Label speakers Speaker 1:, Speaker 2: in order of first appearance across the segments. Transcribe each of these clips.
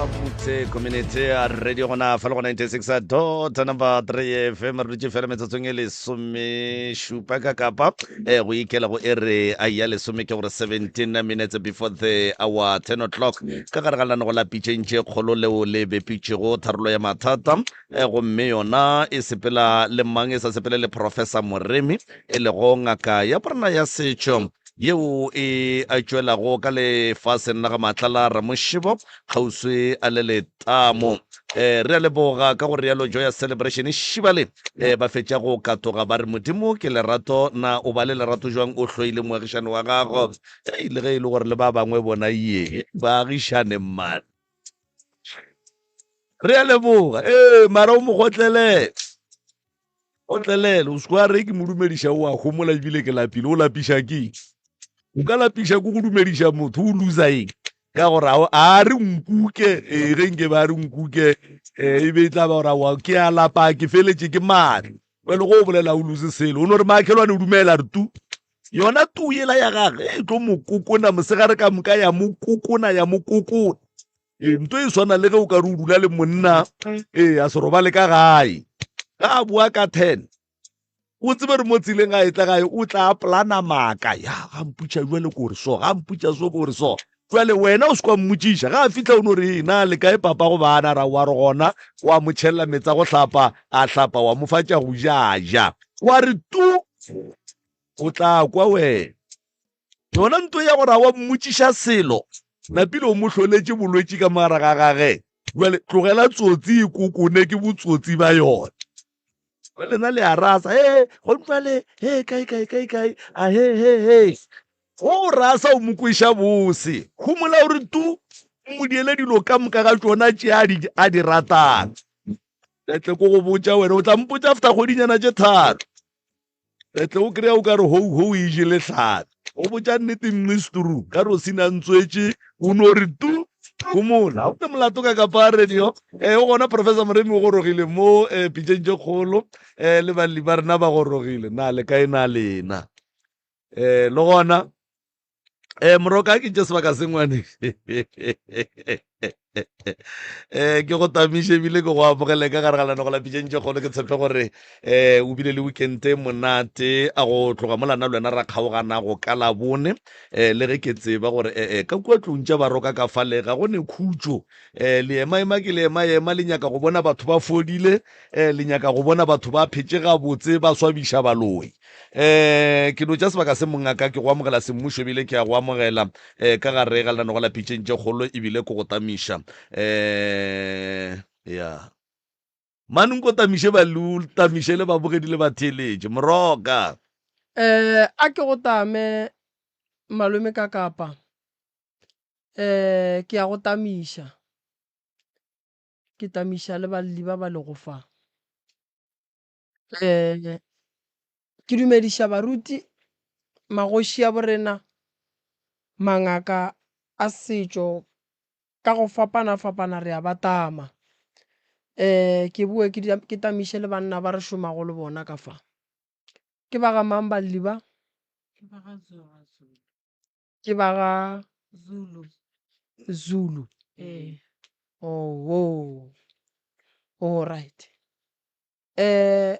Speaker 1: Mutse community a radio gona fa le go 96 dot number 3 fm re dutše fela metsotsong e lesomešupa ka kapa eh, go ikela go ere a ya lesome ke gore 17 minutes before the hour 10 o'clock ka gare ga lenanego la pitšeng tše kgolo leo le bepitšego tharolo ya mathata eh, gomme yona e sepela le mang e sa sepele le professor moremi e lego ngaka ya borena ya setšo yeo e a tšwelago ka lefaseng la ga Matlala Ramošebo kgauswi a le letamo. Eh, re a leboga ka go rialo Joyous Celebration šibale eh, ba fetša go katoga ba re Modimo ke lerato na o ba le lerato jwang o hloile moagišane wa gago Ei, le ge e le gore le ba bangwe bona ye baagišane man re a leboga ee mara o mo gotlelele Otlelele, o se kwa re ke mo dumediša o a homola ebile ke lapile. O lapiša ke O ka lapiša ke go dumediša motho o loser eng? Ka gore a a re nkuke, ee ge nke ba re nkuke ee e be e tla ba gore aowa ke a lapa ke feletše ke maatla. Bjale go o bolela o lose selo, o no re makhelwane o dumela re tu. Yona tu yela ya gage e tlo mo kokona mosegare ka moka ya mo kokona ya mo kokona. Ee, nto e swana le ge o ka re o dula le monna ee a se robale ka gae ga a boa ka ten o tsebe re mo tseleng a etla gae o tla plana maaka ya ga mputša jale ko re so ga mputša so ko re so jale wena o se kwa mmotšiša ga a fitlha o no re na le kae papa go bana ra wa re gona wa mo tšhelela metsa go hlapa a hlapa wa mo fa tša go ja ja wa re tu o tla kwa wena Yona nto ya gore a wa mmotšiša selo, napile o mo hloletše bolwetši ka mogare ga gage. Bjale tlogela tsotsi e kokone ke botsotsi ba yona. Lena le a rasa, he, go jwale, he, kae, kae, kae, kae, a he, he, he. Go o rasa o mo kweša bose. Homola o re tu, o mo diele dilo ka moka ga tšona tše a di, a di ratang. Tle ko go botša wena, o tla mpotša after kgwedinyana tše tharo. Re tle o kry-a o ka re hou hou e jele hlapi. Go botša nnete Mnistru ka re o sina ntswetše o no re tu homola. Ga o ne molato ka kapa radio. Eh, o gona Professor Moremi o gorogile mo eh, pitšeng tše kgolo eh, le balli ba rena ba gorogile. Na le kae na lena? Eh, le gona eh moroka ke tše sebaka se ngwane eh ke go tamiše ebile ke go amogele ka gare ga lenago la pitšeng tše kgolo ke tshepe gore eh o bile le weekend e monate a go tloga mo lana le wena ra kgaogana go ka labone eh le ge ke tseba gore eh, eh ka kua tlong tša baroka ka fale ga go ne khutšo eh le ema-ema ke le ema-ema le nyaka go bona batho ba fodile eh le nyaka go bona batho ba phetše gabotse ba swabiša baloi Um ke no tša sebaka se mongaka ke go amogela semmušo ebile ke a go amogela um ka gare ga lenanego la pitšeng tše kgolo ebile ko go tamiša um ya mane nko tamiše balul tamiše le babogedi le batheeletše moroka
Speaker 2: um a ke go tame malome ka kapa um ke ya go tamiša ke tamiša le balli ba ba lego fa um Ke dumediša baruti, magoši a borena, mangaka a setšo ka go fapana-fapana re a ba tama. Um ke boe ke tamiše le banna ba re šomago le bona ka fa. Ke ba ga mang balli ba?
Speaker 3: Ke ba ga Zulu.
Speaker 2: Ke ba ga
Speaker 3: Zulu.
Speaker 2: Zulu.
Speaker 3: Ee.
Speaker 2: Oh, oh. All right. Um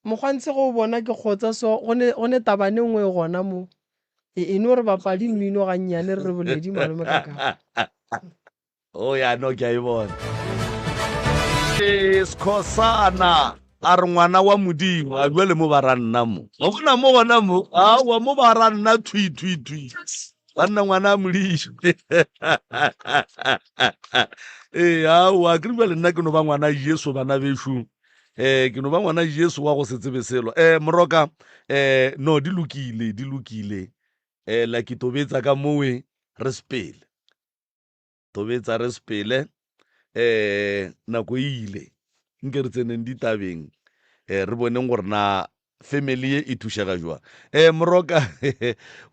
Speaker 2: mokgwantshe ge o bona ke kgotsa so go ne go ne tabane nngwe e gona mo e e no re bapadi mmino gannyane re re boledi malome ka ka
Speaker 1: o ya no ke a e bona ke skhosana a re ngwana wa modimo a bjale mo ba ra nna mo wa bona mo gona mo awa mo ba ra nna thwi thwi thwi banna ngwana a modišo ee aowa ke re bjale nna ke no ba ngwana jesu bana bešo um ke no ba ngwana jesu wa go se tsebe selo um moroka um no di lokile di lokile um la ke tobetsa ka mowe re sepele Tobetsa re sepele um nako e ile nke re tseneng ditabeng um re boneng gore na family ye e thušega jwang um moroka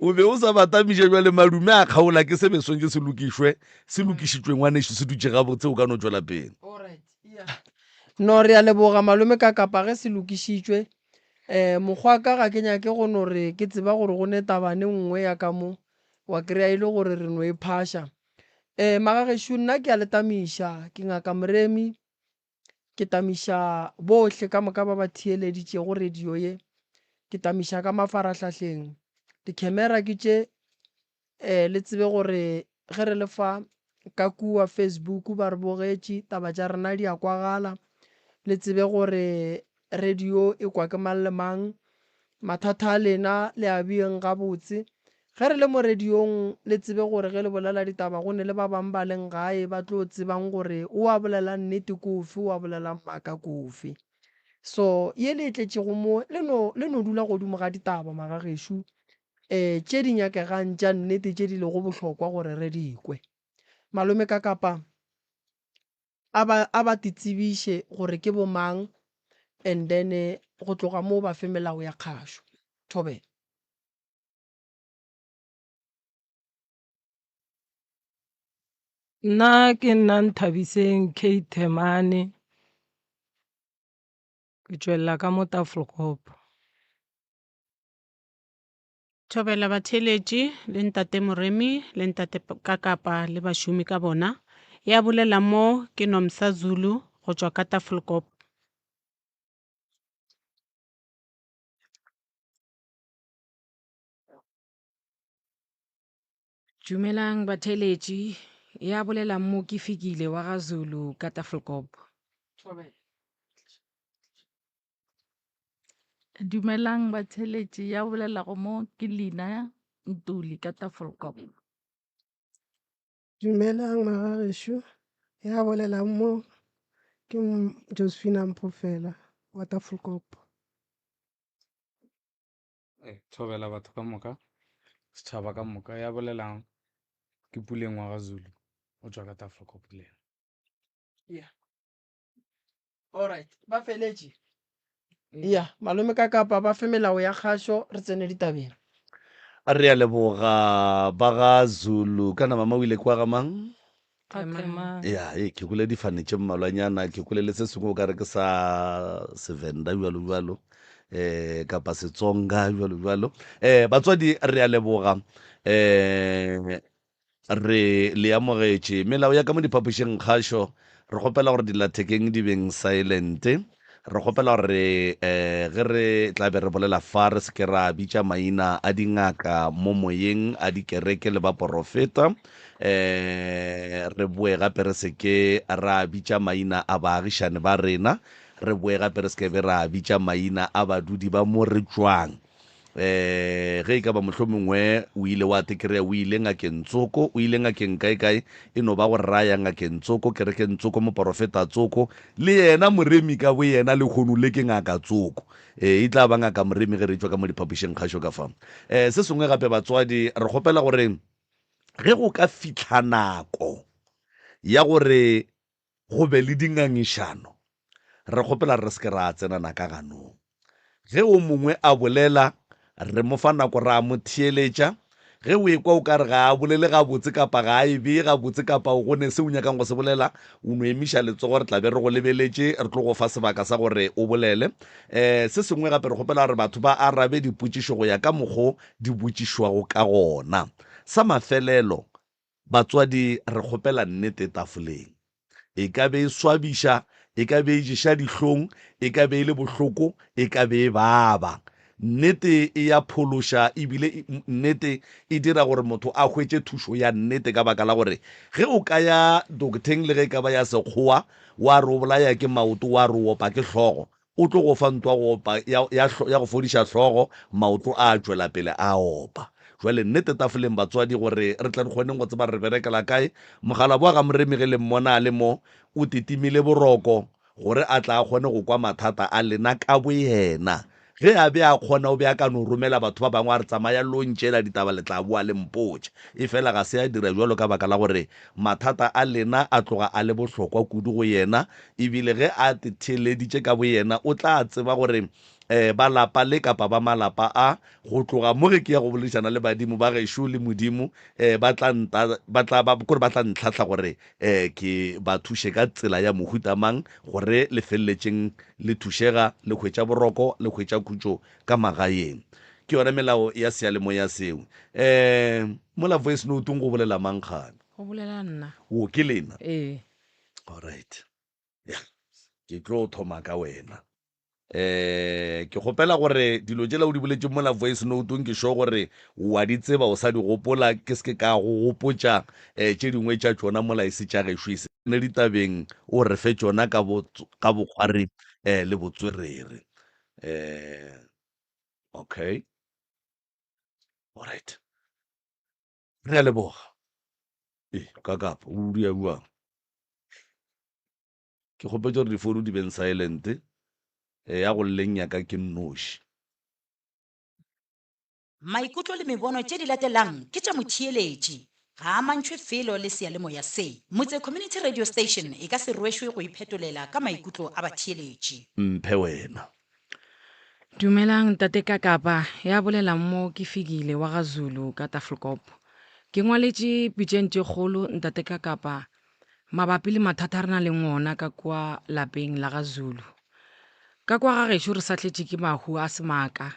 Speaker 1: o be o sa batamiše jwale madume a kgaola ke se be swantse se lokišwe se lokišitšwe ngwanešu se dutše gabotse o ka no tšwela pele
Speaker 2: no re a leboga malome ka kapa ge se lokišitšwe um mokgwa ka ga ke nyake go no re ke tseba gore go ne tabane nngwe ya ka mo wa kry-a e le gore re no e phaša. Um magagešo nna ke a le tamiša, ke Ngaka Moremi, ke tamiša bohle ka moka ba ba theeleditšego radio ye, ke tamiša ka mafarahlahleng. Dikhemera ke tše, um le tsebe gore ge re le fa ka kua Facebook ba re bogetše, taba tša rena di a kwagala. Le tsebe gore radio e kwa ke mang le mang, mathata a lena le a beeng gabotse. Ge re le mo radiong le tsebe gore ge le bolela ditaba go ne le ba bang ba leng gae ba tlo tsebang gore o a bolelang nnete ke ofe o a bolelang maaka ke ofe. So ye le e tletšego mo le no le no dula godimo ga ditaba magagešo um tše di nyakegang tša nnete tše di lego bohlokwa gore re di kwe. Malome ka kapa a ba a ba titsebiše gore ke bo mang and then go tloga moo ba fe melao ya kgašo. Thobela.
Speaker 3: Nna ke nna Nthabiseng K Themane, ke tšwelela ka mo Tafelkop.
Speaker 4: Thobela batheeletši le Ntate Moremi le Ntate Kakapa le bašomi ka bona. Ya bolela mo ke Nomsa Zulu go tšwa ka Tafelkop.
Speaker 3: Dumelang batheeletši, ya bolelang mo ke Fikile wa ga Zulu ka Tafelkop.
Speaker 5: Dumelang batheeletši, ya bolelago mo ke Lina Ntuli ka Tafelkop.
Speaker 6: Dumelang magagešo, ya bolelang mo ke Josephina Mphofela wa Tafelkop.
Speaker 7: Thobela batho ka moka, setšhaba ka moka. Ya bolelang ke Puleng wa ga Zulu, o tšwa ka Tafelkop le yena.
Speaker 2: Yeah. Alright, ba feletše. Ya, malome ka kapa ba fe melao ya kgašo re tsene ditabeng.
Speaker 1: Re a leboga ba ga Zulu. Kana mama o ile kwa ga mang? Ya, ee, ke kwele difane tše mmalwanyana, ke kwele le se sengwe o ka re ke sa Sevenda bjalo bjalo, eh, kapa Setsonga bjalo bjalo. Eh, batswadi re a leboga. Eh, Re le amogetše. Melao ya ka mo diphapošing kgašo, re kgopela gore dillathekeng di beng silent. Re kgopela gore ge re tla be re bolela fa re se ke ra bitša maina a dingaka mo moyeng, a dikereke le baporofeta. Re boe gape re se ke ra bitša maina a baagišane ba rena. Re boe gape re se ke be ra bitša maina a badudi ba mo re tšwang. um ge e ka ba mohlomongwe o ile wa te kry-a o ile ngakeng tsoko, o ile ngakeng kae-kae, e no ba go raya ngakeng tsoko, kerekeng tsoko, moporofeta tsoko, le yena Moremi ka boyena lehono le ke ngaka tsoko. Ee, e tla ba ngaka Moremi ge re tšwa ka mo diphapošing kgašo ka fa. Um se sengwe gape batswadi, re kgopela gore ge go ka fihla nako ya gore go be le dingangišano, re kgopela re se ke ra tsenana ka ganong. Ge o mongwe a bolela, re mo fa nako ra mo theeletša. Ge o ekwa o ka re ga a bolele gabotse kapa ga a e bee gabotse kapa o go ne se o nyakang go se bolela, o no emiša letsogo re tla be re go lebeletše, re tlo go fa sebaka sa gore o bolele. Um se sengwe gape re kgopela gore batho ba arabe dipotšišo go ya ka mokgo di botšišwago ka gona. Sa mafelelo, Batswadi, re kgopela nnete tafoleng. E ka be e swabiša, e ka be e ješa dihlong, e ka be e le bohloko, e ka be e baba. Nnete e ya phološa e bile nnete e dira gore motho a hwetše thušo ya nnete ka baka la gore ge o ka ya doktheng le ge e ka ba ya sekgowa wa re o bolaya ke maoto wa re o opa ke hlogo, O tlo go fa ntwa go opa, ya, ya, ya go fodiša hlogo, maoto a tšwela pele a opa. Jwale nnete tafoleng batswadi gore re tle re kgoneng go tseba re berekela kae. Mokgalabje wa ga Moremi ge le mmona a le mo, o titimile boroko gore a tla a kgone go kwa mathata a lena ka boyena. Ge a be a kgona o be a ka no romela batho ba bangwe a re tsamaya lo ntšeela ditaba le tla boa le mpotša. Efela ga se a dira bjalo ka baka la gore mathata a lena a tloga a le bohlokwa kudu go yena E bile ge a theeleditše ka boyena, o tla tseba gore ba lapa le kapa ba malapa a, go tloga mo ge ke ya go boledišana le badimo ba gešo le Modimo, ba tla nta, ba tla ba, kore ba tla ntlhahla gore ke ba thuše ka tsela ya mohuta mang gore le feleletšeng le thušega, le hwetša boroko, le hwetša khutšo ka magaeng. Ke yona melao ya seyalemoya seo. Mola voice note-ong go bolela mang kgane?
Speaker 3: Go bolela nna.
Speaker 1: Wo ke lena?
Speaker 3: Ee.
Speaker 1: Alright. Ya, ke tlo thoma ka wena. Eh, ke kgopela gore dilo tšela o di boletšeng mola voice note-ong ke sure gore wa di tseba o sa di gopola ke se ke ka go gopotša eh, tše dingwe tša tšona mola e se tša gešo e se ne ditabeng o re fe tšona ka bo ka bokgwari eh, le botswerere eh, okay alright re a leboga ee ka kapa o dia bjang Ke kgopetše gore difounu di beng silent. Ya go lleng ya ka ke nnoši.
Speaker 8: Maikutlo le mebono tše di latelang ke tša motheeletši. Ga a amantšhwe felo le seyalemoya se. Motse Community Radio Station e ka se rwešwe go iphetolela ka maikutlo a batheeletši.
Speaker 1: Mphe wena.
Speaker 3: Dumelang Ntate Kakapa, ya bolelang mo ke Fikile wa ga Zulu ka Tafelkop. Ke ngwaletše pitšeng tše kgolo Ntate Kakapa Mabapi le mathata a re na leng ona ka kua lapeng la ga Zulu. Ka kwa ga gešo re sahletše ke mahu a semaka.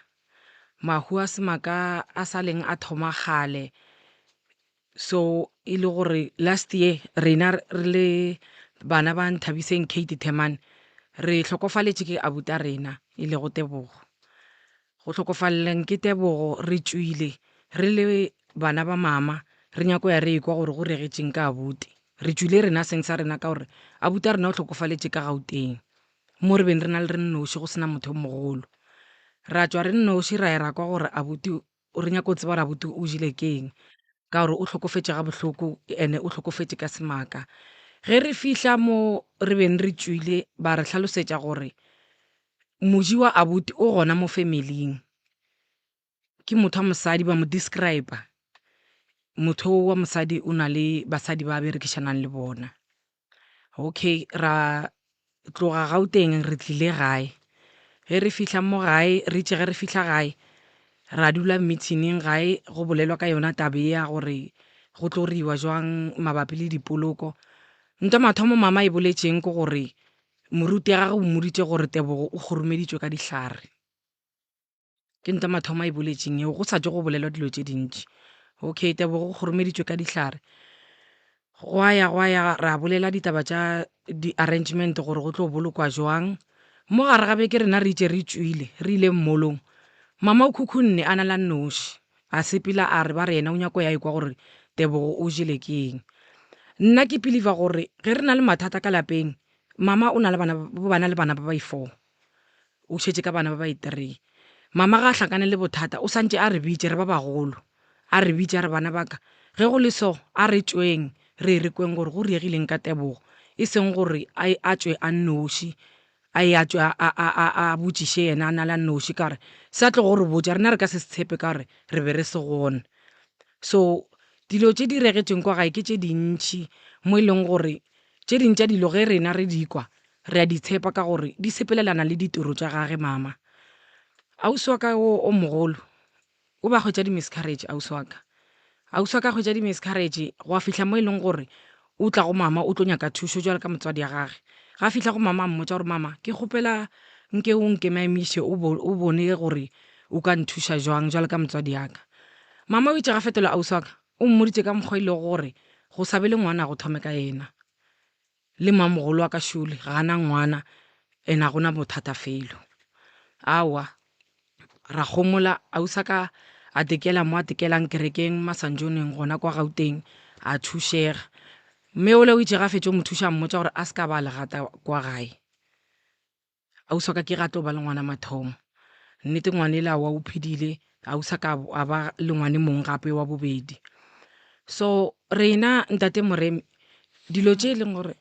Speaker 3: Mahu a semaka a sa leng a thoma kgale. So e le gore last year rena re le bana ba Nthabiseng Kate Themane re hlokofaletše ke abuti a rena e lego Tebogo. Go hlokofaleleng ke Tebogo re tšwile re le bana ba mama re nyako ya re ekwa gore go regetšeng ka abuti. Re tšwile rena seng sa rena ka gore abuti a rena o hlokofaletše ka Gauteng mo re beng re na le re nnoši go se na motho yo mogolo. Ra tšwa re nnoši ra ya ra kwa gore abuti re nyako tseba gore abuti o jele ke eng ka gore o hlokofetše gabohloko ene o hlokofetše ka semaka. Ge re fihla mo re beng re tšwile ba re hlalosetša gore Moji wa abuti o gona mo familing. Ke motho wa mosadi ba mo describe-a. Motho o wa mosadi o na le basadi ba berekišanang le bona. Okay ra tloga Gauteng re tlile gae. Ge re fihla mo gae re itše ge re fihla gae ra dula meeting-ing gae go bolelwa ka yona taba ye ya gore go tlo riwa jwang mabapi le dipoloko. Ntwa mathomo mama e boletšeng ke gore Moruti ya gagwe o mmoditše gore Tebogo o kgoromeditšwe ka dihlare. Ke ntwa mathomo a e boletšeng yeo, go sa tšwe go bolelwa dilo tše dintši. Okay, Tebogo o kgoromeditšwe ka dihlare. Gwa ya gwa ya ra bolela ditaba tša di-arrangement gore go tlo bolokwa jwang. Mo gare ga beke rena re itše re tšwile, re ile mmolong. Mama o khukhunne a na la nnoši. A sepela a re ba re yena o nyako ya ekwa gore Tebogo o jele ke eng. Nna ke piliva gore ge re na le mathata ka lapeng, mama o na le bana ba na le bana ba bai four. O šetše ka bana ba bai three. Mama ga a hlakane le bothata o santše a re bitše re ba bagolo. A re bitše a re bana ba ka ge go le so a re tšweng re ye re kweng gore go riegileng ka Tebogo. E seng gore a a tšwe a nnoši a ye a tšwe a a a a a botšiše yena a na le a nnoši ka gore se a tlogo re botša rena re ka se se tshepe ka gore re be re se gona. So dilo tše di regetšeng kwa gae ke tše dintši mo e leng gore tše ding tša dilo ge rena re di kwa re a di tshepa ka gore di sepelelana le ditiro tša gage mama. Ausi wa ka o o mogolo O ba hwetša di-miscarriage ausi wa ka. Ausi wa ka a hwetša di-miscarriage gwa fihla mo e leng gore o tla go mama o tlo nyaka thušo jwalo ka motswadi ya gage. Ga fihla go mama a mmotša gore mama ke kgopela nke o nkemaemiše o bo o bone gore o ka nthuša jwang jwalo ka motswadi ya ka. Mama o itše ga fetola ausi wa ka o mmoditše ka mokgwa e lego gore go sa be le ngwana go thome ka yena. Le mamogolo wa ka šole ga a na ngwana and a gona bothata felo. Aowa ra gomola ausi a ka a tekela mo a tekelang kerekeng Masanjoneng gona kwa Gauteng a thušega. Mme ole o itše ga fetše o mo thuša a mmotša gore a se ka ba legata kwa gae. Ausi wa ka ke ge a tlo ba le ngwana mathomo. Nnete ngwana ela wa o phedile, ausi a ka a ba le ngwane mong gape wa bobedi. So rena ntate Moremi dilo tše e leng gore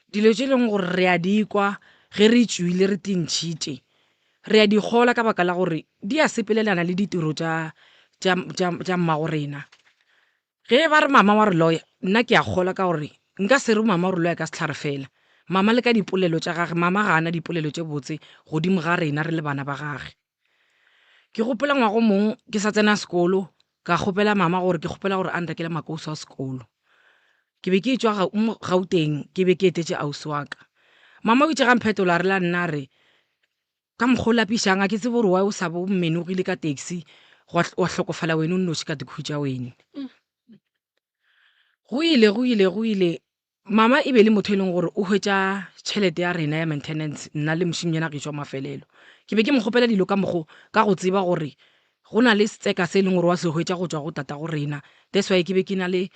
Speaker 3: dilo tše e leng gore re a di kwa ge re tšwile re tintšhitše re a di kgola ka baka la gore di a sepelelana le ditiro tša tša tša tša mmago rena. Ge ba re mama wa re loya, nna ke a kgolwa ka gore nka se re mama o re loya ka sehlare fela. Mama le ka dipolelo tša gage, mama ga a na dipolelo tše botse godimo ga rena re le bana ba gage. Ke gopola ngwaga o mong ke sa tsena sekolo, ka kgopela mama gore ke kgopela gore a nrekele makausu a sekolo. Ke be ke etšwa mo Gauteng, ke be ke etetše ausi wa ka. Mama o itše ga mphetola a re la nna a re, Ka mokgwa o lapišang, a ke tsebe gore why o sa bo menogile ka taxi gwa, wa hlokofala wene o nnoši ka dikhutša wene. Go ile, go ile, go ile. Mama e be e le motho e leng gore o hwetša tšhelete ya rena ya maintenance, nna le mošemnyana gešo wa mafelelo. Ke be ke mo kgopela dilo ka mokgo ka go tseba gore go na le setseka se e leng gore wa se hwetša go tšwa go tatago rena. That's why ke be ke na le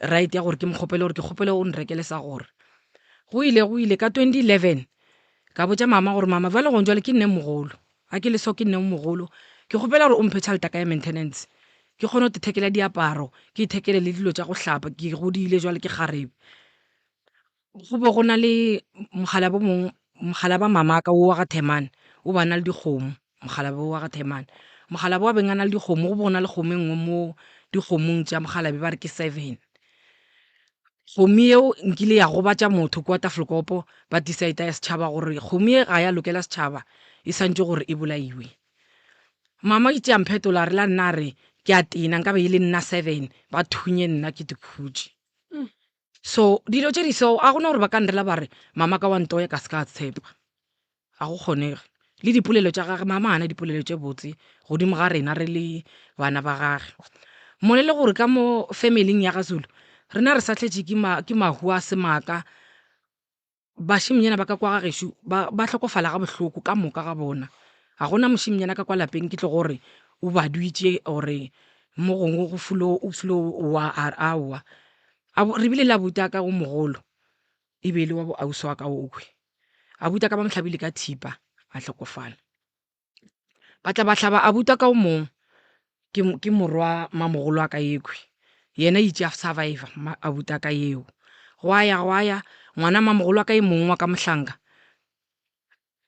Speaker 3: right ya gore ke mo kgopele gore ke kgopele o nrekele sa gore. Go ile, go ile ka 2011 ka botša mama gore mama bjale gone jwale ke nne mogolo. Ga ke le so ke nne o mogolo, ke kgopela gore o mphe tšhelete ya ka ya maintenance ke kgone go ithekela diaparo, ke ithekele le dilo tša go hlapa, ke godile jwale ke kgarebe. Go be go na le mokgalabje o mongwe, mokgalabje wa mamaka wo wa ga Themane, o be a na le dikgomo, mokgalabje wa ga Themane. Mokgalabje wa beng a na le dikgomo, go be go na le kgomo e nngwe mo dikgomong tša mokgalabje ba re ke seven. Kgomo yeo nkile ya gobatša motho kua Tafelkopo, ba decide ya setšhaba gore kgomo ye ga ya lokela setšhaba, e swantše gore e bolaiwe. Mama o itše a mphetola a re la nna a re ke a tena nkabe e le nna seven ba thunye nna ke dikhutše. So dilo tše di so a gona gore ba ka nrela ba re mama ka wa ntoya ka se ka tshepa. Ga go kgonege. Le dipolelo tša gage, mama ga a na dipolelo tše botse godimo ga rena re le bana ba gage. Mole le gore ka mo familing ya ga Zulu rena re sahletše ke ma, ke mahu a semaka. Bašemnyana ba ka kwa ga gešo ba, ba hlokofala ga bohloko ka moka ga bona. Ga gona mošemnyana ka kwa lapeng ke tlogo re o badwitše or-e mo gongwe go fulo, o fulo wa, aowa. Re bile le abuti wa ka o mogolo e be e le wa bo ausi wa ka okhwi. Abuti wa ka ba mo hlabile ka thipa a hlokofala. Ba tla ba hlaba abuti wa ka o mong ke, ke morwa mamogolo wa ka yekhwi. Yena itše a survivor abuti wa ka yeo. Gwa ya gwa ya ngwana mamogolo wa ka e mongwe wa ka mohlanka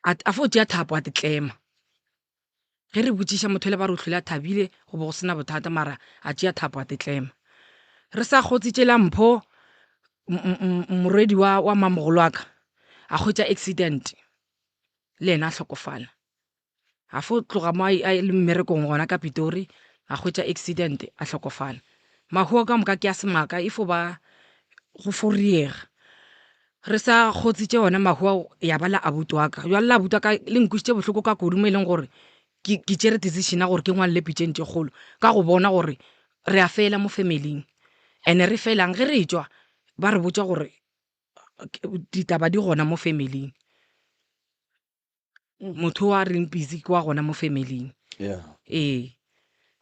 Speaker 3: a, a fo tšea thapo a te tlema. Ge re botšiša motho le ba re o hlwele a thabile go be go sena bothata mara a tšea thapo a tetlema. Re sa kgotsitše la mpho morwedi wa, wa mamogolo wa ka a hwetša accident le yena a hlokofala. A fo tloga mo a le mmerekong gona ka Pitori a hwetša accident a hlokofala. Mahu a ka moka ke a semaka e fo ba go foriega. Re sa kgotsitše ona mahu ao ya ba la abuti wa ka. Bjale la abuti wa ka le nkwišitše bohloko ka kudu mo e leng gore ke, ke tšere decision ya gore ke ngwalele pitšeng tše kgolo ka go bona gore re a fela mo familing. And-e re felang ge re etšwa ba re botša gore ditaba di gona mo familing. Motho o a reng busy ke wa gona mo familing.
Speaker 1: Yeah.
Speaker 3: Ee.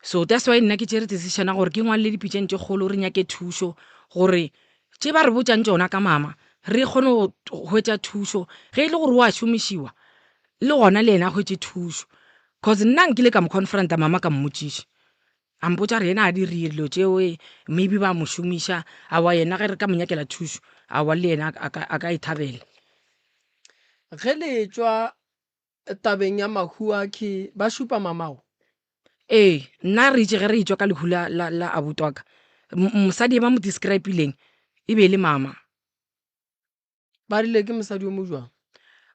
Speaker 3: So that's why nna ke tšere decision ya gore ke ngwalele dipitšeng tše kgolo re nyake thušo gore tše ba re botšang tšona ka mama re kgone go hwetša thušo ge e le gore o a šomišiwa le gona le yena a hwetše thušo. Cause nna nkile ka mo confronta mama ka mmotšiša a mpotša gore yena a di re dilo tšeo maybe ba mo šomiša aowa yena ge re ka mo nyakela thušo aowa le yena a ka e thabela.
Speaker 2: Ge le etšwa tabeng ya mahu a ke ba šupa mamago?
Speaker 3: Ee, nna re itše ge re etšwa ka lehu la, la, la abuti wa ka, mosadi e ba mo describe-ileng e be e le mama.
Speaker 2: Ba rile ke mosadi yo mo jwang?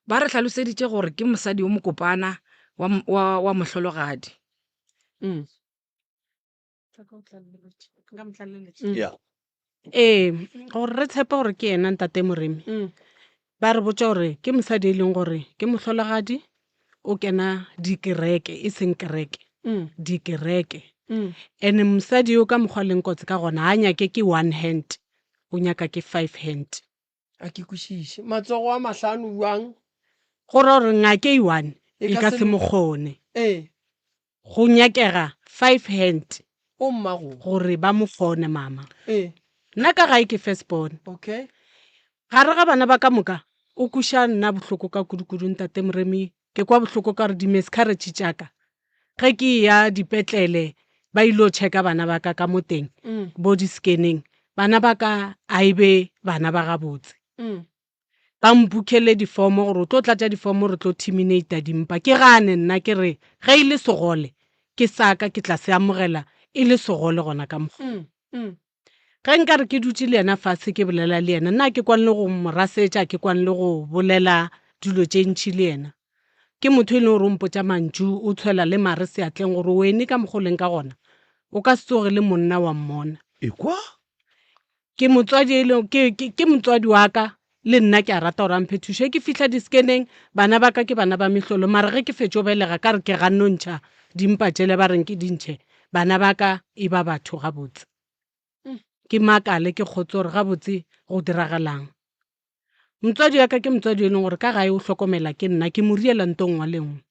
Speaker 3: Ba re hlaloseditše gore ke mosadi yo mokopana wa, wa, wa mohlologadi.
Speaker 2: Mm.
Speaker 1: Yeah.
Speaker 4: Ee, gore re tshepe gore ke yena ntate Moremi,
Speaker 2: Mm.
Speaker 4: ba re botša gore ke mosadi e leng gore ke mohlologadi, o kena dikereke, e seng kereke,
Speaker 2: Mm.
Speaker 4: dikereke.
Speaker 2: Mm.
Speaker 4: And-e mosadi yo ka mokgwa a leng kotsi ka gona, ga a nyake ke one hand, o nyaka ke five hand.
Speaker 2: A ke kwešiše. Matsogo a mahlano bjang?
Speaker 4: Go ra gore ngaka e one
Speaker 2: E
Speaker 4: e
Speaker 2: ka
Speaker 4: ka
Speaker 2: se
Speaker 4: se mo kgone.
Speaker 2: Ee.
Speaker 4: Go nyakega five hand.
Speaker 2: O mmago.
Speaker 4: Gore ba mo kgone mama.
Speaker 2: Ee.
Speaker 4: Nna ka gae ke first born.
Speaker 2: Okay.
Speaker 4: Gare ga bana ba ka moka, o kweša nna bohloko ka kudu-kudu ntate Moremi. Ke kwa bohloko ka gore di-miscarriage tša ka ge ke eya dipetlele ba ilo checka bana ba ka ka mo teng bo di-scanning, bana ba ka a e be bana ba gabotse. Ba mpukhele difomo gore o tlo tlatša difomo re tlo terminata dimpa. Ke gane nna ke re ge e le segole ke sa ka ke tla se amogela e le segole gona ka mokgwa. Ge nka re ke dutše le yena fase ke bolela le yena, nna ke kwane le go mo rasetša, ke kwane le go bolela dilo tše ntši le yena. Ke motho e leng gore o mpotša mantšu, o tshwela le mare seatleng gore wene ka mokgwa o leng ka gona, o ka se tsoge le monna wa mmona.
Speaker 1: Ekwa?
Speaker 4: Ke motswadi e leng, ke, ke, ke motswadi wa ka, le nna ke a rata gore a mphe thušo. Ge ke fihla di-scaneng, bana ba ka ke bana ba mehlolo, mara ge ke fetšo belega ka re ke ganno ntšha dimpa tšele ba reng ke di ntšhe, bana ba ka e ba batho gabotse. Ke makale ke kgotse gore gabotse go diragalang. Motswadi wa ka ke motswadi e leng gore ka gae o hlokomela ke nna, ke mo riela nto nngwe le nngwe.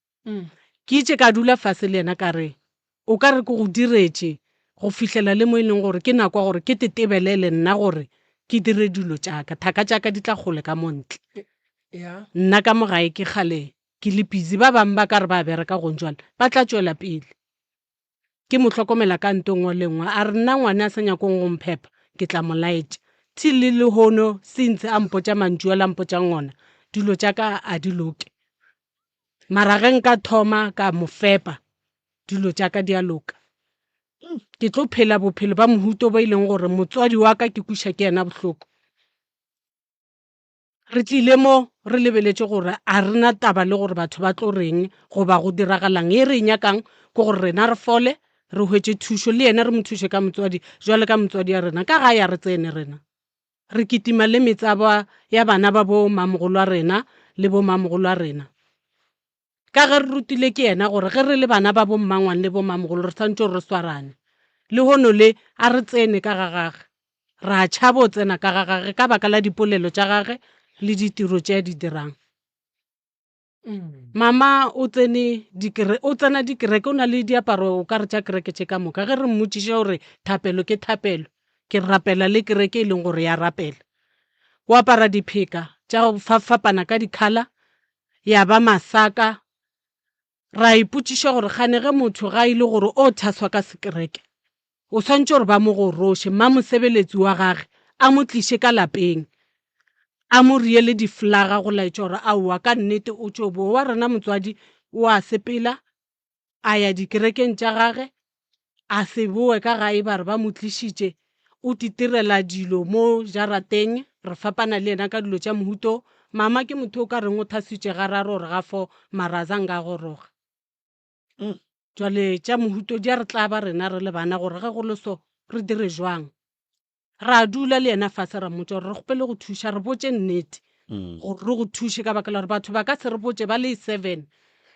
Speaker 4: Ke itše ka dula fase le yena ka re, o ka re ke go diretše go fihlela le mo e leng gore ke nako ya gore ke tetebelele nna gore ke dire dilo tša ka, thaka tša ka di tla kgole ka mo ntle. Nna ka mo gae ke kgale ke le busy, ba bangwe ba ka re ba bereka gong jwale ba tla tšwela pele. Ke mo hlokomela ka nto nngwe le nngwe. A re nna ngwana a sa nyakong go mphepa ke tla mo laetša. Till le lehono since a mpotša mantšu ale a mpotšang ona, dilo tša ka a di loke. Mara ge nka thoma ka mo fepa dilo tša ka di a loka. Ke tlo phela bophelo ba mohuto bo e leng gore motswadi wa ka ke kweša ke yena bohloko. Re tlile mo re lebeletše gore a re na taba le gore batho ba tlo reng goba go diragalang. Ye re e nyakang ke gore rena re fole, re hwetše thušo, le yena re mo thuše ka motswadi jwale ka motswadi ya rena. Ka gae a re tsene rena. Re kitima le metsaba ya bana ba bo mamogolo a rena le bo mamogolo a rena. Ka ge re rutilwe ke yena gore ge re le bana ba bommangwane le bommamogolo re swanetše gore re swarane. Lehono le a re tsene ka ga gage. Re a tšhaba o tsena ka ga gage ka baka la dipolelo tša gage le ditiro tše a di dirang. Mama o tsene dikere, o tsena dikereke, o na le diaparo o ka re tša kereke tše ka moka. Ge re mmotšiša gore thapelo ke thapelo, ke rapela le kereke e leng gore ya rapela. O apara dipheka tša go fapana ka di-colour, ya ba masaka. Ra ipotšiša gore kgane ge motho ga e le gore o thaswa ka sekereke, o swanetše gore ba mo goroše, mmamosebeletsi wa gage a mo tliše ka lapeng, a mo riele diflaga go laetša gore aowa ka nnete o tšo bowa. Wa rena motswadi o a sepela a ya dikerekeng tša gage, a se boe ka gae ba re ba mo tlišitše, o titirela dilo mo jarateng, re fapana le yena ka dilo tša mohuta wo. Mama ke motho o ka reng o thasitše gararo or ga fo mara a zange a goroga. Jwale tša mohuto di a re tlaba rena re le bana gore ge go le so re dire jwang. Ra dula le yena fase ra mmotša gore re kgopele go thuša, re botše nnete gore re go thuše ka baka la gore batho ba ka se re botše ba le seven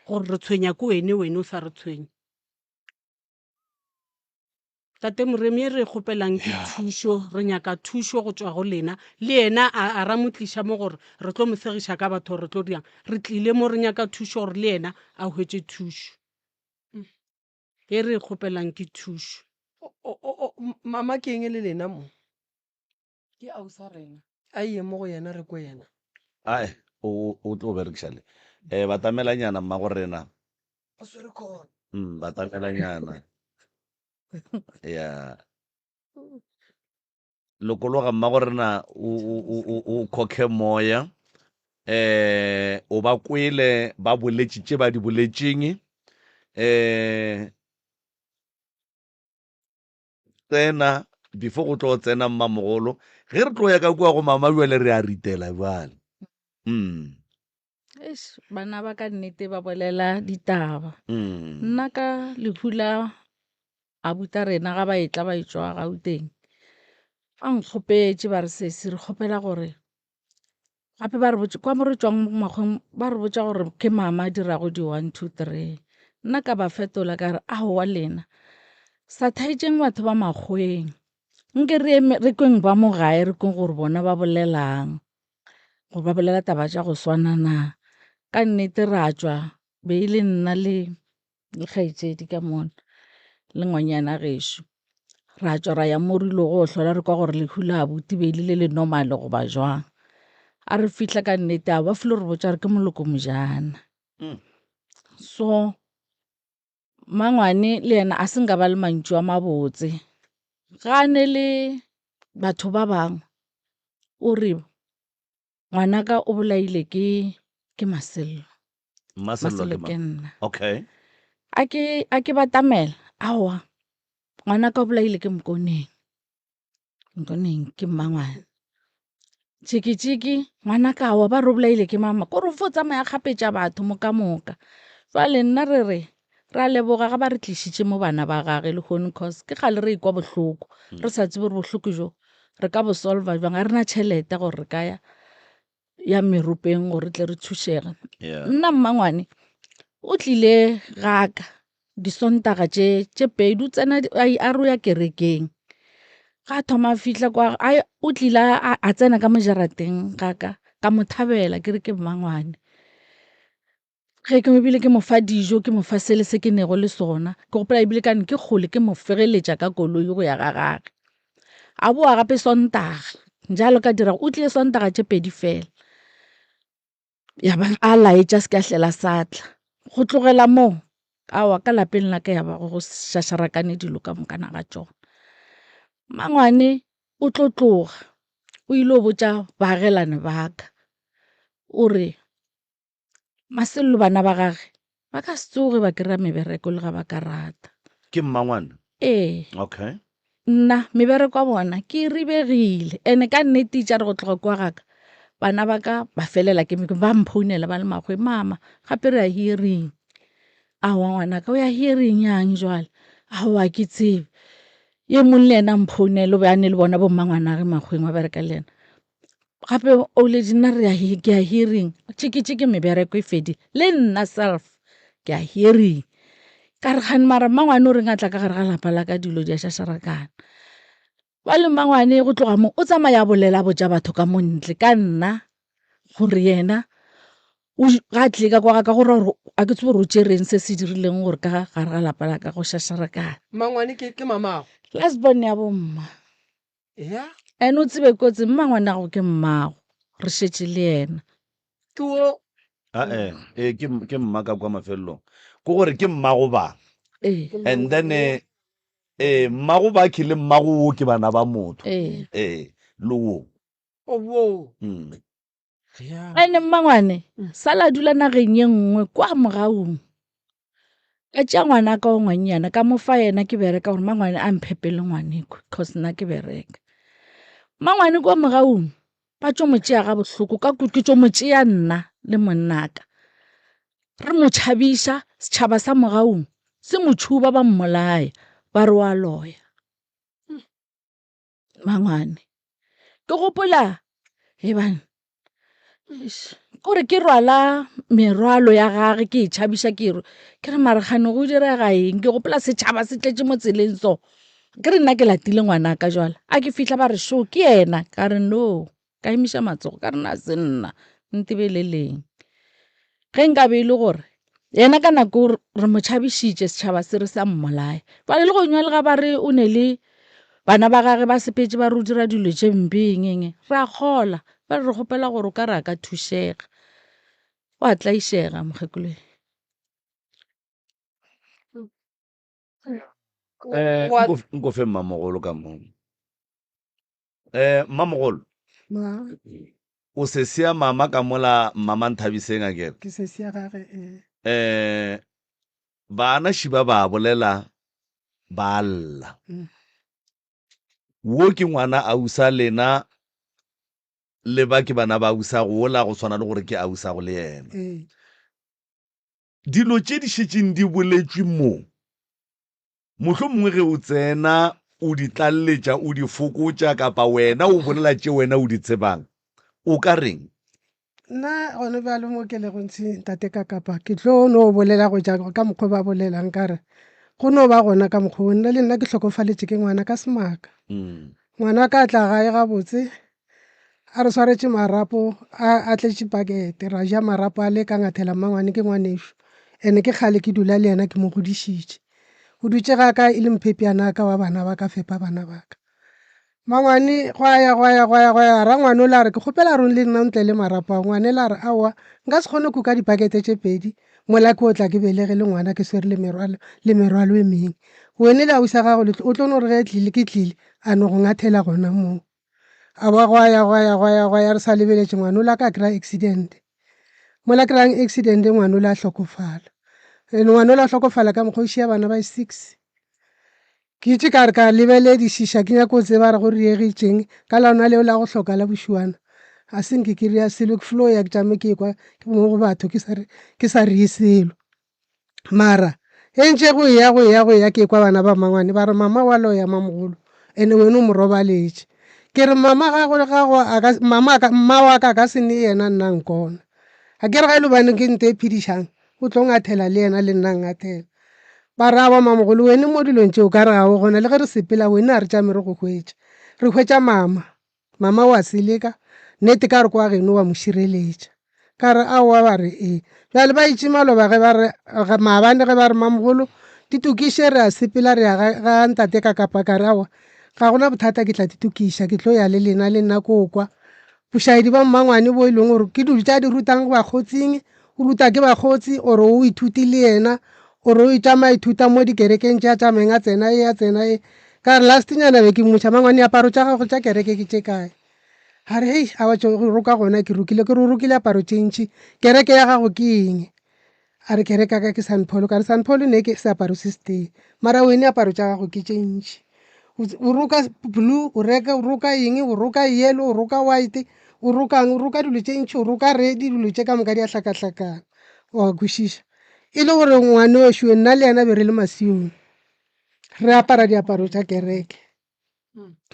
Speaker 4: gore re tshwenya ke wene, wene o sa re tshwenye. Tate Moremi e re kgopelang ke thušo, re nyaka thušo go tšwa go lena. Le yena a, a ra mo tliša mo gore re tlo mo segiša ka batho gore re tlo dirang. Re tlile mo re nyaka thušo gore le yena a hwetše thušo. E re kgopelang ke thušo.
Speaker 2: O, o, o, o, mama ke eng le lena mo?
Speaker 3: Ke ausa rena.
Speaker 2: A ye mo go yena re kwe yena.
Speaker 1: Ae, o, o tlo berekiša le. Eh, batamelanyana mmago rena.
Speaker 2: O swere khona.
Speaker 1: Batamelanyana. Ya. Lokologa mmago rena o, o, o, o, o khokhe moya. Eh, o ba kwele ba boletše tše ba di boletšeng. Eh, tsena before go tlo tsena mmamogolo ge re tlo ya ka kua go mama bjale re a ritela bjale.
Speaker 5: Eish, bana ba ka nnete ba bolela ditaba. Nna ka lehu la abuta rena ga ba etla ba etšwa Gauteng, ba nkgopetše ba re sesi re kgopela gore gape ba re botše kwa mo re tšwang mo makgweng ba re botša gore ke mama a dirago di 1 2 3. Nna ka ba fetola ka re aowa lena sa thaetšeng batho ba makgweng, nke re eme re kweng ba mo gae re kweng gore bona ba bolelang, gore ba bolela taba tša go swana na. Ka nnete ra tšwa be e le nna le le kgaetšedi ka mona le ngwanyana gešo, ra tšwa ra ya mo re ile go hlola re kwa gore lehu la abuti be e le le le normal goba jwang. A re fihla ka nnete a ba filo re botša gore ke moloko mojana. So mangwane le yena a se nka ba le mantšu a mabotse, ga a ne le batho ba bangwe o re ngwanaka o bolaile ke ke Masello.
Speaker 1: Masello
Speaker 5: Masello ke nna.
Speaker 1: Okay.
Speaker 5: A ke a ke batamela aowa ngwanaka o bolaile ke Mkoneng. Mkoneng ke mmangwane. Tšiki tšiki ngwanaka aowa ba re o bolaile ke mama kore o fo tsamaya kgapetša batho mo ka moka. Jwale nna re re re a leboga ga ba re tlišitše mo bana ba gage lehono cause ke kgale re ikwa bohloko re sa tsebe gore bohloko jo re ka bo solva bjang, ga re na tšhelete gore re ka ya ya meropeng gore re tle re thušege. Nna mmangwane o tlile gaka disontaga tše tše pedi o tsena a re o ya kerekeng. Ga a thoma a fihla kwa a o tlile a tsena ka mo jarateng ga ka, ka mo thabela ke re ke mmangwane. Ge ke ebile ke mo fa dijo, ke mo fa sele se ke nego le sona. Ke gopola ebile ka ne ke kgole ke mo fegeletša ka koloi go ya ga gage. A boa gape Sontaga, njalo ka dira o tlile Sontaga tše pedi fela. Ya ba a laetša se ka hlela sa tla. Go tlogela moo, aowa ka lapeng la ka ya ba go šašarakane dilo ka mokana ga tšona. Mmangwane o tlo tloga o ile go botša baagelani ba ka o re Masello bana ba gage ba ka se tsoge ba kry-a mebereko le ga ba ka rata.
Speaker 1: Ke mmangwana?
Speaker 5: Ee.
Speaker 1: Okay.
Speaker 5: Nna mebereko ya bona ke e ribegile ene ka nnete tša re go tloga kwa gaka bana ba ka ba felela ke ba mphounela ba le makgwe mama gape re ya hearing aowa ngwanaka o ya hearing yang jwale aowa ke tsebe ye mong le yena mphounele o be a ne le bona bo mmangwanage makgweng ba bereka le yena gape oledi nna re ya ke ya hearing tšhikitšhiki mebereko e fedile le nna self ke ya hearing ka re kgane mara mmangwane o reng a tla ka gare ga lapa la ka dilo di a šašarakana ba le mmangwane go tloga mo o tsamaya a bolela botša batho ka mo ntle ka nna gore yena o ga tlile ka kwa ga ka gore a ke tsebe gore o tšereng se se dirileng gore ka gare ga lapa la ka go šašarakana
Speaker 2: mmangwane ke ke mamago
Speaker 5: last born ya bomma
Speaker 2: ya
Speaker 5: and o tsebe kotsi mmangwanago ke mmago re šetše le yena
Speaker 2: ke wo
Speaker 1: ae ee ke ke mma ka kwa mafelelong ke gore ke mmago ba
Speaker 5: ee
Speaker 1: and then eh, eh mmago ba ke le mmago wo ke bana ba motho
Speaker 5: ee
Speaker 1: ee le wo
Speaker 2: o wo
Speaker 1: mm.
Speaker 2: ya
Speaker 5: ene mmangwane sala dula nageng ye nngwe kwa mogaung Ka tšea ngwanaka wa ngwannyana ka mo fa yena ke bereka gore mangwane a mphepele ngwaneko cause nna ke bereka. Mmangwane kwa mogaung ba tšo mo tšea ga bohloko ka ke tšo mo tšea nna le monnaka. Re mo tšhabiša setšhaba sa mogaung se mo tšhuba ba mmolaya ba re wa loya. Mmangwane ke gopola hebanna kore ke rwala merwalo ya gage ke e tšhabiša ke re ke re mara kgane go direga eng ke gopola setšhaba se tletše mo tseleng so ke re nna ke latile ngwanaka jwale a ke fihla ba re šo ke yena ka re no ka emiša matsogo ka re na se nna ntebeleleng ge nka be e le gore yena ka nako re mo tšhabišitše setšhaba se re sa mmolaya bale le go nywa le ga ba re o ne le bana ba gage ba sepetse ba re o dira dilo tše mpe eng eng re a kgola ba re kgopela gore o ka re a ka thušega o a tlaišega mokgekolo
Speaker 1: Eh, nko fe mmamogolo ka mo Eh, mmamogolo
Speaker 6: Ma,
Speaker 1: o sesi ya mama ka mola mama Nthabiseng a kere
Speaker 6: ke sesi ya gage ee.
Speaker 1: eh bana šiba ba bolela ba lla
Speaker 6: Mm.
Speaker 1: wo ke ngwana ausa lena le ba ke bana ba ausa gola go swana le gore ke ausa go le yena
Speaker 6: Ee.
Speaker 1: dilo tše di šetšeng di boletšwe mo Mohlomongwe ge o tsena o di tlaleletša, o di fokotša kapa wena o bolela tše wena o di tsebang, o ka reng?
Speaker 6: Nna gone bjalo mo ke lego ntshi ntate ka kapa ke tlo no bolela go ja ka mokgwa ba bolelang ka re go no ba gona ka mokgwa o nna le nna ke hlokofaletše ke ngwana ka semaka. Ngwana ka tla gae gabotse A re swaretše marapo a a tletše pakete ra ja marapo a le ka ngathela mmangwane ke ngwanešo ene ke kgale ke dula le yena ke mo godišitše. O dutše ga ka e le mphepiana ka wa bana ba ka fepa bana ba ka. Mmangwane gwa ya gwa ya gwa ya gwa ya rangwane o la re ke kgopela rong le nna o ntle le marapo ao ngwane la re aowa nka se kgone kuka dipakete tše pedi mola ke otla ke belege le ngwana ke swere le merwalo le merwalo e mengwe. Wene le ausi ya gago o tlo no re ge tlile ke tlile a no go ngathela gona moo. A ba gwa ya gwa ya gwa ya gwa ya re sa lebeletše ngwana o la ka kry-a accident mola kry-ang accident ngwana o la hlokofala and ngwana o la hlokofala ka mokgwa o šia bana ba six ke itše ka re ka lebeledišiša ke nyako tseba re go riegitšeng ka lona leo la go hloka la bošuana a se nke ke ria selo ke flo ya ke tšame ke kwa ke mo go batho ke sa rie selo Mara ge ntše go eya go eya go eya ke kwa bana ba mmangwane ba re mama wa loya mamogolo ene wena o mo robaletše. Ke re mama gago gago a ka mama ka mma wa ka a ka se ne yena nna nkona. A ke re ga e le gobane ke nto e phedišang o tlo ngathela le yena le nna ngathela. Ba re aowa mamogolo wene mo dilong tše o ka re ga o gona le ge re sepela wene ga re tšame re go hwetša. Re hwetša mama, mama o a seleka, nnete ka re kwa geno wa mo šireletša. Ka re aowa ba re ee. Bjale ba itše maloba ge ba re maabane ge ba re mamogolo di tokiše re a sepela re ya ga, ga ntate ka kapa ka re aowa ga gona bothata ke tla di tokiša ke tlo ya le lena le nna ko kwa. Bošaedi ba mmangwane bo e leng gore ke dilo tša di rutang bakgotsing, o ruta ke bakgotsi or o ithuti le yena or o tšama ithuta mo dikerekeng tša tšameng a tsena e a tsena e. Ka re last nyana be ke mmotša mangwane diaparo tša gago tša kereke ke tše kae? A re hei aowa tšo go roka gona ke rokile ke re o rokile aparo tše ntši kereke ya gago ke eng? A re kereke ya ka ke San Paul ka re San Paul ne ke seaparo se setee mara wene aparo tša gago ke tše ntši. O roka blue o reka o roka eng o roka yellow o roka white o rokang o roka dilo tše ntši o roka red dilo tše ka moka di a hlakahlakana wa kwešiša. E le gore ngwanošo nna le yena be re le masiong re apara diaparo tša kereke.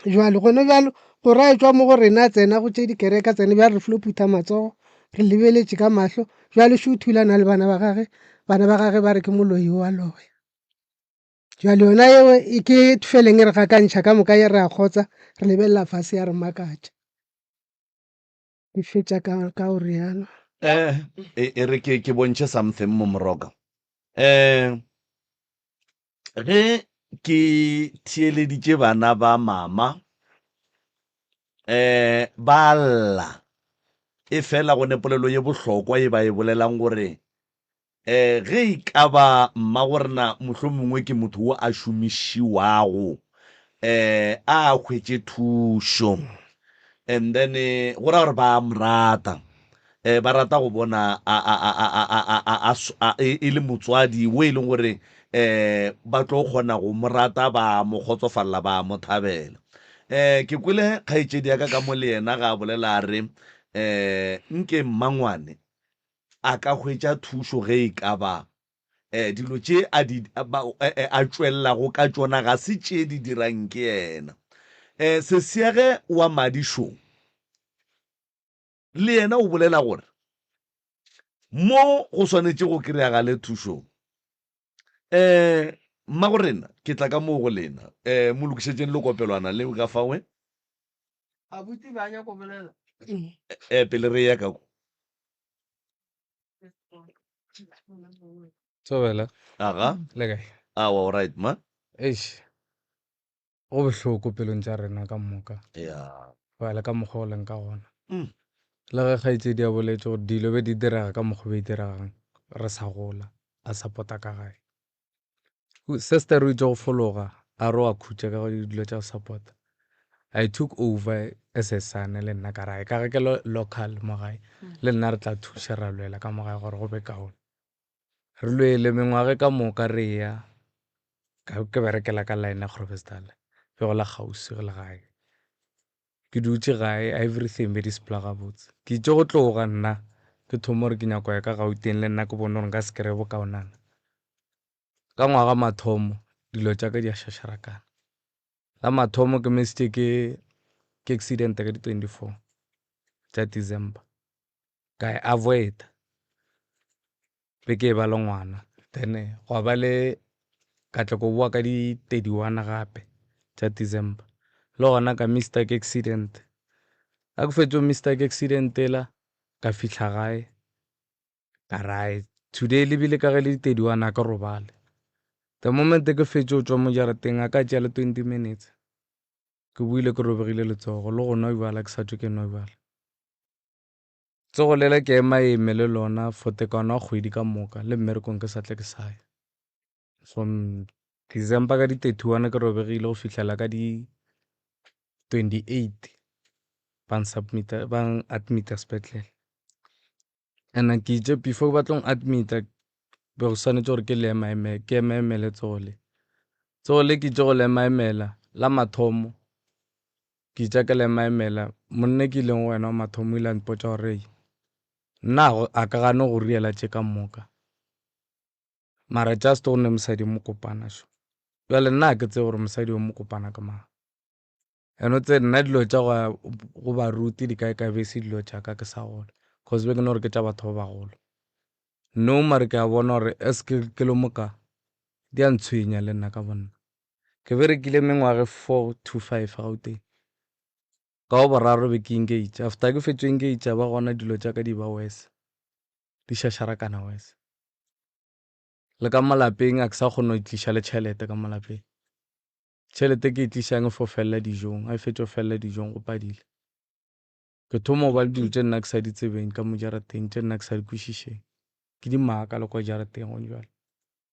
Speaker 6: Jwale gone bjalo gore a etšwa mo go rena a tsena go tše dikereke a tsene bjale re filo phutha matsogo re lebeletše ka mahlo bjale šo o thulana le bana ba gage bana ba gage ba re ke moloi wa loya. Jwale yona eo e ke feleng e re gakantšha ka moka ye re a kgotsa re lebelela fase ya re makatša. Ke fetša ka ka go realo.
Speaker 1: Eh, e, e re ke ke bontšhe something mo moroka. Eh, ge ke theeleditše bana ba mama eh ba lla e fela go ne polelo ye bohlokwa ye ba e bolelang gore eh ge e ka ba mmagorena mohlomongwe ke motho wo a šomišiwago eh a hwetše thušo and then go ra gore ba mo rata eh ba rata go bona a a a a a a a a a e le motswadi wo e leng gore eh ba tlo kgona go mo rata ba mo kgotsofalla ba mo thabela. Eh ke kwele kgaetšedi ya ka ka mo le yena ga a bolela a re eh nke mmangwane a ka hwetša thušo ge e ka ba eh dilo tše a di a tšwelelago ka tšona ga se tše di dirang ke yena. Eh sesiage wa Madišong le yena o bolela gore mo go swanetše go kry-agale thušo. Um mmagorena ke tla ka moo go lena. Um mo lokišetšeng lekopelwana leo ka fawe.
Speaker 2: Abuti ba nyako bolela.
Speaker 1: Eh, pele re ya ka ko.
Speaker 7: Thobela.
Speaker 1: Aga.
Speaker 7: Le kae?
Speaker 1: Awa, all right, ma.
Speaker 7: Eish. Go bohloko pelong tša rena ka moka.
Speaker 1: Ya.
Speaker 7: Go ya le ka mokgwa o leng ka gona.
Speaker 1: Mm.
Speaker 7: Le ge kgaetšedi a boletše gore dilo be di direga ka mokgwa be di diregang re sa gola, a support-a ka gae. Sister o itše go fologa a re o a khutša ka dilo tša go support-a. I took over as a son le nna ka re ka ge ke le local mo gae le nna re tla thuša ra lwela ka mo gae gore go be kaone. Re lwele mengwaga ka moka re ya ke berekela ka line ya Groblersdal be go la kgauswi le gae. Ke dutše gae everything be di sepela gabotse. Ke itše go tloga nna ke thoma gore ke nyaka go ya ka Gauteng le nna ke bone gore nka se kry-e bokaonana. Ka ngwaga mathomo dilo tša ka di a šašarakana. La mathomo ke missitše ke ke accident ka di 24 tša December ka e avoid-a be ke e ba le ngwana then gwa ba le ka tla ko boa ka di 31 gape tša December le gona ka missed ke accident. Ga ke fetša go missed ke accident ela ka fihla gae. Ka re ai today le bile ka ge le di 31 a ke robale. The moment ke fetše go tšwa mo jarateng a ka tšea le 20 minutes ke boile ke robegile letsogo le go nwa bjala ke sa tšwe ke nwa bjala. Tsogo lela ke ema eme le lona for tekano ya kgwedi ka moka le mmerekong ke sa tle ke sa ya. From December ka di 31 ke robegile go fihlela ka di 28 ba nsubmita ba admita sepetlele. And ke itše before ba tlo admita be go swanetše gore ke le emaeme ke emaemele tsogo le. Tsogo le ke itše go le emaemela la mathomo ke itša ke le emaemela monna ke ileng go wena wa mathomo o ile a mpotša gore nna a ka gane go riela tše ka moka. Mara just go ne mosadi o mokopana šo. Bjale nna ga ke tsebe gore mosadi o mokopana ke mang. And o tsebe nna dilo tša go ya go baruti di kae kae be se dilo tša ka ke sa gola. Cause be ke no re ke tša batho ba bagolo. No mare ke a bona gore as ke ke le moka di a ntshwenya le nna ka bonna. Ke berekile mengwaga e 4 to 5 Gauteng. Ka wa boraro be ke engage. After ke fetšo engage ba gona dilo tša ka di ba worse. Di šašarakana worse. Le ka mo lapeng a ke sa kgona go tliša le tšhelete ka mo lapeng. Tšhelete ke e tlišang e fo felela dijong, ga e fetša go felela dijong go padile. Ke thoma go ba le dilo tše nna ke sa di tsebeng ka mo jarateng, tše nna ke sa di kwešišeng. Ke di maaka le kwa jarateng gone bjale.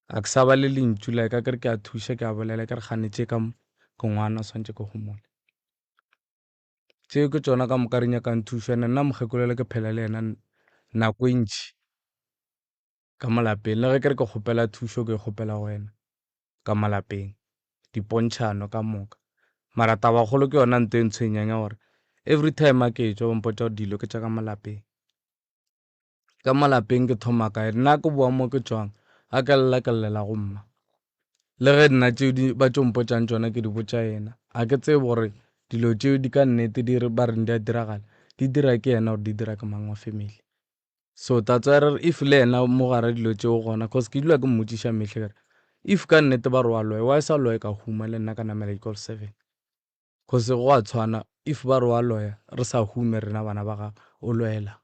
Speaker 7: A ke sa ba le lentšu like a ke re ke a thuša ke a bolela ke re kgane tše ka mo ke ngwana swantše ke homole. Tše ke tšona ka moka re nyakang thušo ene nna mokgekolo le ke phela le yena nako e ntši ka mo lapeng le ge ke re ke kgopela thušo ke e kgopela go yena ka mo lapeng dipontšhano ka moka mara tabakgolo ke yona nto e ntshwenyang ya gore every time a ke etšwa ba mpotša gore dilo ke tša ka mo lapeng. Ka mo lapeng ke thoma kae? Nna ke boa mo ke tšwang, a ka lla ke llela go mma. Le ge nna tšeo di ba tšo mpotšang tšona ke di botša yena. Ga ke tsebe gore dilo tšeo di ka nnete di re ba reng di a diragala, di dira ke yena or di dira ke mang wa family. So that's why re re if le yena mo gare dilo tšeo gona cause ke dula ke mmotšiša mehle ke re if ka nnete ba re wa loya why sa loye ka huma le nna ka namela di-Golf 7? Cause go a tshwana if ba re wa loya re sa hume rena bana ba gago o loela.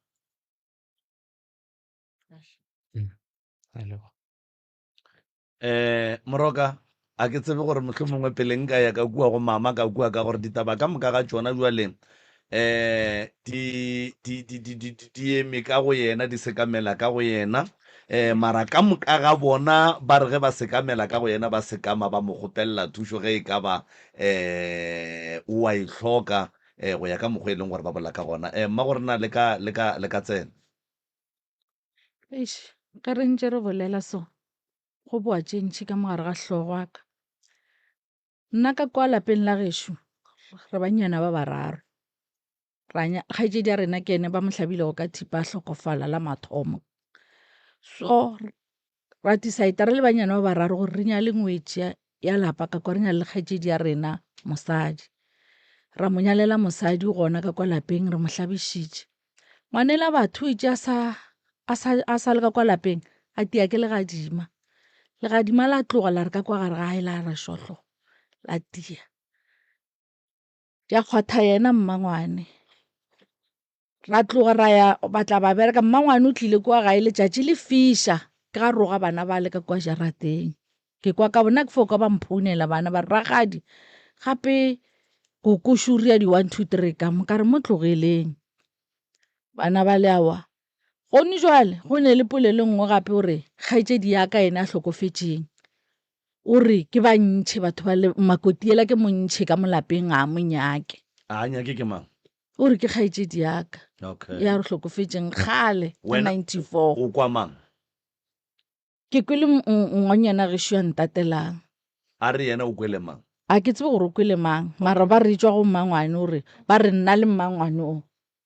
Speaker 1: Eh, Moroka, a ke tsebe gore mohlomongwe pele nka ya ka kua go mama ka kua ka gore ditaba ka moka ga tšona jwale eh di di di di di di eme ka go yena di sekamela ka go yena eh mara ka moka ga bona ba re ge ba sekamela ka go yena ba sekama ba mo kgopelela thušo ge e ka ba eh o a e hloka eh go ya ka mokgwa e leng gore ba bolela ka gona eh mma gore na le ka le ka le ka tsena.
Speaker 5: Eish, ge re ntše re bolela so, go boa tše ntši ka mo gare ga hlogo ya ka. Nna ka kwa lapeng la gešo re bannyana ba bararo. Ra nya kgaetšedi ya rena ke ene ba mo hlabilego ka thipa a hlokofala la mathomo. So ra decide-a re le bannyana ba bararo gore re nyale ngwetši ya lapa ka kwa re nyale le kgaetšedi ya rena mosadi. Ra mo nyalela mosadi gona ka kwa lapeng re mo hlabišitše. Ngwanela batho o itše a sa a sa a sa le ka kwa lapeng a tia ke legadima. Legadima la tloga la re ka kwa gare ga gae la re šohlo la tia. Ya kgwatha yena mmangwane. Ra tloga ra ya ba tla ba bereka mmangwane o tlile kwa gae letšatši le fiša ke ga roga bana ba le ka kwa jarateng. Ke kwa ka bona ke fo kwa ba mphounela bana ba re rakgadi gape koko šuria di 1 2 3 ka mo ka re mo tlogeleng. Bana ba le aowa. Gone jwale go ne le polelo e nngwe gape o re kgaetšedi ya ka ene a hlokofetšeng o re ke ba ntšhe batho ba le makoti yela ke mo ntšhe ka mo lapeng ga a mo nyake.
Speaker 1: A nyake ke mang?
Speaker 5: O re ke kgaetšedi ya ka
Speaker 1: Okay.
Speaker 5: ya re hlokofetšeng kgale ka
Speaker 1: Wena
Speaker 5: 94.
Speaker 1: o kwa mang?
Speaker 5: Ke kwele ngwanyana gešo ya ntatelang.
Speaker 1: A re yena o kwele mang?
Speaker 5: A ke tsebe gore o kwele mang, mara ba re tšwa go mmangwane o re ba re nna le mmangwane o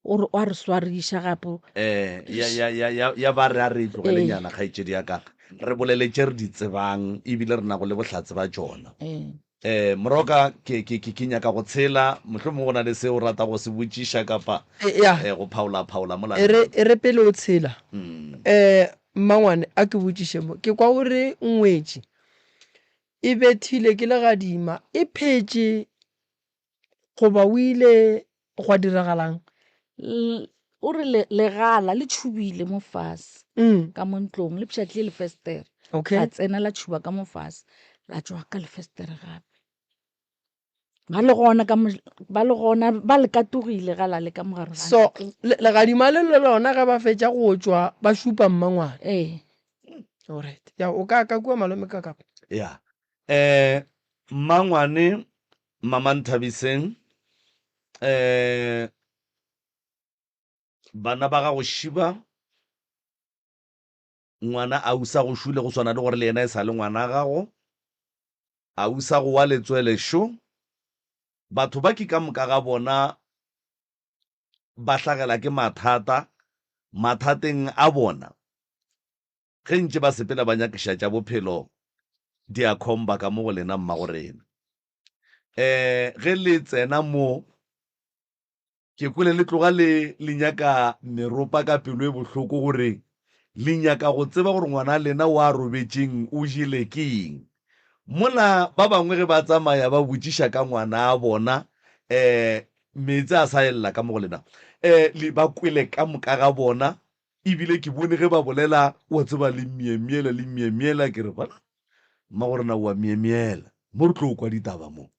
Speaker 5: o re wa re swariša gape.
Speaker 1: Eh, ya, ya, ya, ya, ya ba re a re e tlogele
Speaker 5: Ee.
Speaker 1: nyana kgaetšedi ya ka. Re bolele tše re di tsebang ebile re nago le bohlatse ba tšona.
Speaker 5: Ee.
Speaker 1: Eh, Moroka, ke, ke, ke, ke nyaka go tshela, mohlomongwe go na le se o rata go se botšiša kapa
Speaker 2: E, ya.
Speaker 1: eh, go phaola-phaola mola
Speaker 2: E re, e re pele o tshela.
Speaker 1: Mm.
Speaker 2: Eh, mmangwane, a ke botšiše mo. Ke kwa o re ngwetši e bethile ke legadima, e phetše goba o ile gwa diragalang?
Speaker 5: L, o re le, legala le tšhubile mo fase
Speaker 2: Mm.
Speaker 5: ka mo ntlong, le pšhatlile lefestere.
Speaker 2: Okay.
Speaker 5: La tsena la tšhuba ka mo fase, la tšwa ka lefestere gape. Ba le gona ka mo, ba le gona, ba le katogile ga la le ka mo gare ga
Speaker 2: So,
Speaker 5: ntlo.
Speaker 2: le, legadima le le lona ge ba fetša go tšwa ba šupa mmangwane.
Speaker 5: Ee.
Speaker 2: Alright. Ya, o ka ka kua malome ka kapa.
Speaker 1: Ya. Eh, mmangwane, Mama Nthabiseng, eh, bana ba gago šiba, ngwana a usa go šule go swana le gore le yena e sa le ngwana gago, a usa go wa letswele šo. Batho ba ke ka moka ga bona ba hlagela ke mathata, mathateng a bona. Ge ntše ba sepela ba nyakiša tša bophelo, di a khomba ka mo go lena mmagorena. Um ge le tsena mo, ke kwele le tloga le le nyaka meropa ka pelo e bohloko gore le nyaka go tseba gore ngwana lena wa robetšeng o jele ke eng. Mola ba bangwe ge ba tsamaya ba botšiša ka ngwana a bona, um. Meetse a sa elela ka mo go lena. Um le ba kwele ka moka ga bona, ebile ke bone ge ba bolela, wa tseba, le myemyela, le myemyela. Ke re, Banna, mmagorena o a myemyela. Mo re tlo kwa ditaba mo.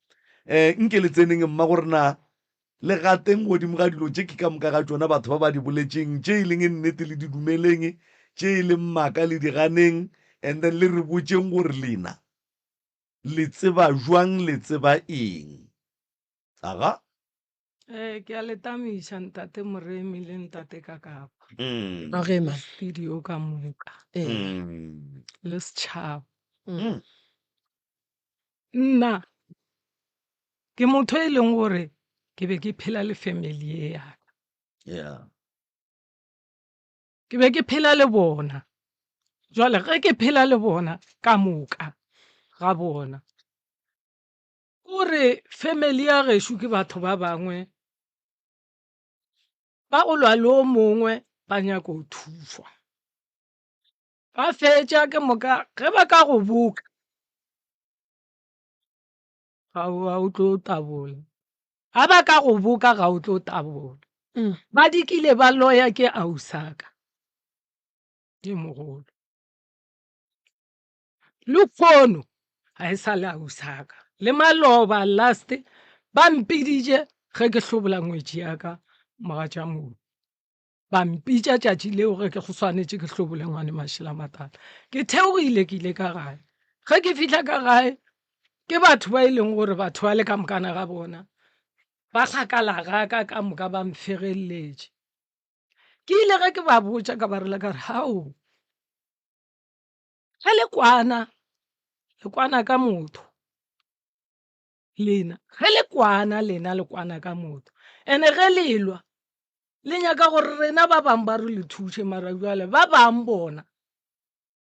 Speaker 1: Um nke le tseneng, mmagorena, le gateng godimo ga dilo tše ke ka moka ga tšona batho ba ba di boletšeng, tše e leng nnete le di dumeleng, tše e leng maaka le di ganeng, and then le re botšeng gore lena le tseba jwang, le tseba eng. Aga.
Speaker 9: Eh, ke a le tamiša ntate Moremi le ntate Kakapa.
Speaker 1: Mm.
Speaker 2: Age ma.
Speaker 9: Studio ka moka.
Speaker 2: Ee.
Speaker 1: Mm.
Speaker 9: Le setšhaba.
Speaker 1: Mm.
Speaker 9: Nna ke motho e leng gore ke be ke phela le family ye ya ka.
Speaker 1: Yeah.
Speaker 9: Ke be ke phela le bona. Jwale ge ke phela le bona ka moka ga bona. Kore family ya gešo ke batho ba bangwe ba go lwa le o mongwe ba nyaka go thušwa. Ba fetša ke moka ge ba ka go boka ga o tlo tabola. Ga ba ka go boka ga o tlo tabola. Ba dikile ba loya ke ausaka e mogolo. Lehono ga e sa le ausaka. Le maloba last ba mpiditše ge ke hlobola ngwetši ya ka mogatšamohu. Ba mpitša tšatši leo ge ke go swanetše ke hlobole ngwane mašela matala. Ke theogile ke ile ka gae. Ge ke fihla ka gae ke batho ba e leng gore batho ba le ka mokana ga bona ba kgakala ga ka ka moka ba mfegelletše. Ke ile ge ke ba botša ka ba rela ka re hao Ge le kwana, le kwana ka motho lena. Ge le kwana lena le kwana ka motho. Ene ge le lwa, le nyaka gore rena ba bangwe ba re le thuše mara bjale ba bangwe bona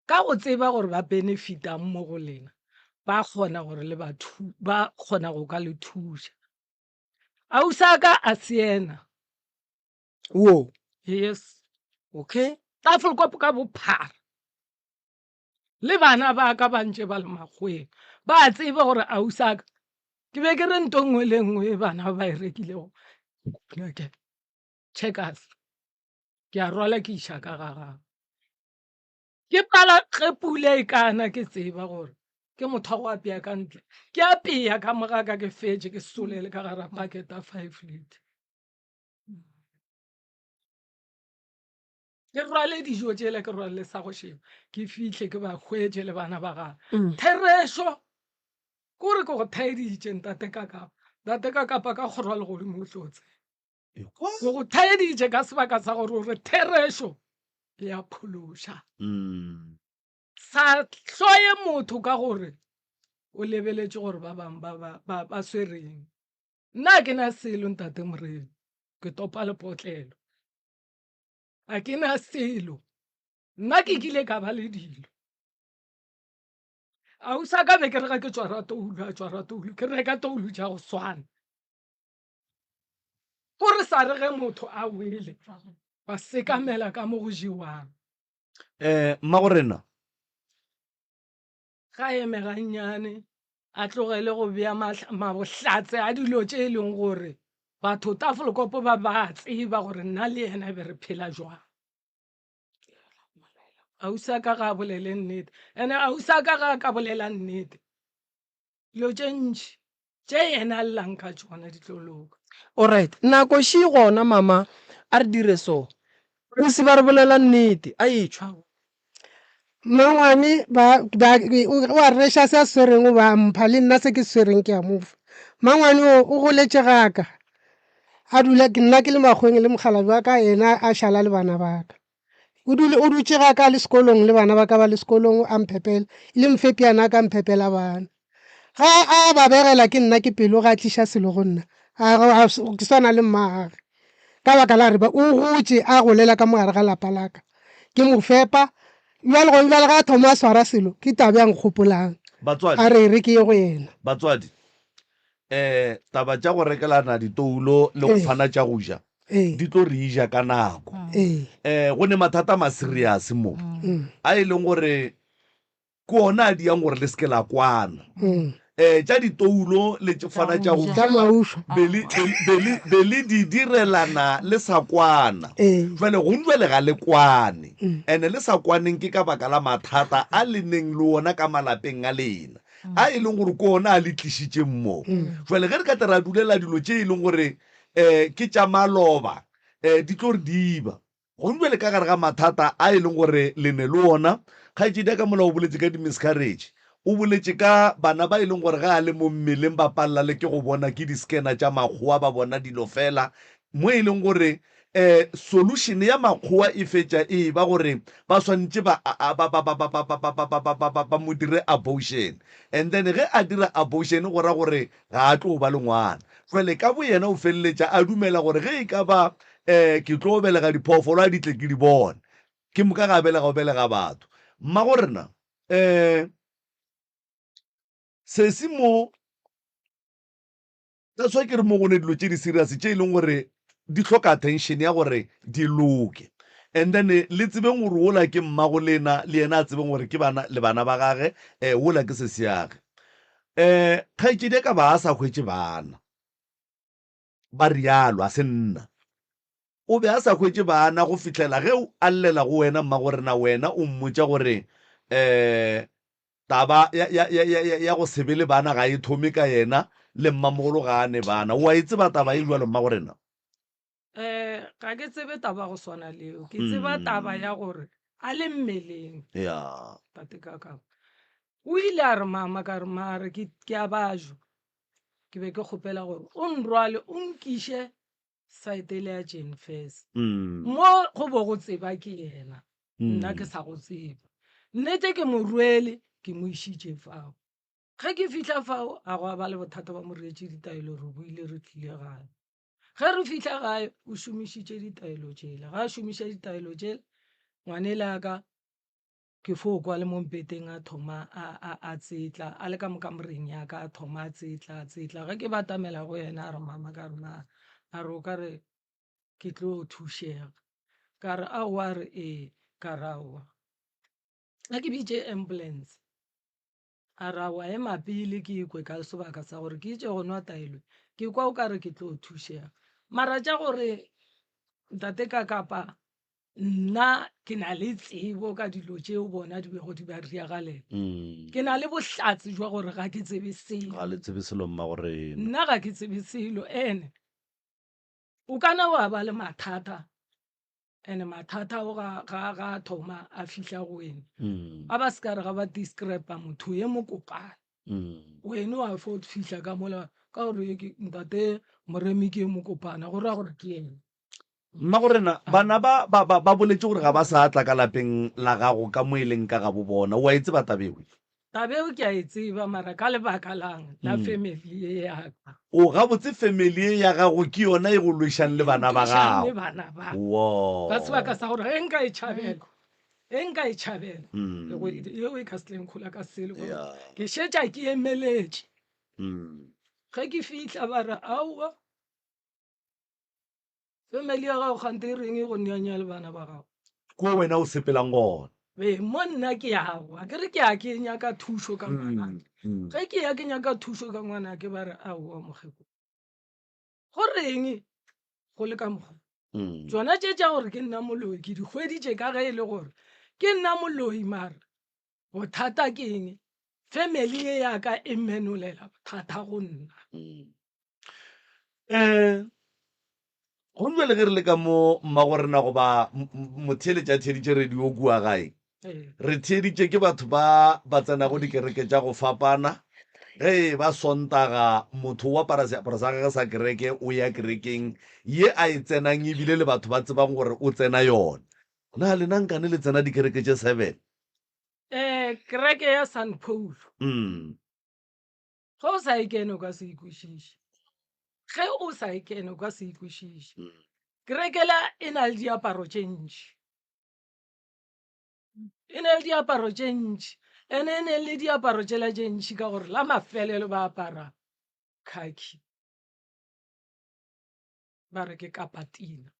Speaker 9: ka go tseba gore ba benefitang mo go lena, ba kgona gore le ba ba kgona go ka le thuša. Ausaka a se yena.
Speaker 2: Wo.
Speaker 9: Yes.
Speaker 2: Okay.
Speaker 9: Tafelkop ka bophara. Le bana ba ka ba ntše ba le makgweng. Ba tseba gore ausaka ke be ke re nto nngwe le nngwe e bana ba e rekilego. Okay. Checkers. Ke a rwala ke iša ka ga gagwe. Ke pala ge pula e kana ke tseba gore ke motho wa go apea ka ntle. Ke apea ka mo ga ka ke fetše ke solele ka gara bucket ya 5 litre. Ke rwale dijo tšela ke rwale sa go šeba ke fihle ke ba hwetše le bana ba gagwe. Mm. Therešo kore ke go thaeditše ntate Kakapa. Ntate Kakapa ka kgoro ya legodimo o tlo tsena. Ke go thaeditše ka sebaka sa gore o re therešo ya phološa.
Speaker 1: Mm.
Speaker 9: Sa hloye motho ka gore o lebeletše gore ba bangwe ba, ba, ba, ba swereng. Nna ga ke na selo ntate Moremi, ke topa lepotlelo. Ga ke na selo. Nna ke kile ka ba le dilo. Ausi a ka be ke re ga ke tšwara toulo, a tšwara toulo, ke reka toulo tša go swana. Ko re sa re ge motho a wele, ba sekamela ka mo go jewang.
Speaker 1: Eh, mmagorena.
Speaker 9: Ga eme gannyane, a tlogele go bea mabohlatse a dilo tše e leng gore batho Tafelkopo ba ba tseba gore nna le yena be re phela jwang. Ausi a ka ga a bolele nnete, ene ausi a ka ga a ka bolela nnete, dilo tše ntši tše yena a llang ka tšona di tlo loka.
Speaker 2: Alright, nako še gona mama, a re dire so. Re se ba re bolela nnete, a etšwa.
Speaker 6: Mmangwane ba, ba, o a reša se a swereng o ba mpha, le nna se ke swereng ke a mo fa. Mmangwane o, o goletše ga ka, a dula, nna ke le makgweng le mokgalabje wa ka, yena a šala le bana ba ka. O dule, o dutše ga ka le sekolong le bana ba ka ba le sekolong a mphepela, e le mfepi yana ka mphepela bana. Ga a ba begela ke nna ke pelo ga a tliša selo go nna, a, a, ke swana le mmagage. Ka baka la gore o gotše a golela ka mogare ga lapa la ka. Ke mo fepa, bjale gone bjale ga a thoma a swara selo, ke taba ya nkgopolang.
Speaker 1: Batswadi.
Speaker 6: A re e re ke ye go yena.
Speaker 1: Batswadi, um taba tša go rekelana ditoulo le go fana tša go ja di tlo re ja ka nako. Um go ne mathata a maseriase mo a e leng gore ke ona a diang gore le se ke la kwana. Um um tša ditoulo le fana tša go
Speaker 6: Tša maušo.
Speaker 1: be le, be, be le, be le di direlana le sa kwana.
Speaker 6: Ee.
Speaker 1: Jwale gong jwale ga le kwane. Ene le sa kwaneng ke ka baka la mathata a le neng le ona ka malapeng a lena, a e leng gore ke ona a le tlišitšeng mo. Jwale ge re ka tla ra dulela dilo tše e leng gore um ke tša maloba, um di tlo re diba. Gomme bjale ka gare ga mathata a e leng gore le ne le ona, kgaetšedi ya ka mola o boletše ka di-miscarriage, o boletše ka bana ba e leng gore ge a le mo mmeleng ba palela le ke go bona ke di-scanner tša makgowa ba bona dilo fela, mo e leng gore um solution ya makgowa e fetša e eba gore ba swanetše ba, ba, ba, ba, ba, ba, ba, ba, ba, ba, ba, ba, ba mo dire abortion. And then ge a dira abortion go ra gore ga a tlo ba le ngwana. Jwale ka boyena o feleletša a dumela gore ge e ka ba um ke tlo belega diphoofolo a di tle ke di bone. Ke moka ga belega o belega batho. Mmago rena um sesi mo that's why ke re mo go ne dilo tše di serious tše e leng gore di hloka attention ya gore di loke. And then le tsebeng gore wola ke mmago lena le yena a tsebeng gore ke bana le bana ba gage um wola ke sesiage. Um kgaetšedi ya ka ba a sa hwetše bana. Ba realo, a se nna. O be a sa hwetše bana go fihlela ge a llela go wena, mmagorena, wena o mmotša gore um taba ya, ya, ya, ya, ya, ya go se be le bana ga e thome ka yena, le mmamogolo ga a ne bana. O a e tseba taba e bjalo, mmagorena?
Speaker 9: Um ga ke tsebe taba go swana leo. Ke tseba taba ya gore a le mmeleng.
Speaker 1: Ya.
Speaker 9: Tate Kakapa. O ile a re mama, ka re mare ke, ke a bajwa. Ke be ke kgopela gore o nrwale o nkiše saete le ya Jane Furse. Mo go bo go tseba ke yena, nna ke sa go tseba. Nnete ke mo rwele ke mo išitše fao. Ge ke fihla fao a gwa ba le bothata ba mo reetše ditaelo re boile re tlile gae. Ge re fihla gae o šomišitše ditaelo tšela. Ga a šomiša ditaelo tšela ngwanela ka Ke fo kwa le mo mpeteng a thoma a, a, a tsetla, a le ka mo kamoreng ya ka, a thoma a tsetla, a tsetla. Ge ke batamela go yena a re, Mama, ka re, na, a re, o ka re ke tlo thušega. Ka re, aowa, a re, ee. Ka re, aowa. A ke bitše ambulance. A re, aowa, ema pele ke kwe ka sebaka sa gore ke itše go nwa taelo, ke kwa o ka re ke tlo thušega. Mara tša gore ntate Kakapa nna ke na le tsebo ka dilo tšeo bona di bego di ba riagalela mm. ke na le bohlatse jwa gore ga ke tsebe selo
Speaker 1: ga le tsebe selo mma gore
Speaker 9: nna ga ke tsebe selo ene o kana wa ba le mathata ene mathata o ga ga ga thoma a fihla go wena mm. a ba se ka re ga ba describe motho ye mokopana mm. wene wa fo fihla ka mola ka gore ntate moremi ke mokopana go ra gore ke ene
Speaker 1: Mmagorena, bana ba, ba, ba, ba boletše gore ga ba sa tla ka lapeng la gago ka mo e leng ka gabo bona. O a e tseba taba eo?
Speaker 9: Taba eo ke a e tseba, mara ka lebaka lang la family ye ya ka.
Speaker 1: O, gabotse family ye ya gago ke yona e go lwešang le bana ba gago.
Speaker 9: Le bana ba.
Speaker 1: Wo.
Speaker 9: Ka sebaka sa gore ge nka e tšhabela, ge nka e tšhabela, yeo e ka se tle nkhola ka selo. Ke šetša ke emeletše. Ge ke fihla ba re, aowa. Family ya gago kgante e reng e go neanya le bana ba gago?
Speaker 1: Ko wena o sepelang gona.
Speaker 9: Be mo nna ke yago a ke re ke ya ke nyaka thušo ka ngwanake. Ge ke ya ke nyaka thušo ka ngwanake ba re aowa mokgekolo. Go reng go le ka mokgwa? Tsona tše tša gore ke nna moloi ke di hweditše ka ge e le gore ke nna moloi mara bothata ke eng? Family ye ya ka e menolela bothata go nna.
Speaker 1: Um go bjale ge re le ka mo mmagorena goba motheeletši a theeditše radio kua gae, re theeditše ke batho ba ba tsenago dikereke tša go fapana. Ge e ba Sontaga motho o apara seaparo sa gagwe sa kereke o ya kerekeng ye a e tsenang ebile le batho ba tsebang gore o tsena yona. Na lena nkane le tsena dikereke tše seven?
Speaker 9: Um kereke ya San Paul. Ge o sa e kene o ka se e kwešiše. Ge o sa e kene o ka se e kwešiše. Kerekela e na le diaparo tše ntši. E na le diaparo tše ntši. Ene e ne le diaparo tšela tše ntši ka gore la mafelelo ba apara khakhi. Ba re ke kapatina.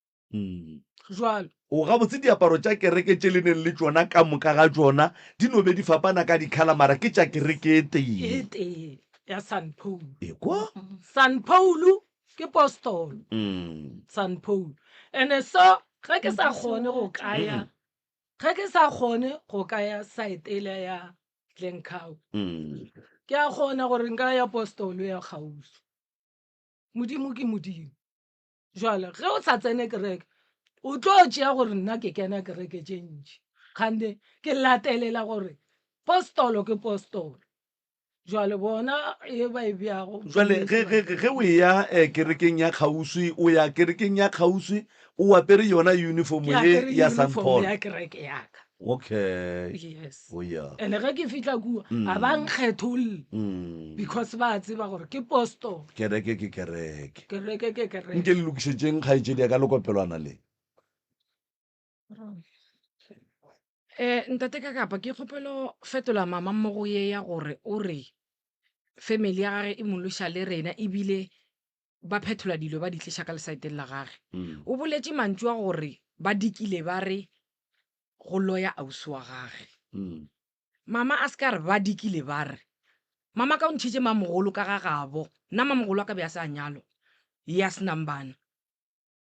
Speaker 9: Jwalo.
Speaker 1: O gabotse diaparo tša kereke tše le neng le tšona ka moka ga tšona di no be di fapana ka dikhala mara ke tša kereke e tee.
Speaker 9: E tee. ya San Paul.
Speaker 1: Ekwa?
Speaker 9: San Paul ke postolo.
Speaker 1: Mm.
Speaker 9: San Paul. And so ge ke sa kgone go kaya ge ke sa kgone go kaya site ele ya Glencoe.
Speaker 1: Mm.
Speaker 9: Ke a kgona gore nka ya postolo ya kgauswi. Modimo ke Modimo. Jwale ge o sa tsene kereke o tlo tšea gore nna ke kena kereke tše ntši. Kgante ke latelela gore postolo ke postolo. Jwale bona e ba e beago.
Speaker 1: Jwale ge, ge, ge o eya eh, kerekeng ya kgauswi, o ya kerekeng ya kgauswi o apere yona uniform
Speaker 9: Ke
Speaker 1: ye
Speaker 9: apere
Speaker 1: ya San
Speaker 9: uniform
Speaker 1: Paul.
Speaker 9: ya kereke ya ka.
Speaker 1: Okay.
Speaker 9: Yes.
Speaker 1: Oh yeah.
Speaker 9: And ge ke fihla kua, a ba nkgetholle because ba tseba gore ke postolo.
Speaker 1: Kereke ke kereke.
Speaker 9: Kereke ke kereke.
Speaker 1: Nke le lokišetšeng kgaetšedi ya ka lekopelwana le.
Speaker 3: Eh, ntate ka kapa ke kgopelo fetola mama mmogo ye ya gore o re family ya gage e mo loša le rena ebile ba phethola dilo ba di tliša ka lesaeteng la gage.
Speaker 1: Mm.
Speaker 3: O boletše mantšu a gore ba dikile ba re go loya ausi wa gage.
Speaker 1: Mm.
Speaker 3: Mama a se ka re ba dikile ba re. Mama ka o ntšhitše mamogolo ka ga gabo. Nna mamogolo a ka be a se a nyalwa. Ye a senang bana.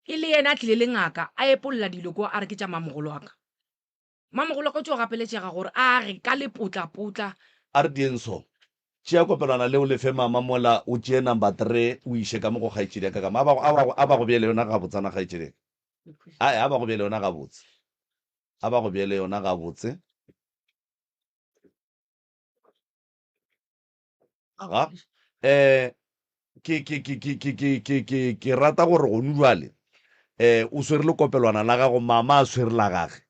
Speaker 3: E le yena a tlile le ngaka a epolla dilo kwa a re ke tša mamogolo wa ka. Mamogolo wa ka o tšo gapeletšega gore a re ka lepotlapotla.
Speaker 1: A re dieng so. Tšea kopelwana leo le fe mama mola o tšee number tree o iše ka mo go kgaetšedi ya ka ka mo. A ba, a ba, a ba go beele yona gabotsana kgaetšedi ya ka. Ae, a ba go beele yona gabotse. A ba go beele yona gabotse. Aga. Eh, ke, ke, ke, ke, ke, ke, ke, ke, ke rata gore gonu jwale, eh, o swere lekopelwana la gago, mama a swere la gage.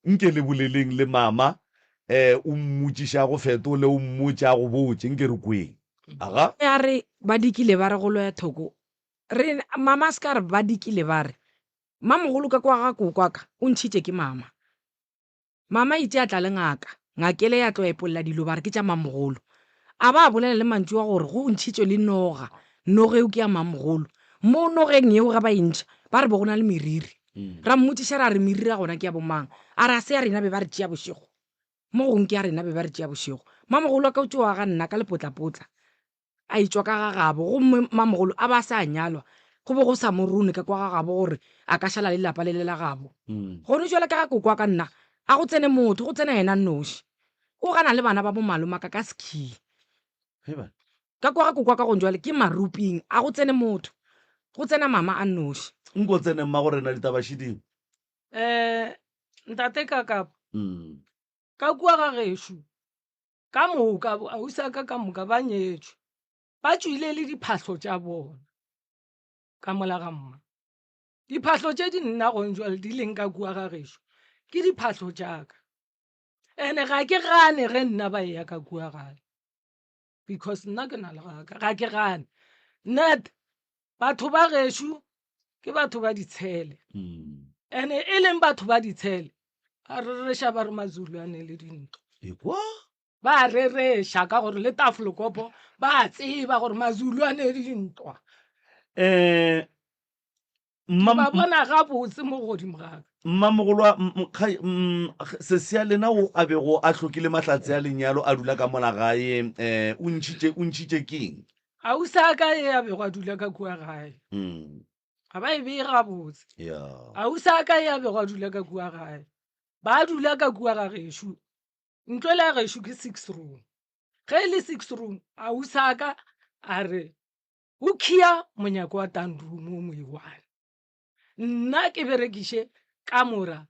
Speaker 1: Nke le boleleng le mama, eh, o mmotšiše a go fetole, o mmotše a go botše, nke re kweng. Aga.
Speaker 3: A re, ba dikile ba re go loya thoko. Re, mama a se ka re ba dikile ba re. Mamogolo ka kwa ga koko wa ka, o ntšhitše ke mama. Mama itše a tla le ngaka. Ngaka ele ya tlo epolla dilo ba re ke tša mamogolo. A ba a bolela le mantšu a gore go ntšhitšwe le noga, noga eo ke ya mamogolo. Mo nogeng yeo ge ba e ntšha ba re be go na le meriri. Ra mmotšiša ra re meriri ya gona ke ya bomang? A re a se ya rena be ba re tšea bošego. Mo gongwe ke ya rena be ba re tšea bošego. Mamogolo wa ka o tšo aga nna ka lepotlapotla. a etšwa ka ga gabo gomme mamogolo a ba a se a nyalwa, go be go sa mo rone ka kwa ga gabo gore a ka šala le lapa le le la gabo. Gone jwale ka ga koko wa ka nna a go tsene motho, go tsena yena nnoši. O gana le bana ba bo malomaka ka sekhii. Ka kwa ga koko wa ka gone jwale ke maruping, a go tsene motho, go tsena mama a nnoši.
Speaker 1: Nko tsene mmago rena ditaba šiding.
Speaker 9: Um ntate Kakapa, ka kua ga gešo Ka moka ausi a ka ka moka ba nyetšwe, ba tšwile le diphahlo tša bona ka mola ga mma. Diphahlo tše di nna gong jwale di leng ka kua ga gešo ke diphahlo tša ka. Ene ga ke gane ge nna ba eya ka kua gae because nna ke na le gaka, ga ke gane. Net batho ba gešo ke batho ba ditshele ene e leng batho ba ditshele a rereša ba re mazulu a ne le dintlo
Speaker 1: Ekwa?
Speaker 9: ba rereša ka gore le tafolkopo ba tseba gore mazulu a ne le dintwa
Speaker 1: Eh, mma
Speaker 9: ba bona gabotse mo godimo ga ka
Speaker 1: mmamogolo wa sesi ya lena o a bego a hlokile mahlatse a lenyalo a dula ka mola gae um o ntšhitše o ntšhitše keng
Speaker 9: ausi a ka e a bego a dula ka kua gae
Speaker 1: mm.
Speaker 9: ga ba e beye gabotse
Speaker 1: yeah.
Speaker 9: ausi a ka e a bego a dula ka kua gae ba dula ka kua ga gešo ntlo le ya gešo ke six room ge e le six room ausi a ka a re o khia monyako wa tan room o moiwane nna ke berekiše kamora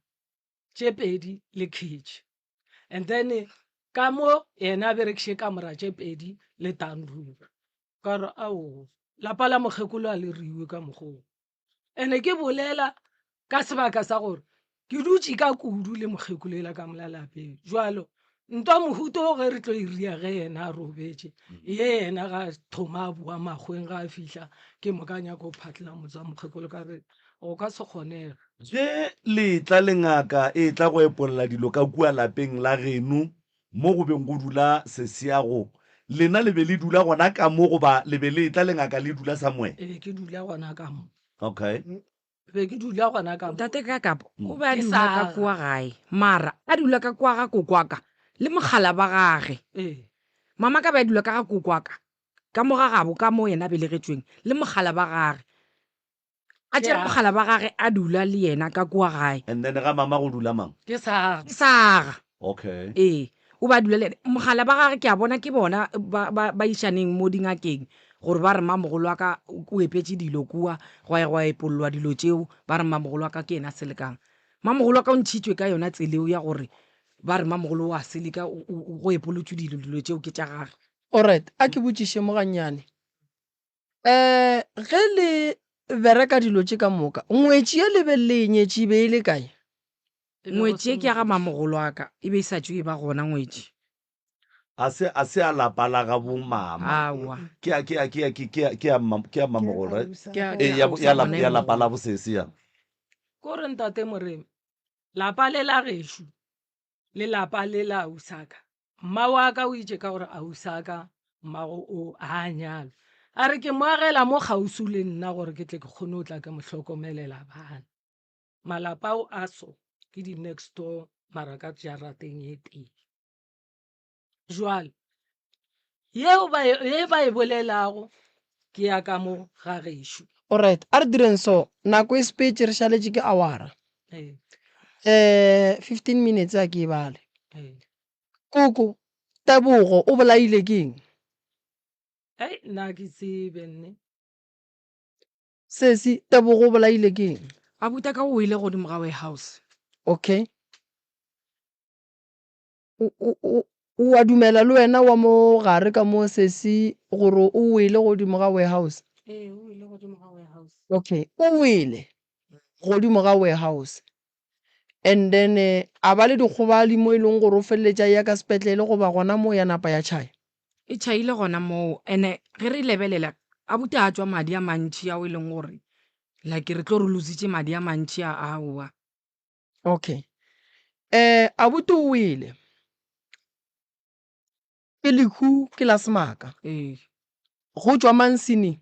Speaker 9: tše pedi le kitchen and then ka mo yena a berekiše kamora tše pedi le tan room ka re ao lapa la mokgekolo a le riwe ka mokgoo ene ke bolela ka sebaka sa gore ke dutše ka kudu le mokgekolo ela ka mola lapeng jwalo ntwa mohuto o ge re tlo e ria ge yena a robetše ye yena ga thoma a boa makgweng ga a fihla ke moka a nyaka go phatlela motse wa mokgekolo ka re go ka se kgonege
Speaker 1: Ge le etla le ngaka e etla go epolla dilo ka kua lapeng la geno mo go beng go dula sesiago, lena le be le dula gona ka mo goba le be le etla le ngaka le dula somewhere?
Speaker 9: Ee, ke dula gona ka mo.
Speaker 1: Okay.
Speaker 9: Be ke dula gona ka mo.
Speaker 3: Ntate Kakapa o be a
Speaker 9: Ke
Speaker 3: dula ka
Speaker 9: sa-
Speaker 3: kua gae mara a dula ka kua ga kokwaka le mogala ba gage.
Speaker 9: Ee.
Speaker 3: Mama ka be a dula ka ga kokwaka. ka mo ga gabo ka mo yena a belegetšweng le mogala ba gage. A tšere mogala ba gage a dula le yena ka kua gae.
Speaker 1: And then ga mama go dula mang?
Speaker 9: Ke Saga.
Speaker 3: Ke Saga.
Speaker 1: Okay.
Speaker 3: Ee, o be a dula le yena. Mogala ba gage ke a bona ke bona ba, ba, ba išaneng mo dingakeng gore ba re mmamogolo wa ka o epetše dilo kua, gwa ya gwa epollwa dilo tšeo, ba re mmamogolo wa ka ke yena a selekang. Mmamogolo wa ka o ntšhitšwe ka yona tseleo ya gore ba re mmamogolo o a seleka, o, o, go epolotšwe dilo, dilo tšeo ke tša gage.
Speaker 2: Alright, a ke botšiše mo gannyane. Um ge le bereka dilo tše ka moka, ngwetši ye le be le e nyetše e be e le kae?
Speaker 3: Ngwetši ye ke ya ga mamogolo wa ka, e be e sa tšwe e ba gona ngwetši.
Speaker 1: A se, a se ya lapa la ga bo mama.
Speaker 3: Aowa.
Speaker 1: Ke ya, ke ya, ke ya, ke, ke ya, ke ya mma, ke ya mmamogolo, right?
Speaker 3: Ke ya,
Speaker 1: Ee,
Speaker 3: ke ya
Speaker 1: ya,
Speaker 3: ausi
Speaker 1: ya
Speaker 3: wa
Speaker 1: la,
Speaker 3: bona e
Speaker 1: ya lapa
Speaker 3: mogolo.
Speaker 1: la bosese ya.
Speaker 9: Ko re ntate Moremi, lapa le la gešo le lapa le la ausaka. Mma wa ka o itše ka gore ausaka mmago o a nyalwa. A re ke mo agela mo kgauswi le nna gore ke tle ke kgone go tla ke mo hlokomelela bana. Malapa ao a so ke di next door mara ka jarateng e tee. Jwale yeo ba e, ye ba e bolelago ke ya ka mo ga gešo.
Speaker 2: Alright, a re direng so, nako e sepetše re šaletše ke awara.
Speaker 9: Ee.
Speaker 2: Eh, 15 minutes a ke e bale.
Speaker 9: Ee.
Speaker 2: Koko, Tebogo o bolaile ke eng?
Speaker 9: Hei, nna ke tsebe nne.
Speaker 2: Sesi, Tebogo o bolaile ke eng?
Speaker 3: Abuti ka o wele godimo ga warehouse.
Speaker 2: Okay. O, o, o, o a dumela le wena wa mo gare ka mo sesi gore o wele godimo ga warehouse?
Speaker 4: Ee, o wele godimo ga warehouse.
Speaker 2: Okay, o wele godimo ga warehouse and then a ba le dikgobadi mo e leng gore o feleletša a eya ka sepetlele goba gona moo ya napa ya tšhaya?
Speaker 3: E tšhaile gona moo and-e ge re lebelela abuti a tšwa madi a mantši ao e leng gore like re tlo re lositše madi a mantši a aowa.
Speaker 2: Okay. Eh, abuti o wele. Ke lehu ke la semaka.
Speaker 3: Ee.
Speaker 2: Go tšwa mang sini?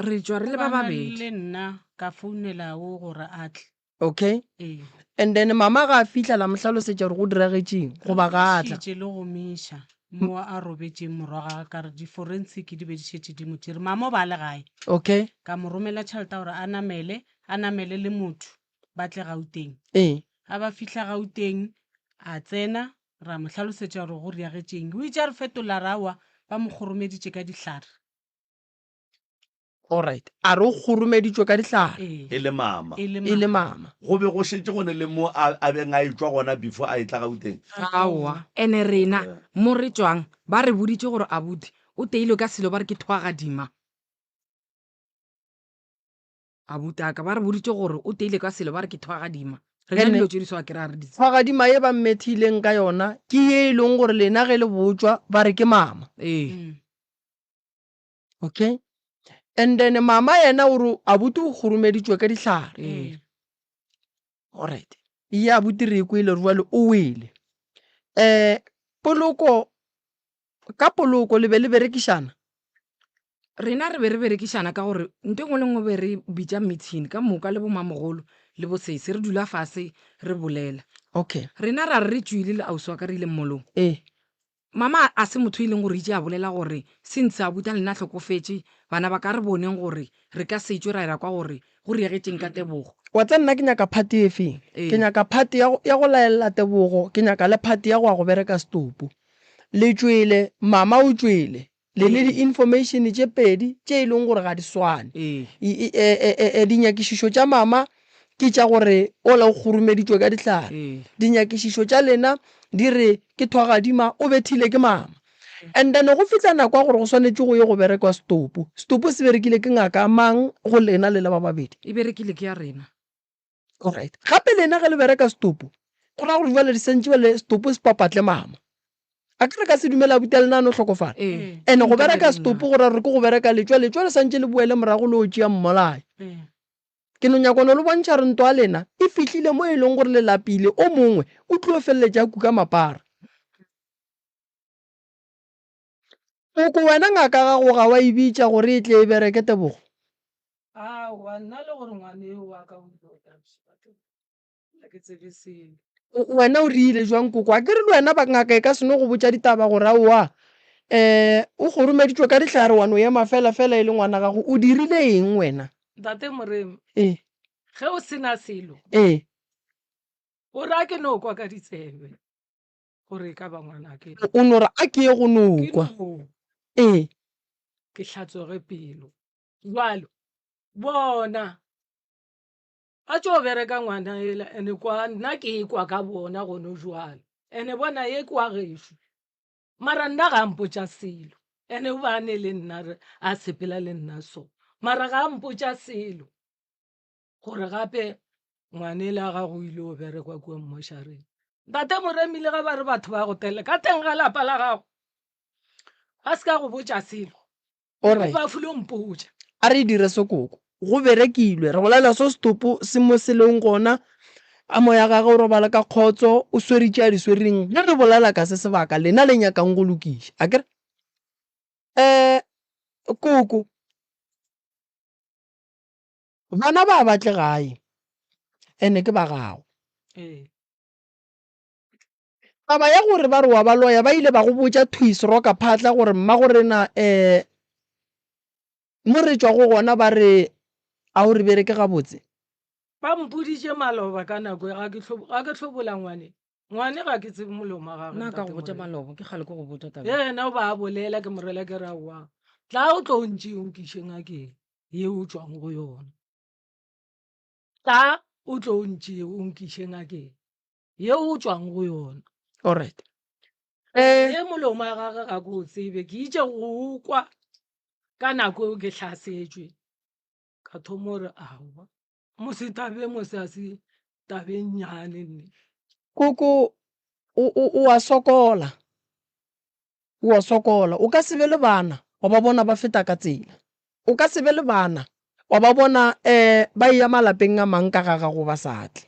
Speaker 3: Re tšwa re le ba babedi.
Speaker 4: Le nna ka founela o gore a tle.
Speaker 2: Okay.
Speaker 4: Ee.
Speaker 2: And then mama ga a fihla la mo hlalosetša gore go diragetšeng goba ga a tla.
Speaker 4: Šitše le go miša mo a robetšeng morwa ga ka re di-forensic di be di šetše di mo tšere. Mama o ba le gae.
Speaker 2: Okay.
Speaker 4: Ka mo romela tšhelete ya gore a namele, a namele le motho. ba tle Gauteng.
Speaker 2: Ee.
Speaker 4: Ga ba fihla Gauteng, a tsena, ra mo hlalosetša gore go riagetšeng. O itše a re fetola ra aowa, ba mo kgoromeditše ka dihlare.
Speaker 2: Alright. A re o kgoromeditšwe ka dihlare.
Speaker 4: Ee.
Speaker 1: E le mama.
Speaker 4: E le
Speaker 2: E le mama.
Speaker 1: Go be go šetše go ne le mo a, a beng a etšwa gona before a etla Gauteng?
Speaker 3: Aowa. Ene rena mo re tšwang ba re boditše gore abuti o teilwe ka selo ba re ke thwagadima. Abutaka ba re boditše gore o teile ka selo ba re ke thwagadima. Rena
Speaker 2: Ene
Speaker 3: dilo tše di so a ke ra re di tsebe.
Speaker 2: Thwagadima ye ba mmethileng ka yona ke ye e leng gore lena ge le botšwa ba re ke mama.
Speaker 3: Ee.
Speaker 2: Okay. And then mama yena o re abuti o kgoromeditšwe ka dihlare.
Speaker 3: Ee.
Speaker 2: Alright. Ye abuti re e kwele gore jwale o wele. Eh poloko Ka poloko le be le berekišana?
Speaker 3: Rena re be re berekišana ka gore nto e nngwe le nngwe be re bitša meeting ka moka le bomamogolo le bosesi re dula fase re bolela.
Speaker 2: Okay.
Speaker 3: Rena ra re re tšwile le ausi wa ka re ile mmolong.
Speaker 2: Ee.
Speaker 3: Mama a se motho e leng gore itše a bolela gore since abuti a lena a hlokofetše bana ba ka re boneng gore re ka se tšwe ra ya kwa gore go riegetšeng ka Tebogo.
Speaker 2: Wa tseba nna ke nyaka part e feng?
Speaker 3: Ee.
Speaker 2: Ke nyaka part ya go, ya go laelela Tebogo, ke nyaka le part ya go ya go bereka setopo. Le tšwele, mama o tšwele, le ne di-information tše pedi tše e leng gore ga di swane.
Speaker 3: Ee.
Speaker 2: E, e, e, e, e, dinyakišišo tša mama ke tša gore ola o kgoromeditšwe ka dihlare.
Speaker 3: Ee.
Speaker 2: Dinyakišišo tša lena di re ke thwagadima o bethile ke mama. And then go fihla nako ya gore go swanetše go ye go berekwa setopo. Setopo se berekile ke ngaka mang go lena le le ba babedi?
Speaker 3: E berekile ke ya rena.
Speaker 2: Alright. Gape lena ge le bereka setopo, go ra gore jwale di santše bjale setopo se papatle mama. A ke re ka se dumele abuti a lena a no hlokofala?
Speaker 3: Ee.
Speaker 2: And go
Speaker 3: Nka
Speaker 2: bereka
Speaker 3: be re
Speaker 2: setopo go ra gore ke go bereka letšwa, letšwa le santše le boele morago le o tšea mmolai.
Speaker 4: Ee.
Speaker 2: Ke no nyaka no le bontšha gore ntwa ya lena e fihlile mo e leng gore le lapile, o mongwe o tlo feleletša a kuka mapara. Koko, wena ngaka gago ga wa e bitša gore e tle e bereke Tebogo?
Speaker 9: Aowa, nna le gore ngwana eo wa ka o ile go tla ga ke tsebe selo.
Speaker 2: Wena o rile jwang koko? A ke re le wena ba ngaka e ka se no go botša ditaba gore aowa Um o kgoromeditšwe ka dihlare wa no ema fela fela e le ngwana gago, o dirile eng wena?
Speaker 9: Ntate Moremi,
Speaker 2: Ee.
Speaker 9: ge o se na selo,
Speaker 2: Ee.
Speaker 9: o re a ke no kwa ka ditsebe gore e ka ba ngwanake.
Speaker 2: O no re a ke ye go no
Speaker 9: Ke
Speaker 2: kwa.
Speaker 9: no
Speaker 2: Ee.
Speaker 9: ke hlatswege pelo. Jwalo bona ba tšo bereka ngwana ela ene kwa nna ke kwa ka bona gono jwalo ene bona ye kwa gešo mara nna ga a mpotša selo ene o ba ne le nna re a sepela le nna so mara ga a mpotša selo gore gape ngwanela ga go ile o berekwa kua mmošareng ntate moremile ga ba re batho ba go tele ka teng ga lapa la gago a se ka go botša selo
Speaker 2: Alright.
Speaker 9: ba fule mpotša
Speaker 2: A re dire sekoko. Go berekilwe. Re bolela so setopo se mo se leng gona. A moya gage o robala ka kgotso, o swere tše a di swereng. Ge re bolela ka se sebaka, lena le nyakang go lokiša. Akere? Eh, koko. Bana ba ba tle gae. Ene ke ba gago.
Speaker 9: Ee.
Speaker 2: Taba ya gore ba re wa ba loya ba ile ba go botša thwi seroka phatla gore mmagorena um mo re tšwago gona ba re a o re bereke gabotse.
Speaker 9: Ba mpoditše maloba ka nako ga ke ga ke hlobola ngwane. Ngwane ga ke tsebe molomo wa gagwe.
Speaker 3: Nna ka go botša maloba ke kgale ke go botša taba.
Speaker 9: Yena o ba a bolela ke mo rela ke re aowa. Tla o tlo ntše o nkiše ngakeng ye o tšwang go yona. Tla o tlo ntše o nkiše ngakeng. ye o tšwang go yona.
Speaker 2: Alright. Eh,
Speaker 9: Ye molomo wa gagwe ga ke o tsebe, ke itše go o kwa ka nako eo ke hlasetšwe, ka thoma gore aowa, mose tabe mose a se tabe e nnyane nne.
Speaker 2: Koko o, o, o a sokola, o a sokola. O ka se be le bana wa ba bona ba feta ka tsela. O ka se be le bana wa ba bona um ba eya malapeng a mang ka ga gago ba sa tle.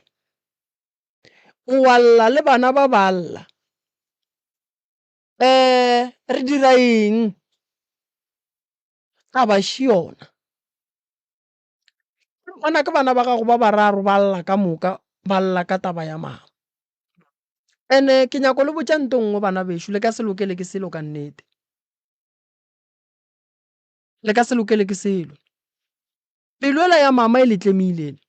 Speaker 2: O a lla le bana ba ba lla. Um re dira eng? Taba še yona. Bona ke bana ba gago ba bararo ba lla ka moka, ba lla ka taba ya mama. Ene ke nyako le botša nto nngwe bana bešo, le ka se lokele ke selo ka nnete. Le ka se lokele ke selo. Pelo ela ya mama e le tlemile ele.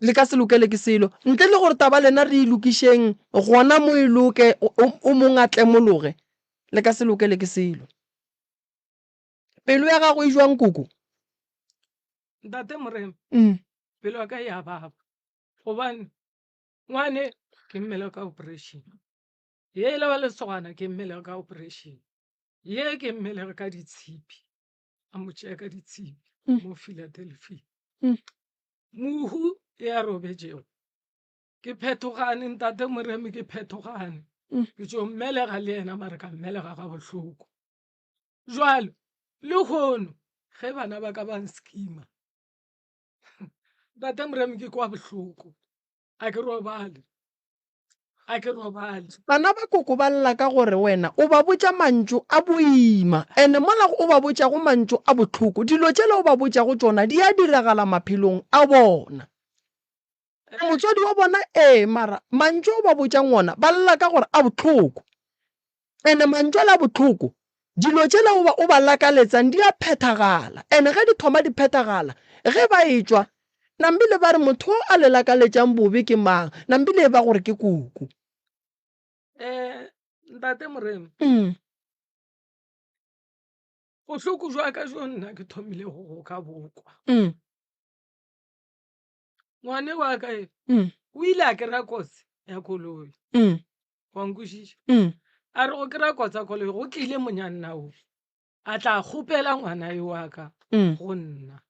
Speaker 2: Le ka se lokele ke selo ntle le gore taba lena re e lokišeng gona mo e loke o mong a tlemologe. Le ka se lokele ke selo. Pelo ya gago e jwang koko?
Speaker 9: Ntate Morena,
Speaker 2: Mm.
Speaker 9: pelo ya ka e a baba gobane ngwane ke mmele ka operation, yela wa lesogana ke mmele ka operation, ye ke mmele ka ditshipi. a mo tšea ka ditshipi mm. mo Philadelphia. Mm. Mohu e a robetšego ke phethogane ntate Moremi ke phethogane mm. ke tšo mmelega le yena mare ka mmelega ga bohloko jwalo le kgono ge bana ba ka ba nskima ntate Moremi ke kwa bohloko a ke robale A ke robale.
Speaker 2: Bana ba koko ba lla ka gore wena o ba botša mantšu a boima ene mola o ba botšago mantšu a bohloko dilo tšela o ba botšago tšona di a diragala maphelong a bona. O motswadi wa bona ee mara mantšu a o ba botšang ona ba lla ka gore a bohloko. Ene mantšu ale a bohloko, dilo tšela o ba, o ba lakaletsang di a phethagala. Ene ge di thoma di phethagala, ge ba etšwa, nambile ba re motho o a le lakaletšang bobe ke mang, nambile e ba gore ke koko.
Speaker 9: Eh, Ntate Moremi,
Speaker 2: Mm.
Speaker 9: bohloko jwa ka jo nna ke thomilego go ka bokwa.
Speaker 2: Mm.
Speaker 9: Ngwane wa ka e,
Speaker 2: Mm.
Speaker 9: o ile a kry-a kotsi ya koloi.
Speaker 2: Mm.
Speaker 9: Wa nkwešiša?
Speaker 2: Mm.
Speaker 9: A re go kry-a kotsi ya koloi, go tlile monyanna o, a tla kgopela ngwana yo wa ka
Speaker 2: Mm.
Speaker 9: go nna.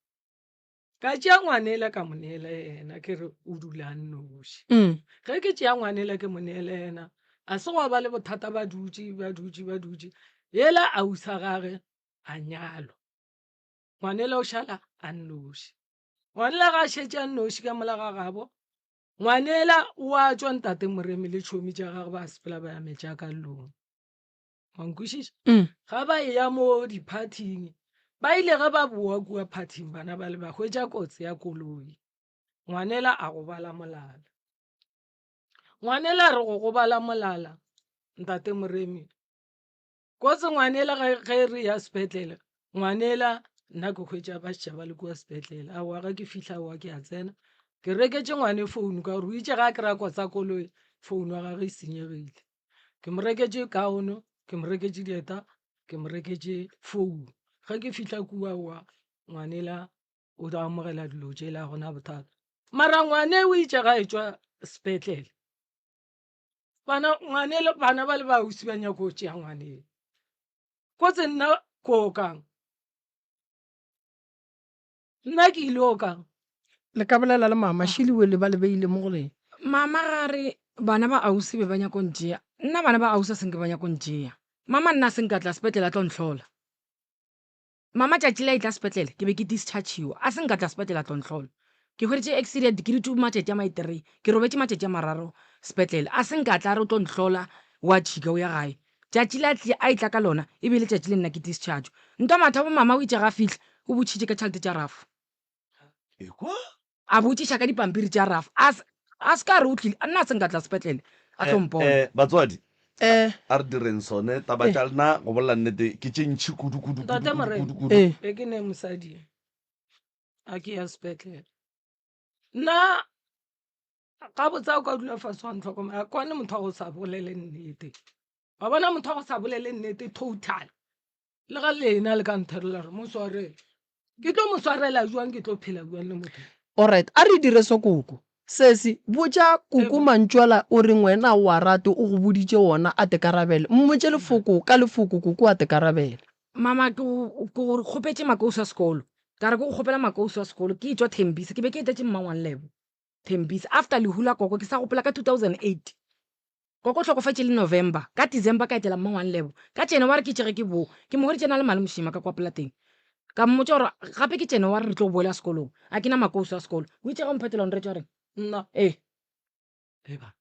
Speaker 9: Ka tšea ngwanela ka mo neela yena, ke re o dula a nnoši.
Speaker 2: Mm.
Speaker 9: Ge ke tšea ngwanela ke mo neela yena, a se gwa ba le bothata ba dutše, ba dutše, ba dutše. Yela ausa gage a nyalwa. Ngwanela o šala a nnoši. Ngwanela ga a šetše a nnoši ka mola ga gabo, Ngwanela o a tšwa ntate Moremi le tšhomi tša gagwe ba sepela ba ya metšakallong. Wa nkwešiša?
Speaker 2: Mm.
Speaker 9: Ga ba eya mo diphathing, ba ile ge ba boa kua phathing bana bale ba hwetša kotsi ya koloi. Ngwanela a gobala molala. Ngwanela a re go gobala molala, Ntate Moremi. Kotse ngwanela ge ge re ya sepetlele, ngwanela nna ke hwetša ba šetše ba le kua sepetlele. Aowa ge ke fihla aowa ke a tsena. Ke reketše ngwane founu ka gore o itše ge a kry-a kotsa koloi founu ya gagwe e senyegile. Ke mo reketše gown, ke mo reketše dieta, ke mo reketše founu. Ge ke fihla kua aowa ngwanela o tlo amogela dilo tšela ga gona bothata. Mara ngwane o itše ge a etšwa sepetlele Bana ngwanele bana ba le bausi ba nyako go tšea ngwanele. Kotse nna ko kang. Nna ke ile o kang.
Speaker 2: Le ka bolela le mama šiliwe le ba le beile mo go lena.
Speaker 3: Mama ga re bana ba ausi be ba nyako ntšea. Nna bana ba ausi a se nke ba nyako ntšea. Mama nna a se nka tla sepetlele a tlo ntlhola. Mama tšatši la etla sepetlele ke be ke discharge-iwa a se nka tla sepetlele a tlo ntlhola. Ke hweditše accident ke dutše matšatši a maithree ke robetše matšatši a mararo sepetlele a se nka tla a re o tlo ntlhola wa tšhika o ya gae. Tšatši la tli a etla ka lona e be e le tšatši le nna ke discharge-wa. Ntwa mathomo mama o itše ga a fihla o botšhitše ka tšhelete tša RAF.
Speaker 1: Ekwa?
Speaker 3: A botšiša ka dipampiri tša RAF. A a se ka re o tlile, nna a se nka tla sepetlele a tlo mpona.
Speaker 1: Eh, batswadi,
Speaker 2: Eh.
Speaker 1: a re direng sone. Taba tša lena, go bolela nnete, ke tše ntši kudu, kudu, kudu,
Speaker 9: Ntate
Speaker 1: kudu,
Speaker 9: Morena,
Speaker 1: kudu, kudu.
Speaker 2: Eh.
Speaker 9: be ke ne mosadi a ke ya sepetlele. Nna gabotse a o ka dula fase wa ntlhokomela, a kwane motho wa go sa bolele nnete. Wa bona motho wa go sa bolele nnete total. Le ga lena le ka ntherela re mo swarele. Ke tlo mo swarela jwang ke tlo phela jwang le motho?
Speaker 2: Alright, a re dire so koko. Sesi, botša koko mantšu ala o reng wena o a rate o go boditše wona a tekarabele. Mmotše lefoko ka lefoko koko a tekarabele.
Speaker 3: Mama, ke go, ke go kgopetše makausu a sekolo. Ka re ke go kgopela makausu a sekolo ke etšwa Thembisa. Ke be ke etetše mmangwanlebo Thembisa after lehu la koko ke sa gopola ka 2008. Koko o hlokofetše le November, ka December ka etela mmangwane Lebo. Ka January ke tšege ke boo, ke mo hweditše a na le malemošima ka kwa polateng. Ka mmotša gore gape ke January re tlo boela sekolong, a ke na makousu a sekolo. O itše ge o mphetola o nretše wa reng?
Speaker 9: Nna.
Speaker 3: Ee.
Speaker 9: Eba.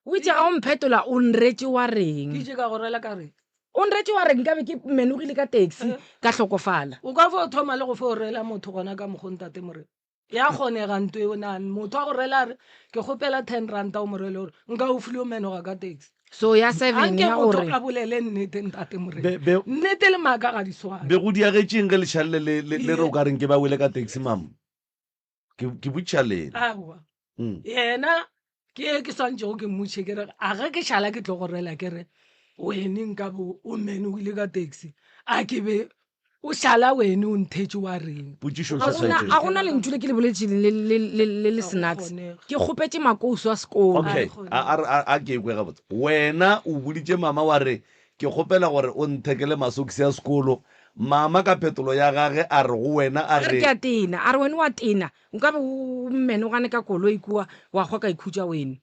Speaker 3: O itše ge o mphetola o nretše wa reng?
Speaker 9: Ke itše ka go rela ka re.
Speaker 3: O nretše wa reng nkabe ke menogile ka taxi ka hlokofala.
Speaker 9: O ka fo thoma le go fo rela motho gona ka mokgo ntate Morena. Ya kgonega nto eo na motho a go rela a re ke kgopela ten ranta o mo rele gore nka o file o menoga ka taxi.
Speaker 3: So ya seven
Speaker 9: Anke
Speaker 3: ya
Speaker 9: motho
Speaker 3: gore
Speaker 9: a bolele nnete ntate Morena.
Speaker 1: Be, be,
Speaker 9: Nnete le maaka ga di swane.
Speaker 1: be go diagetšeng ge lešalle le, le, le re o ka reng ke ba wele ka taxi mama? Ke, ke botšiša lena.
Speaker 9: Aowa.
Speaker 1: Mm.
Speaker 9: Yena ke e ke swantšego ke mmotše ke re a ge ke šala ke tlo go rela ke re wene nka bo o menogile ka taxi a ke be o šala wene o nthetše wa reng.
Speaker 1: Potšišo
Speaker 3: ga
Speaker 1: še
Speaker 3: gona
Speaker 1: swanetše.
Speaker 3: ga gona lentšu le ke le boletše le le le le le snacks ke kgopetše makousu a sekolo.
Speaker 1: Okay, a a a a ke kwe gabotse. Wena o boditše mama wa re ke kgopela gore o nthekele masokisi a sekolo. Mama ka phetolo ya gage a re go wena a
Speaker 3: A re
Speaker 1: re
Speaker 3: ke a tena, a re wene wa tena, nkabe o menogane ka koloi kua wa hwa ka ikhutša wene.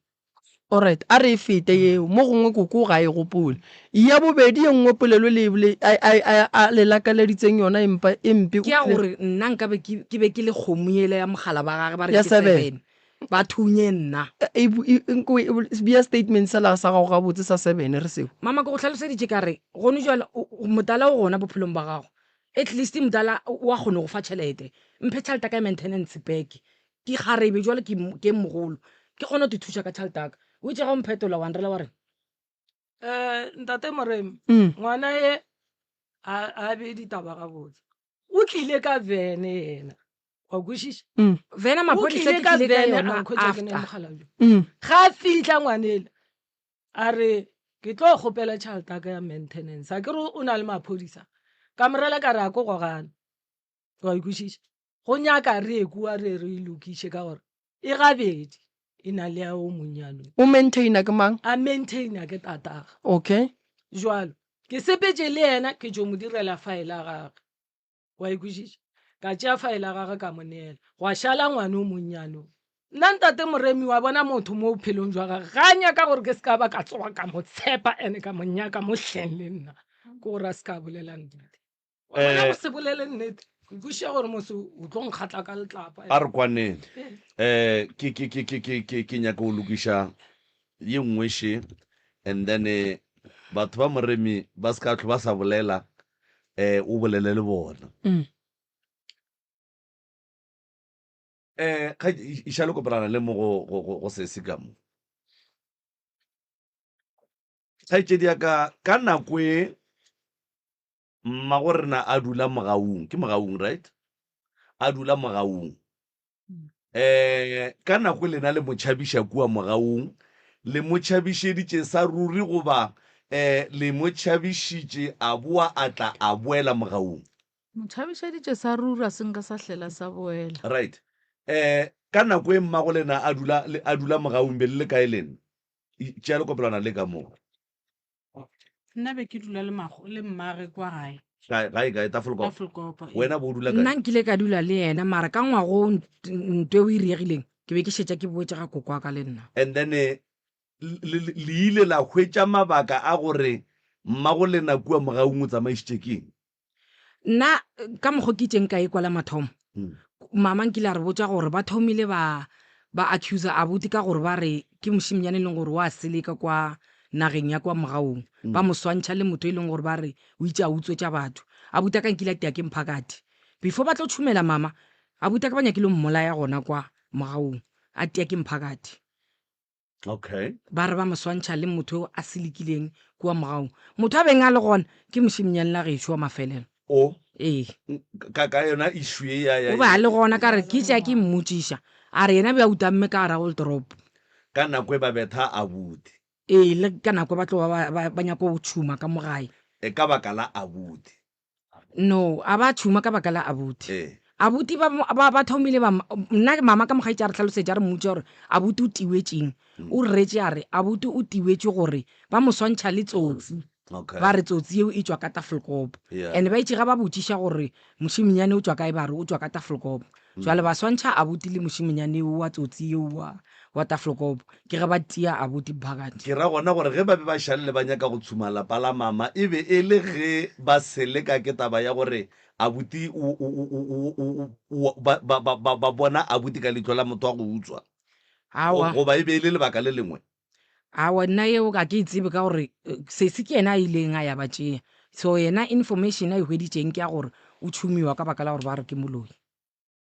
Speaker 2: Alright, a re e fete yeo, mo gongwe koko ga a e gopole. Ya bobedi ye nngwe polelo le e bole, a, a, a, a le lakaleditseng yona empa e mpe,
Speaker 3: Ke ya gore nna nkabe ke, ke be ke le kgomo yela ya mogala ba gage ba re
Speaker 2: Ya
Speaker 3: ke
Speaker 2: seven.
Speaker 3: seven, ba thunye nna.
Speaker 2: E, e, e, nko e, e, bea statement sela sa gago gabotse sa seven re seo.
Speaker 3: Mama, ke go hlaloseditše ka re gone jwale o, o, motala o gona bophelong ba gago. At least motala o a kgona go fa tšhelete. Mphe tšhelete ya ka ya maintenance back. Ke kgarebe jwale ke, ke mogolo. Ke kgone go te thuša ka tšhelete ya ka. O itše ga o mphetola wa nrela wa reng?
Speaker 9: Eh, ntate Moremi,
Speaker 2: Mm.
Speaker 9: ngwana ye a a be ditaba gabotse. O tlile ka vene yena. Wa kwešiša?
Speaker 2: Mm.
Speaker 3: Vene
Speaker 9: O
Speaker 3: maphodisa
Speaker 9: tlile
Speaker 3: ke
Speaker 9: ka
Speaker 3: tlile ka
Speaker 9: vene a
Speaker 3: yona
Speaker 9: nkhwetša ke ne
Speaker 3: after.
Speaker 9: mokgalabje.
Speaker 2: Mm.
Speaker 9: Ga a fihla ngwanela a re ke tlo kgopela tšhelete ya ka ya maintenance. A ke re o na le maphodisa. Ka mo rela ka re a ko gogana. Wa e kwešiša? Go nyaka re ye kua re re e lokiše ka gore e gabedi e na le ya o monnyane.
Speaker 2: O maintainer ke mang?
Speaker 9: A maintainer ke tataga.
Speaker 2: Okay.
Speaker 9: Jwalo ke sepetše le yena ke tšo mo direla file ya gage. Wa e kwešiša? Ka tšea file ya gage ka mo neela. Gwa šala ngwana o monnyane o. Nna ntate Moremi wa bona motho mo bophelong jwa gage ga a nyaka gore ke se ka ba ka tsoga ka mo tshepa ene ka mo nyaka mo hleng le nna ke gore a se ka bolela nnete. Wa bona
Speaker 1: Eh.
Speaker 9: go se bolele nnete ke kwešiša gore mose o tlo nkgatla ka letlapa.
Speaker 1: A re kwaneng. Eh ke ke ke ke ke ke ke nyaka go lokiša ye nngwe še and then eh, batho ba Moremi ba se ka hlwe ba sa bolela eh o bolele le bona.
Speaker 2: Mm.
Speaker 1: Eh ga iša le kopelana le mo go go go go sesi ka mo. Kgaetšedi ya ka, ka nako e mmagorena a dula mogaung, ke mogaung right? A dula mogaung. Um ka nako e lena le mo tšhabiša kua mogaung, le mo tšhabišeditše sa ruri goba um le mo tšhabišitše a boa a tla a boela mogaung?
Speaker 5: Mo tšhabišeditše sa ruri a se nka sa hlela sa boela.
Speaker 1: Right. Um ka nako e mmagolena a dula, a dula mogaung be le le kae lena? Tšea lekopelwana le ka mo.
Speaker 4: Nna be ke dula le mago le mmage kwa gae.
Speaker 1: Gae gae kae Tafelkop?
Speaker 4: Tafelkop. ee.
Speaker 1: Wena bo o dula kae?
Speaker 3: Nna nkile ka dula le yena mara ka ngwago nto eo e riegileng ke be ke šetša ke boetše ga koko wa ka le nna.
Speaker 1: And then eh, le, le, le ile la hwetša mabaka a gore mmago lena kua mogaung o tsamaišitše ke eng?
Speaker 3: Nna ka mokgo ke itšeng ka ekwa la mathomo, mama nkile a re botša gore ba thomile ba ba accuser abuti ka gore ba re ke mošemnyane e leng gore wa seleka kwa nageng ya kwa mogaong, ba mo swantšha le motho e leng gore ba re o itše a utswetša batho. Abuti a ka nkile a tia ke mphakathi before ba tlo tšhumela mama, abuti a ka ba nyakile go mmolaya gona kwa mogaong a tia ke mphakathi.
Speaker 1: Okay.
Speaker 3: Ba re ba mo swantšha le motho yo a selekileng kua mogaong. Motho a beng a le gona ke mošemnyane la gešo wa mafelelo.
Speaker 1: O.
Speaker 3: Ee.
Speaker 1: Ka, ka yona issue ye ya, ya.
Speaker 3: O be a le gona, ka re ke tša ke mmotšiša. A re yena be a utamme ka gara oldrop.
Speaker 1: Ka nako e ba betha abuti.
Speaker 3: Ee, le ka nako e ba tlo ba ba, ba, ba nyaka go tšhuma ka mo gae.
Speaker 1: E ka baka la abuti.
Speaker 3: No, a ba tšhuma ka baka la abuti.
Speaker 1: Ee.
Speaker 3: Abuti ba, ba, ba thomile ba, nna mama ka mogaetši a re hlalosetša a re mmotša gore abuti o tiwetšeng. O rretše a re abuti o tiwetše gore ba mo swantšha le tsotsi.
Speaker 1: Okay.
Speaker 3: Ba re tsotsi yeo e tšwa ka Tafelkop.
Speaker 1: Yeah.
Speaker 3: And ba itše ga ba botšiša gore mošemonyane o tšwa kae ba re o tšwa ka Tafelkop. Jwale ba swantšha abuti le mošemonyane eo wa tsotsi yeo wa, wa Tafelkop. Ke ge ba tia abuti phakathi.
Speaker 1: Ke ra gona gore ge ba be ba šalele ba nyaka go tshuma lapa la mama, e be e le ge ba seleka ke taba ya gore abuti o, o, o, o, o, o, ba, ba, ba, ba, ba bona abuti ka leihlo la motho wa go utswa.
Speaker 3: Aowa.
Speaker 1: Goba e be e le lebaka le lengwe?
Speaker 3: Aowa, nna yeo ga ke e tsebe ka gore sesi ke yena a ileng a ya ba tšea. So yena information a e hweditšeng ke ya gore o tšhumiwa ka baka la gore ba re ke moloi.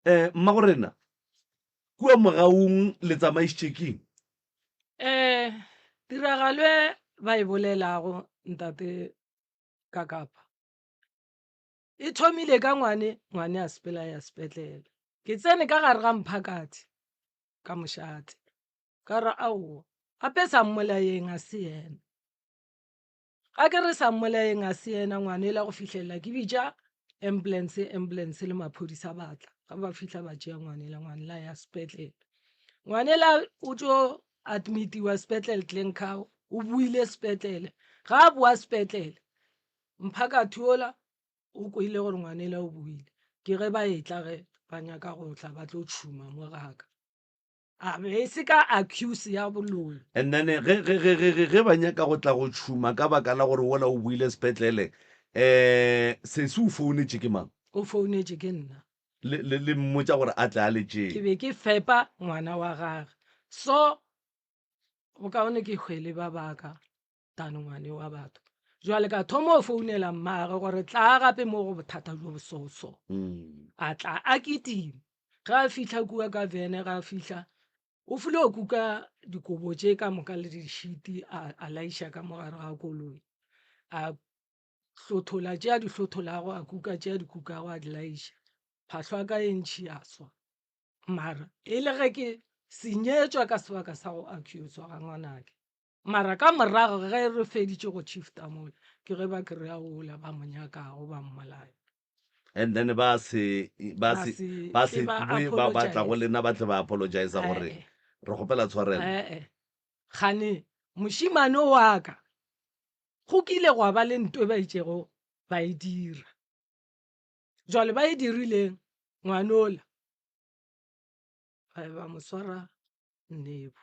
Speaker 1: Eh, mmagorena, kua mogaung le tsamaišitše keng?
Speaker 9: Eh, tiragalo e ba e bolelago ntate Kakapa e thomile ka ngwane, ngwane a sepela ya sepetlele. Ke tsene ka gare ga mphakathi ka mošate. Ka re aowa, gape sa mmolayeng a se yena. Ga ke re sa mmolayeng a se yena ngwana ela go fihlelela ke bitša ambulance, ambulance le maphodisa ba tla. Ga ba fihla ba tšea ngwana ela, ngwana ela ya sepetlele. Ngwana ela o tšo admitiwa sepetlele Glencoe, o boile sepetlele. Ga a boa sepetlele, mphakathi ola o kwele gore ngwana ela o boile. Ke ge ba etla ge ba nyaka go tla ba tlo tšhuma mo gaka. A be e se ka accuse ya boloi.
Speaker 1: And then ge, ge, ge, ge, ge, ge ba nyaka go tla go tšhuma ka baka la gore wola o boile sepetlele, um sesi o founetše ke mang?
Speaker 9: O founetše ke nna.
Speaker 1: Le, le, le mmotša gore a tle a le tšee.
Speaker 9: Ke be ke fepa ngwana wa gage. So, bokaone ke hwele ba baka than ngwane wa batho. Jwale ka thoma go founela mmagwe gore tlaa gape mo go bothata bjo bo so so. A tla a kitima. Ge a fihla kua ka vene, ga a fihla o file go kuka dikobo tše ka moka le dišiti a, a laiša ka mo gare ga koloi. A hlothola tše a di hlotholago, a kuka tše a di kukago a di laiša. Phahlo ya ka e ntšhi ya swa. Mara e le ge ke senyetšwa ka sebaka sa go accuswa ga ngwanake. Mara ka morago ge re feditše go shifta mola, ke ge ba kry-a ola ba mo nyakago ba mmolaya.
Speaker 1: And then ba se ba
Speaker 9: Ba
Speaker 1: se
Speaker 9: se
Speaker 1: ba
Speaker 9: tle
Speaker 1: se
Speaker 9: ba
Speaker 1: boe ba ba tla go
Speaker 9: apologize.
Speaker 1: lena ba tle ba apologize gore
Speaker 9: Eh-eh.
Speaker 1: re kgopela tshwarelo.
Speaker 9: Eh-eh. Kgane mošemane wa ka go kile gwa ba le nto e ba itšego ba e dira. Jwale ba e dirileng ngwanola ba be ba mo swara nnebu.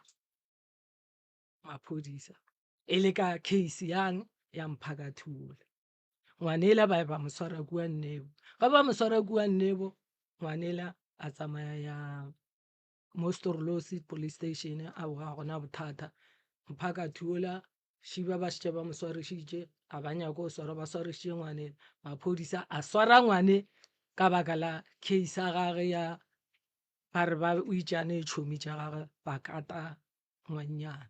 Speaker 9: Maphodisa e le ka case yang ya mphakathula. Ngwanela ba ba mo swara kua Nnebo. Ga ba mo swara kua Nnebo, ngwanela a tsamaya ya mo Storlosi police station, a ga gona bothata. Mphakathula šiba ba šetše ba mo swarišitše, a ba nyaka go swara, ba swarišitše ngwanela. Maphodisa a swara ngwane ka baka la case ya gage ya ba re ba o itšane tšhomi tša gage ba kata ngwannyana.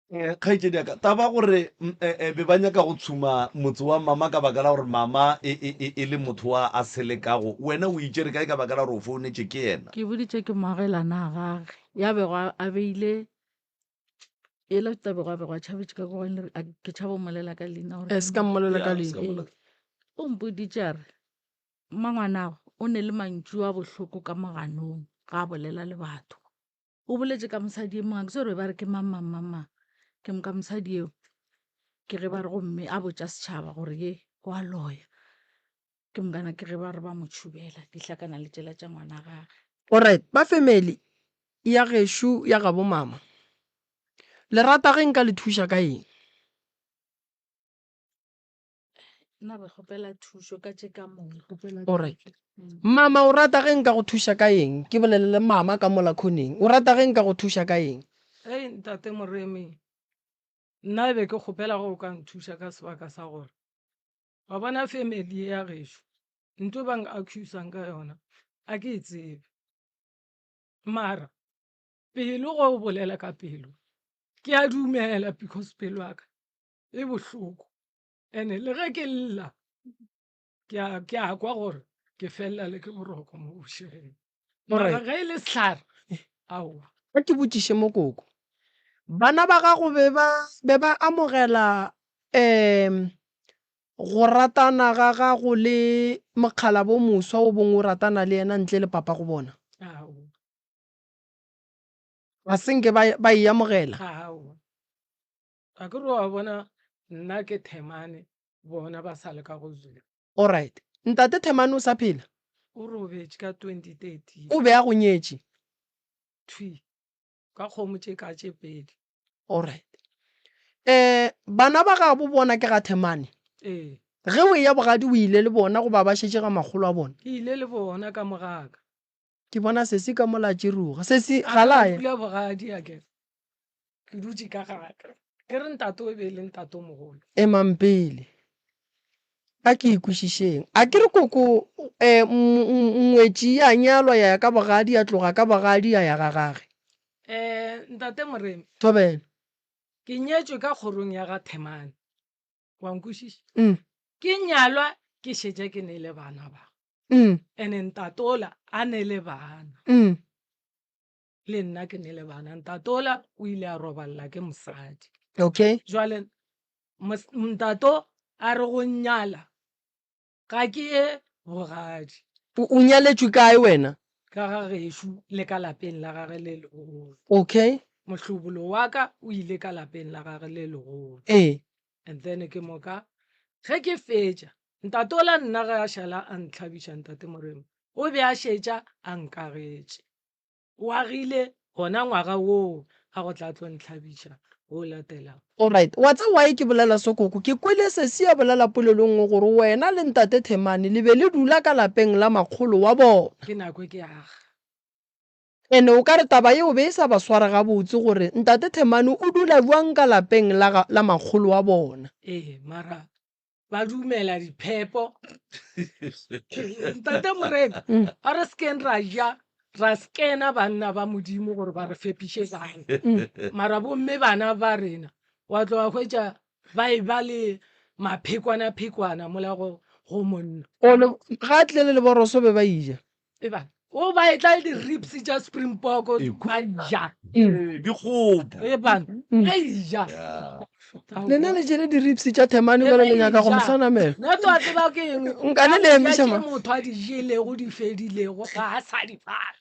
Speaker 1: Eh, kgaetšedi ya ka, taba gore mm, eh, eh, be ba nyaka go tshuma motse wa mama ka baka la gore mama e, e, e, e le motho wa a selekago, wena o itšere kae ka baka la gore o founetše ke yena?
Speaker 5: Ke boditše ke moagelana a gage ya bego a a beile ela tabego a bego a tšhabetše ka kwa gane a- ke tšhaba go mmolela ka leina gore
Speaker 2: Eh, se ka mmolela ka
Speaker 1: Ya, se
Speaker 2: leina.
Speaker 1: ka mmolela.
Speaker 5: O mpoditše a re mmangwanago o ne le mantšu a bohloko ka moganong ga a bolela le batho. O boletše ka mosadi e mongwe, a ke tsebe gore ba re ke mang mang mang mang. Ke moka mosadi eo ke ge ba re gomme a botša setšhaba gore ye wa loya. Ke mokana ke ge ba re ba mo tšhubela di hlakana le tšela tša ngwana gage.
Speaker 2: Alright, ba family ya gešo ya gabo mama, le rata ge nka le thuša ka eng?
Speaker 5: Nna re kgopela thušo ka tše ka moka.
Speaker 2: Alright. Mama o rata ge nka go thuša ka eng? Ke bolele le mama ka mola khoneng. O rata ge nka go thuša ka eng?
Speaker 9: Hei ntate Moremi, nna e be ke kgopela ge o ka nthuša ka sebaka sa gore wa bona family ye ya gešo ntho e bang accusang ka yona a ke e tsebe. Mara pelo ge o bolela ka pelo ke a dumela because pelo ya ka e bohloko and-e le ge ke lla ke a ke a kwa gore ke felela le ke boroko mo bošegong. Mara ge e le sehlare aowa.
Speaker 2: A ke botšiše mokoko, bana ba gago be ba be ba amogela um go ratana ga gago le mokgalabo o moswa o bong o ratana le yena ntle le papa go bona?
Speaker 9: Aowa.
Speaker 2: Ga se nke ba ba e amogela?
Speaker 9: Aowa. A ke re wa bona nna ke Themane bona ba sa le ka go Zulu.
Speaker 2: Alright. Ntate Themane o sa phela?
Speaker 9: O robetše ka 2013.
Speaker 2: O be a go nyetše?
Speaker 9: Thwi. Ka kgomo tše ka tše pedi.
Speaker 2: Alright. Eh, bana ba gabo bona ke ga Themane?
Speaker 9: Ee.
Speaker 2: Ge o eya bogadi o ile le bona goba ba šetše ga makgolo a bona?
Speaker 9: Ke ile le bona ka mogaka.
Speaker 2: Ke bona sesi ka mola a tširoga. Sesi, ga la ya.
Speaker 9: Dula bogadi akere. Ke dutše ka gaka. Ke re ntate o be e le ntate o mogolo.
Speaker 2: Emang pele. A ke e kwešišeng. A ke re koko um ngwetši ya nyalwa ya ya ka bogadi ya tloga ka bogadi ya ya ga gage.
Speaker 9: Um ntate Moremi.
Speaker 2: Thobela.
Speaker 9: Ke nyetšwe ka kgorong ya ga Themane. Wa nkwešiša?
Speaker 2: Mm.
Speaker 9: Ke nyalwa ke šetše ke ne le bana ba.
Speaker 2: Mm.
Speaker 9: Ene ntatola a ne le bana.
Speaker 2: Mm.
Speaker 9: Le nna ke ne le bana. Ntatola o ile a roballa ke mosadi.
Speaker 2: Okay.
Speaker 9: Jwale ntato a re go nyala ga ke ye bogadi.
Speaker 2: O nyaletšwe kae wena?
Speaker 9: Ka ga gešo le ka lapeng la gage le legolo.
Speaker 2: Okay.
Speaker 9: Mohlobolo wa ka o ile ka lapeng la gage le legolo.
Speaker 2: Ee.
Speaker 9: And then ke moka ge ke fetša Ntatola nna ge a šala a ntlhabiša Ntate Moremi o be a šetša a nkagetše. O agile gona ngwaga woo a go tla tlo ntlhabiša wo o latelago.
Speaker 2: Alright, wa tseba why ke bolela so koko? Ke kwele sesi a bolela polelo e nngwe gore wena le Ntate Themane le be le dula ka lapeng la makgolo wa bona.
Speaker 9: Ke nako e ke aga.
Speaker 2: Ene o ka re taba yeo be e sa ba sware gabotse gore Ntate Themane o dula bjang ka lapeng la la makgolo wa bona.
Speaker 9: Ee, mara ba dumela diphepo ntate morena mm. a re sekeng ra ja ra skena banna ba modimo gore ba re fepiše bana mm. mara bomme bana ba rena wa tlo wa hwetša ba e ba le maphekwana-phekwana mola go go monna
Speaker 2: ga a tlile le leboroso be ba ija
Speaker 9: E ba o ba etla le di-ribs tša springbok ba ja.
Speaker 1: Ee, dikgopo.
Speaker 9: E ba ba ja.
Speaker 2: Lena le jele di-ribs tša Themane bjale le nyaka go mo hlanamela.
Speaker 9: Nna to a tseba ke eng.
Speaker 2: Nkane le emiša ma.
Speaker 9: Motho a di jelego di fedilego ga a sa di bala.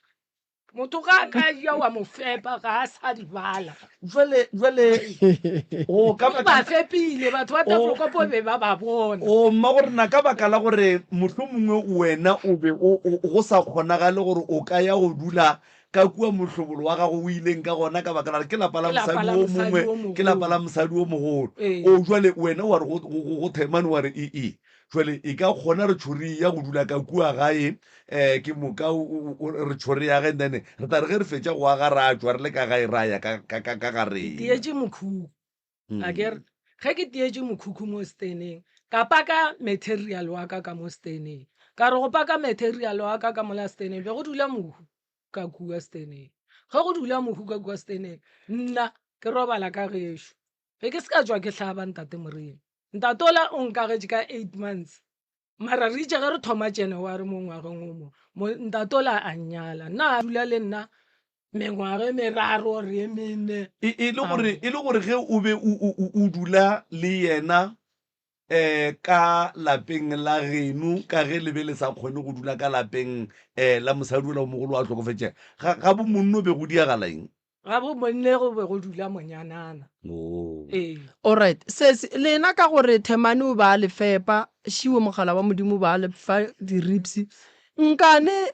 Speaker 9: Motho ga a ka ja wa mo fepa ga a sa di bala.
Speaker 1: Jwale, jwale, o ka
Speaker 9: baka. Ba fepile batho ba Tafelkop be ba ba bona.
Speaker 1: O mma gore na ka baka la gore mohlomongwe wena o be o, o, go sa kgonagale gore o ka ya go dula ka kua mohlobolo wa gago o ileng ka gona ka baka la gore ke lapa la mosadi wo mongwe, ke lapa la mosadi wo mogolo. O jwale wena wa re go, go, go Themane wa re, E-e, Jwale e ka kgona re tšho re eya go dula ka kua gae, um ke moka re tšho re age, and then re tla re ge re fetša go aga ra tšwa re le ka gae ra ya ka, ka, ka, ka ga
Speaker 9: Ke
Speaker 1: rena.
Speaker 9: tietše mokhukhu, akere? Ge ke tietše mokhukhu mo steneng, ka paka material wa ka ka mo steneng. Ka re go paka material wa ka ka mola steneng, be go dula mohu ka kua steneng. Ge go dula mohu ka kua steneng, nna. Ke robala ka gešo. Be ke se ka tšwa ke hlaba Ntate Moremi. Ntate ola o nkagetše ka eight months. Mara re itše ge re thoma January mo ngwageng o mo, mo ntate ola a nnyala. Nna a dula le nna mengwaga e meraro or e mene.
Speaker 1: E, e le gore, e le gore ge o be o, o, o, o dula le yena um ka lapeng la geno, ka ge le be le sa kgone go dula ka lapeng um la mosadi ola o mogolo a hlokofetšego, ga, ga bo monno be go diagala eng?
Speaker 9: Ga bo monne go be go dula monyanana.
Speaker 1: Oh.
Speaker 9: Ee.
Speaker 2: Alright, sesi, lena ka gore Themane o be a le fepa, Šiwe mogala wa Modimo o be a le fa di-ribs, nkane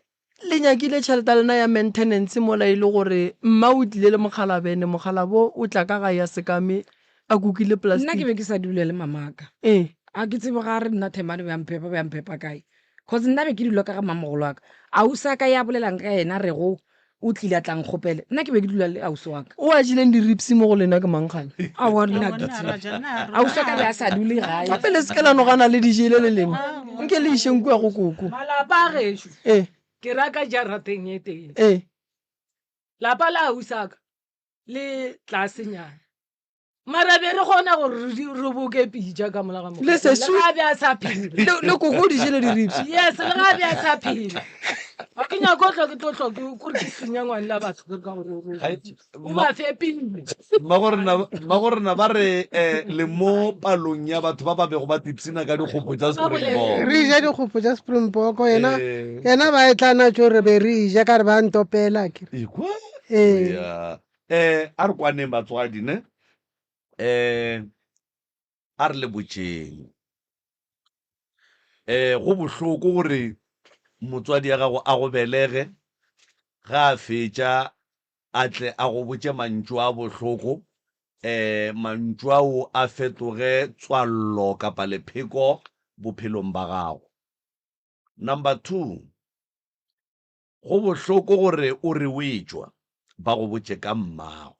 Speaker 2: le nyakile tšhelete ya lena ya maintenance mola e le gore mma o tlile le mokgalabene, mokgalabo o tla ka gae a sekame a kukile
Speaker 3: Nna ke
Speaker 2: plastic.
Speaker 3: be ke sa dule le mamaka.
Speaker 2: Ee.
Speaker 3: A ke tsebe ga a re nna Themane o ya mphepa, o ya mphepa kae? Cause nna be ke dula ka ga mamogolo wa ka. Ausi a ka ya bolelang ka yena a rego o tlile a tla nkgopela. Nna ke be ke dula le ausi wa ka.
Speaker 2: O a jeleng di-ribs mo go lena ke mang kgane?
Speaker 3: Aowa nna ke tsebe. Ausi wa ka be a sa dule gae.
Speaker 2: Gape le se ke la no gana le di jele le lena. Nke le išeng kua go koko.
Speaker 9: Malapa a gešo
Speaker 2: Ee.
Speaker 9: ke ra ka jarateng e tee.
Speaker 2: Ee.
Speaker 9: Lapa la ausi wa ka le tlasenyana. Mara be re kgona gore re di- re boke pitša ka mola ga
Speaker 2: Le
Speaker 9: mokgwa.
Speaker 2: sesu-
Speaker 9: Le ga a be a sa phela.
Speaker 2: Le le koko o di jele di-ribs.
Speaker 9: Yes, le ga a be a sa phela. Ga ke nyake go hlwa ke tlo hlwa ke kore ke senya ngwane la batho ke re ka gore o
Speaker 1: Ga-
Speaker 9: o ba fepile.
Speaker 1: Mmagorena ba re eh, le mo palong ya batho ba ba bego ba tipsina ka dikgopo tša Springbok.
Speaker 6: Re ja dikgopo tša Springbok yena
Speaker 1: Eh.
Speaker 6: yena ba e tla na tšo re be re ja ka re ba ntopela ke.
Speaker 1: Ekwa?
Speaker 6: Ee.
Speaker 1: Ya. Eh, a re kwaneng batswadi ne. Eh, a re le botšeng. Eh, go bohloko gore motswadi ya gago a go belege ga a fetša a tle a go botše mantšu a bohloko, eh, mantšu ao a fetoge tswallo kapa lepheko bophelong ba gago. Number 2, Go bohloko gore o re o etšwa ba go botše ka mmago.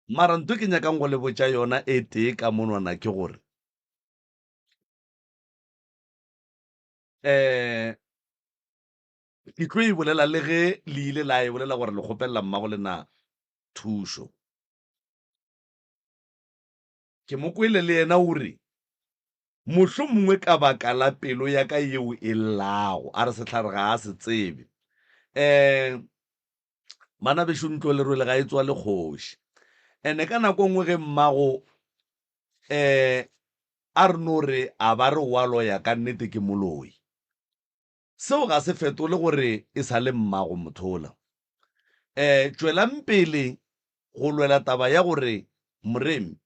Speaker 1: Mara nto ke nyakang go le botša yona e tee ka monwana ke gore um ke tlo e bolela le ge le ile la e bolela gore le kgopelela mmago lena thušo. Ke mo kwele le yena o re Mohlomongwe ka baka la pelo ya ka yeo e llago. A re sehlare ga a se tsebe. Um bana bešo ntlo lerwele ga e tswale kgoši. Ene ka nako nngwe ge mmago um a re no re a ba re wa loya ka nnete ke moloi. Seo ga se fetole gore e sa le mmago mothola. Um tšwelang pele go lwela taba ya gore Moremi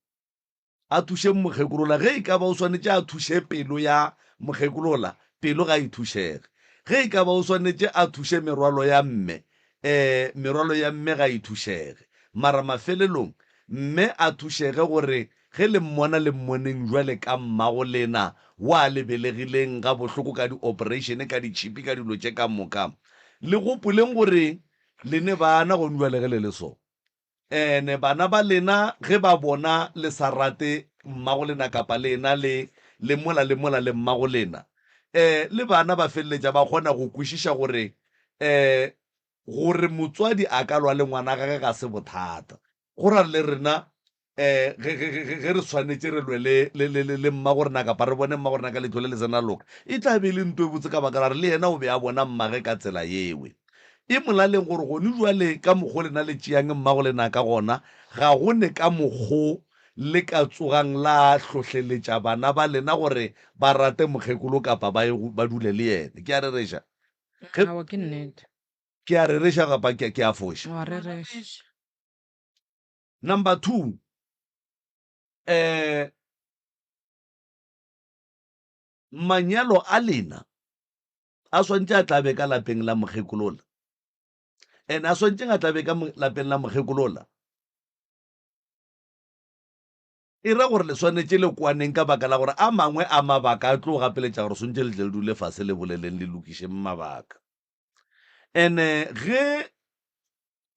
Speaker 1: a thuše mokgekolola. Ge e ka ba o swanetše a thuše pelo ya mokgekolola, pelo ga e thušege. Ge e ka ba o swanetše a thuše merwalo ya mme, ee, merwalo ya mme ga e thušege. Mara mafelelong, mme a thušege gore ge le mmona le mmoneng bjale ka mmago lena wa le belegileng gabohloko ka diopereišene, ka ditšhipi, ka dilo tše ka moka. Le gopoleng gore le ne bana gone bjale ge le le so. Ene bana ba lena ge ba bona le sa rate mmago lena kapa le ena le le mola le mola le mmago lena, eh le bana ba feleletša ba kgona go kwešiša gore eh gore motswadi a ka lwa le ngwana gage ga se bothata. Go ra le rena eh ge ge ge ge re swanetše re lwe le le le le le mmago rena kapa re bone mmago rena ka leihlo le le sena loka, e tla be e le nto e botse ka baka la gore le yena o be a bona mmage ka tsela yewe. E molaleng gore gone bjale ka mokgo lena le tšeang mmago lena ka gona, ga go ne ka mokgo le ka tsogang la hlohleletša bana ba lena gore ba rate mokgekolo kapa ba ye ba dule le yena. Ke a rereša? Ge,
Speaker 3: Aowa, ke nnete.
Speaker 1: Ke a rereša kapa ke, ke a foša?
Speaker 3: Wa rereša.
Speaker 1: Number 2, eh, manyalo a lena a swantše a tlabe ka lapeng la mokgekolola and a swantšeng a tlabe ka lapeng la mokgekolola e ra gore le swanetše le kwaneng ka baka la gore a mangwe a mabaka a tlo gapeletša gore swantše le tle le dule fase le boleleng le lokišeng mabaka. And-e ge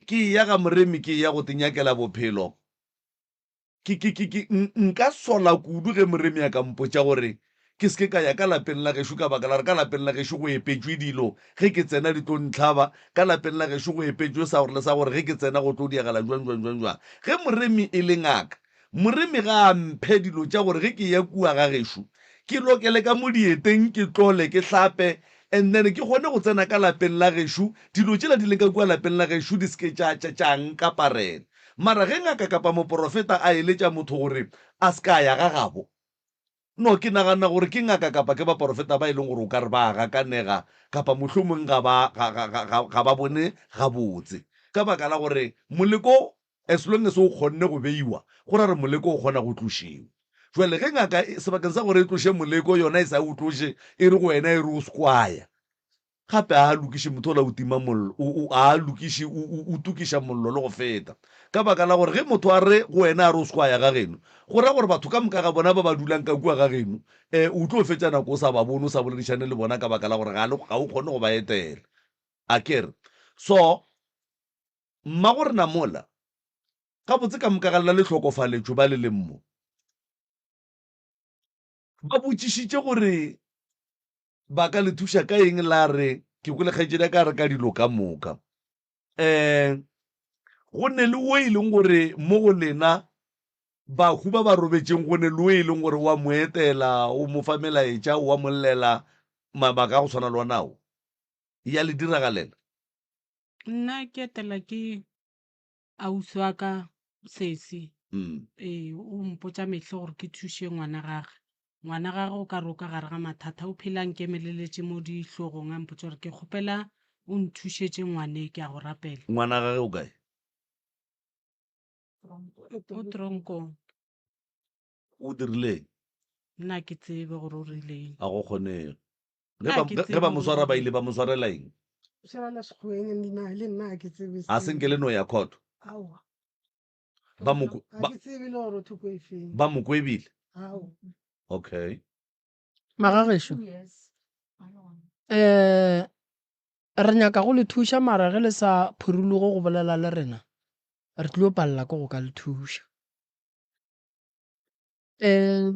Speaker 1: ke eya ga Moremi ke eya go te nyakela bophelo, ke, ke, ke, ke, nka sola kudu ge Moremi a ka mpotša gore ke se ke ka ya ka lapeng la gešo ka baka la gore ka lapeng la gešo go epetšwe dilo, ge ke tsena di tlo ntlhaba, ka lapeng la gešo go epetšwe sa gore le sa gore ge ke tsena go tlo diagala jwang jwang jwang jwang. Ge moremi e le ngaka, moremi ga a mphe dilo tša gore ge ke eya kua ga gešo ke lokele ka mo dieteng ke tlole ke hlape and then ke kgone go tsena ka lapeng la gešo, dilo tšela di leng ka kua lapeng la gešo di se ke tša, tša, tša nkaparela. Mara ge ngaka kapa moporofeta a eletša motho gore a se ka ya ga gabo, No, ke nagana gore ke ngaka kapa ke baporofeta ba e leng gore o ka re ba a gakanega kapa mohlomong ga ba, ga, ga, ga, ga, ga ba bone gabotse. Ka baka la gore moleko, as long as o kgonne go beiwa, go ra gore moleko o kgona go tlošiwa. Jwale ge ngaka e, sebakeng sa gore e tloše moleko, yona e sa o tloše, e re go wena e re o se kwa ya. Gape a a lokiše motho ola o tima mollo, o, o, a a lokiše, o, o, o tukiša mollo le go feta. Ka baka la gore ge motho a re go wena a re o se kwa ya ga geno, go ra gore batho ka moka ga bona ba ba dulang ka kua ga geno, e, o tlo fetša nako o sa ba bone, o sa boledišane le bona ka baka la gore ga le, ga o kgone go ba etela. A ke re? So, mmagorena mola, gabotse ka moka ga lena le hlokofaletšwe ba le leng mo. Ba botšišitše gore Ba ka le thuša ka eng? La re, Ke kwele kgaetšedi ya ka a re ka dilo ka moka. Um go ne le wo e leng gore mo go lena bahu ba ba robetšeng, go ne le wo e leng gore wa mo etela, o mo fa melaetša, o a mo llela, mabaka a go tshwana le ona ao. Ya le diragalela?
Speaker 4: Nna ke etela ke ausi wa ka sesi. Ee, o mpotša mehla gore ke thuše ngwana gage. Ngwana gagwe o ka re o ka gare ga mathata, o phela a nkemeleletše mo dihlogong a mpotša gore ke kgopela o nthušetše ngwane ke a go rapela.
Speaker 1: Ngwana gage o kae?
Speaker 4: O tronkong.
Speaker 1: O dirileng?
Speaker 4: Nna ke tsebe gore o rileng.
Speaker 1: A go kgonege. Ge ba mo swara ba ile ba mo swarela eng?
Speaker 6: Swarela sekgoweng nna le nna ga ke tsebe.
Speaker 1: A se nke le no ya court?
Speaker 6: Aowa.
Speaker 1: Ba mo
Speaker 6: Ga ke tsebe le gore o thoko e feng.
Speaker 1: Ba mo kwebile?
Speaker 6: Aowa.
Speaker 1: Okay.
Speaker 2: Magagešo, eh re nyaka go le thuša mara ge le sa phuruluge go bolela le rena re tlilo palela ke go ka le thuša. Eh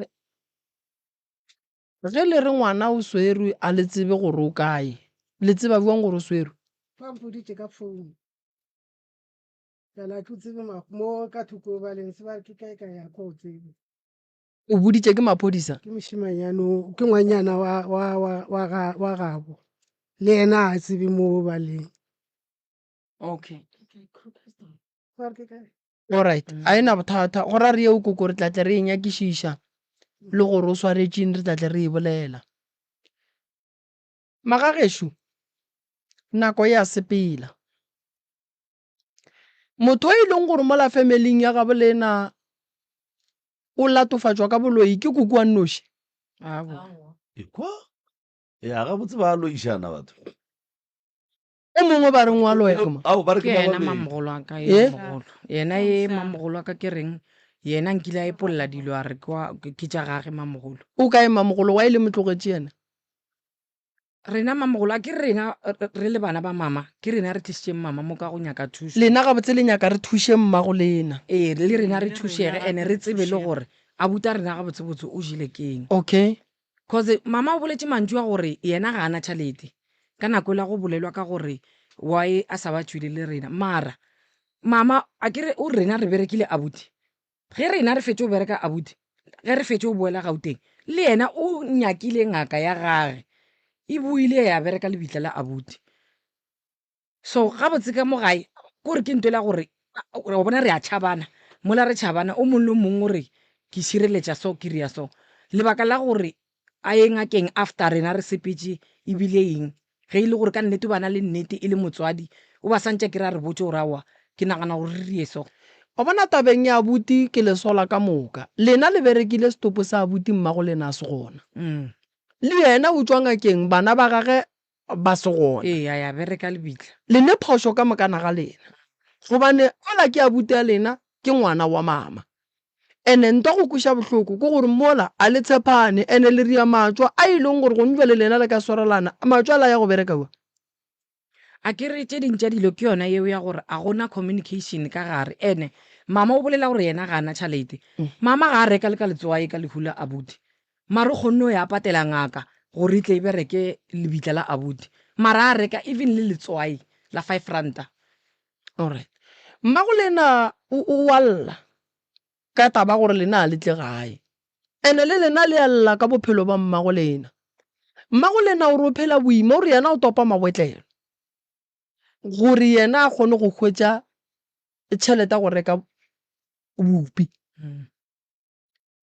Speaker 2: Ge le re ngwana o swerwe a le tsebe gore o kae. Le tseba bjang gore o swerwe?
Speaker 6: Ba mpoditše ka phone. Bjale a ke tsebe mo ka thoko ba leng se ba re ke kae kae a ko tsebe.
Speaker 2: O boditše ke maphodisa?
Speaker 6: Ke mošemanyana o, ke ngwanyana wa, wa, wa, wa, ga, wa gabo. Le yena a tsebe mo ba leng.
Speaker 2: Okay.
Speaker 6: Ba re ke kae?
Speaker 2: Alright, a e na bothata. Go ra re yeo koko re tla tle re e nyakišiša le gore o swaretšeng re tla tle re e bolela. Magagešo, nako e a sepela. Motho e leng gore mola familing ya gabo lena o latofatšwa ka boloi ke koko wa nnoši.
Speaker 3: Aowa.
Speaker 1: Ekwa? Ya, gabotse ba loišana batho.
Speaker 2: O mongwe ba reng wa loya ke mang?
Speaker 1: Ao, ba re
Speaker 3: Ke
Speaker 1: ke ba
Speaker 3: yena
Speaker 1: babedi.
Speaker 3: mamogolo wa ka
Speaker 2: Eh?
Speaker 3: ye mogolo. Yena ye mamogolo wa ka ke reng yena nkile a epolla dilo a re ke wa ke tša gage mamogolo.
Speaker 2: O kae mamogolo wa e le motlogetše yena?
Speaker 3: Rena mamogolo a ke rena re le bana ba mama ke rena re tlišitšeng mama mo ka go nyaka thušo.
Speaker 2: Lena gabotse le nyaka re thuše mmago lena.
Speaker 3: Ee le rena re
Speaker 4: Le rena
Speaker 3: thušege
Speaker 4: gape
Speaker 3: ene
Speaker 4: re
Speaker 3: re tsebe le
Speaker 4: thušege.
Speaker 3: gore abuti a rena gabotsebotse o jele keng.
Speaker 2: Okay.
Speaker 3: Cause mama o boletše mantšu a gore yena ga ana tšhalete ka nako ela go bolelwa ka gore why a sa ba tšwele le rena mara mama a ke re o rena re berekile abuti ge rena re fetše go bereka abuti ge re fetše go boela Gauteng le yena o nyakile ngaka ya gage e boile ya bereka lebitla la abuti. So gabotse ka mo gae kore ke ntho e la gore wa bona re a tšhabana mola re tšhabana o mongwe le o mongwe o re ke šireletša so ke ria so. Lebaka la gore a ye ngakeng after rena re sepetše e bile eng ge e le gore ka nnete o ba na le nnete e le motswadi o ba santše a kere a re botše gore aowa ke nagana gore re rie so.
Speaker 2: Wa bona tabeng ya abuti ke le sola ka moka. Lena le berekile setopo sa abuti mmago lena a se gona. Le yena o tšwa ngakeng bana ba gage ba se gona.
Speaker 3: Ee, a ya bereka lebitla.
Speaker 2: Le ne phošo ka mokana ga lena. Gobane ola ke abuti ya lena, ke ngwana wa mama. Ene ntwa go kweša bohloko ke gore mola a le tshepane ene le ria matšwa a e leng gore gong jwale lena le ka swarelana matšwa a la ya go bereka bjang?
Speaker 3: A ke re tše ding tša dilo ke yona yeo ya gore a gona communication ka gare ene mama o bolela gore yena ga a na tšhalete. Mama ga a reka le ka letswai ka lehu la abuti. Mara o kgonne go ya a patela ngaka gore e tle e bereke lebitla la abuti. Mara a reka even le letswai la five ranta.
Speaker 2: Alright. Mmago lena o o a lla ka taba gore lena a le tle gae. Ene le lena le a lla ka bophelo ba mmago lena. Mmago lena o re o phela boima, o re yena o topa mabotlelo gore yena a kgone go hwetša tšhelete ya go reka bupi.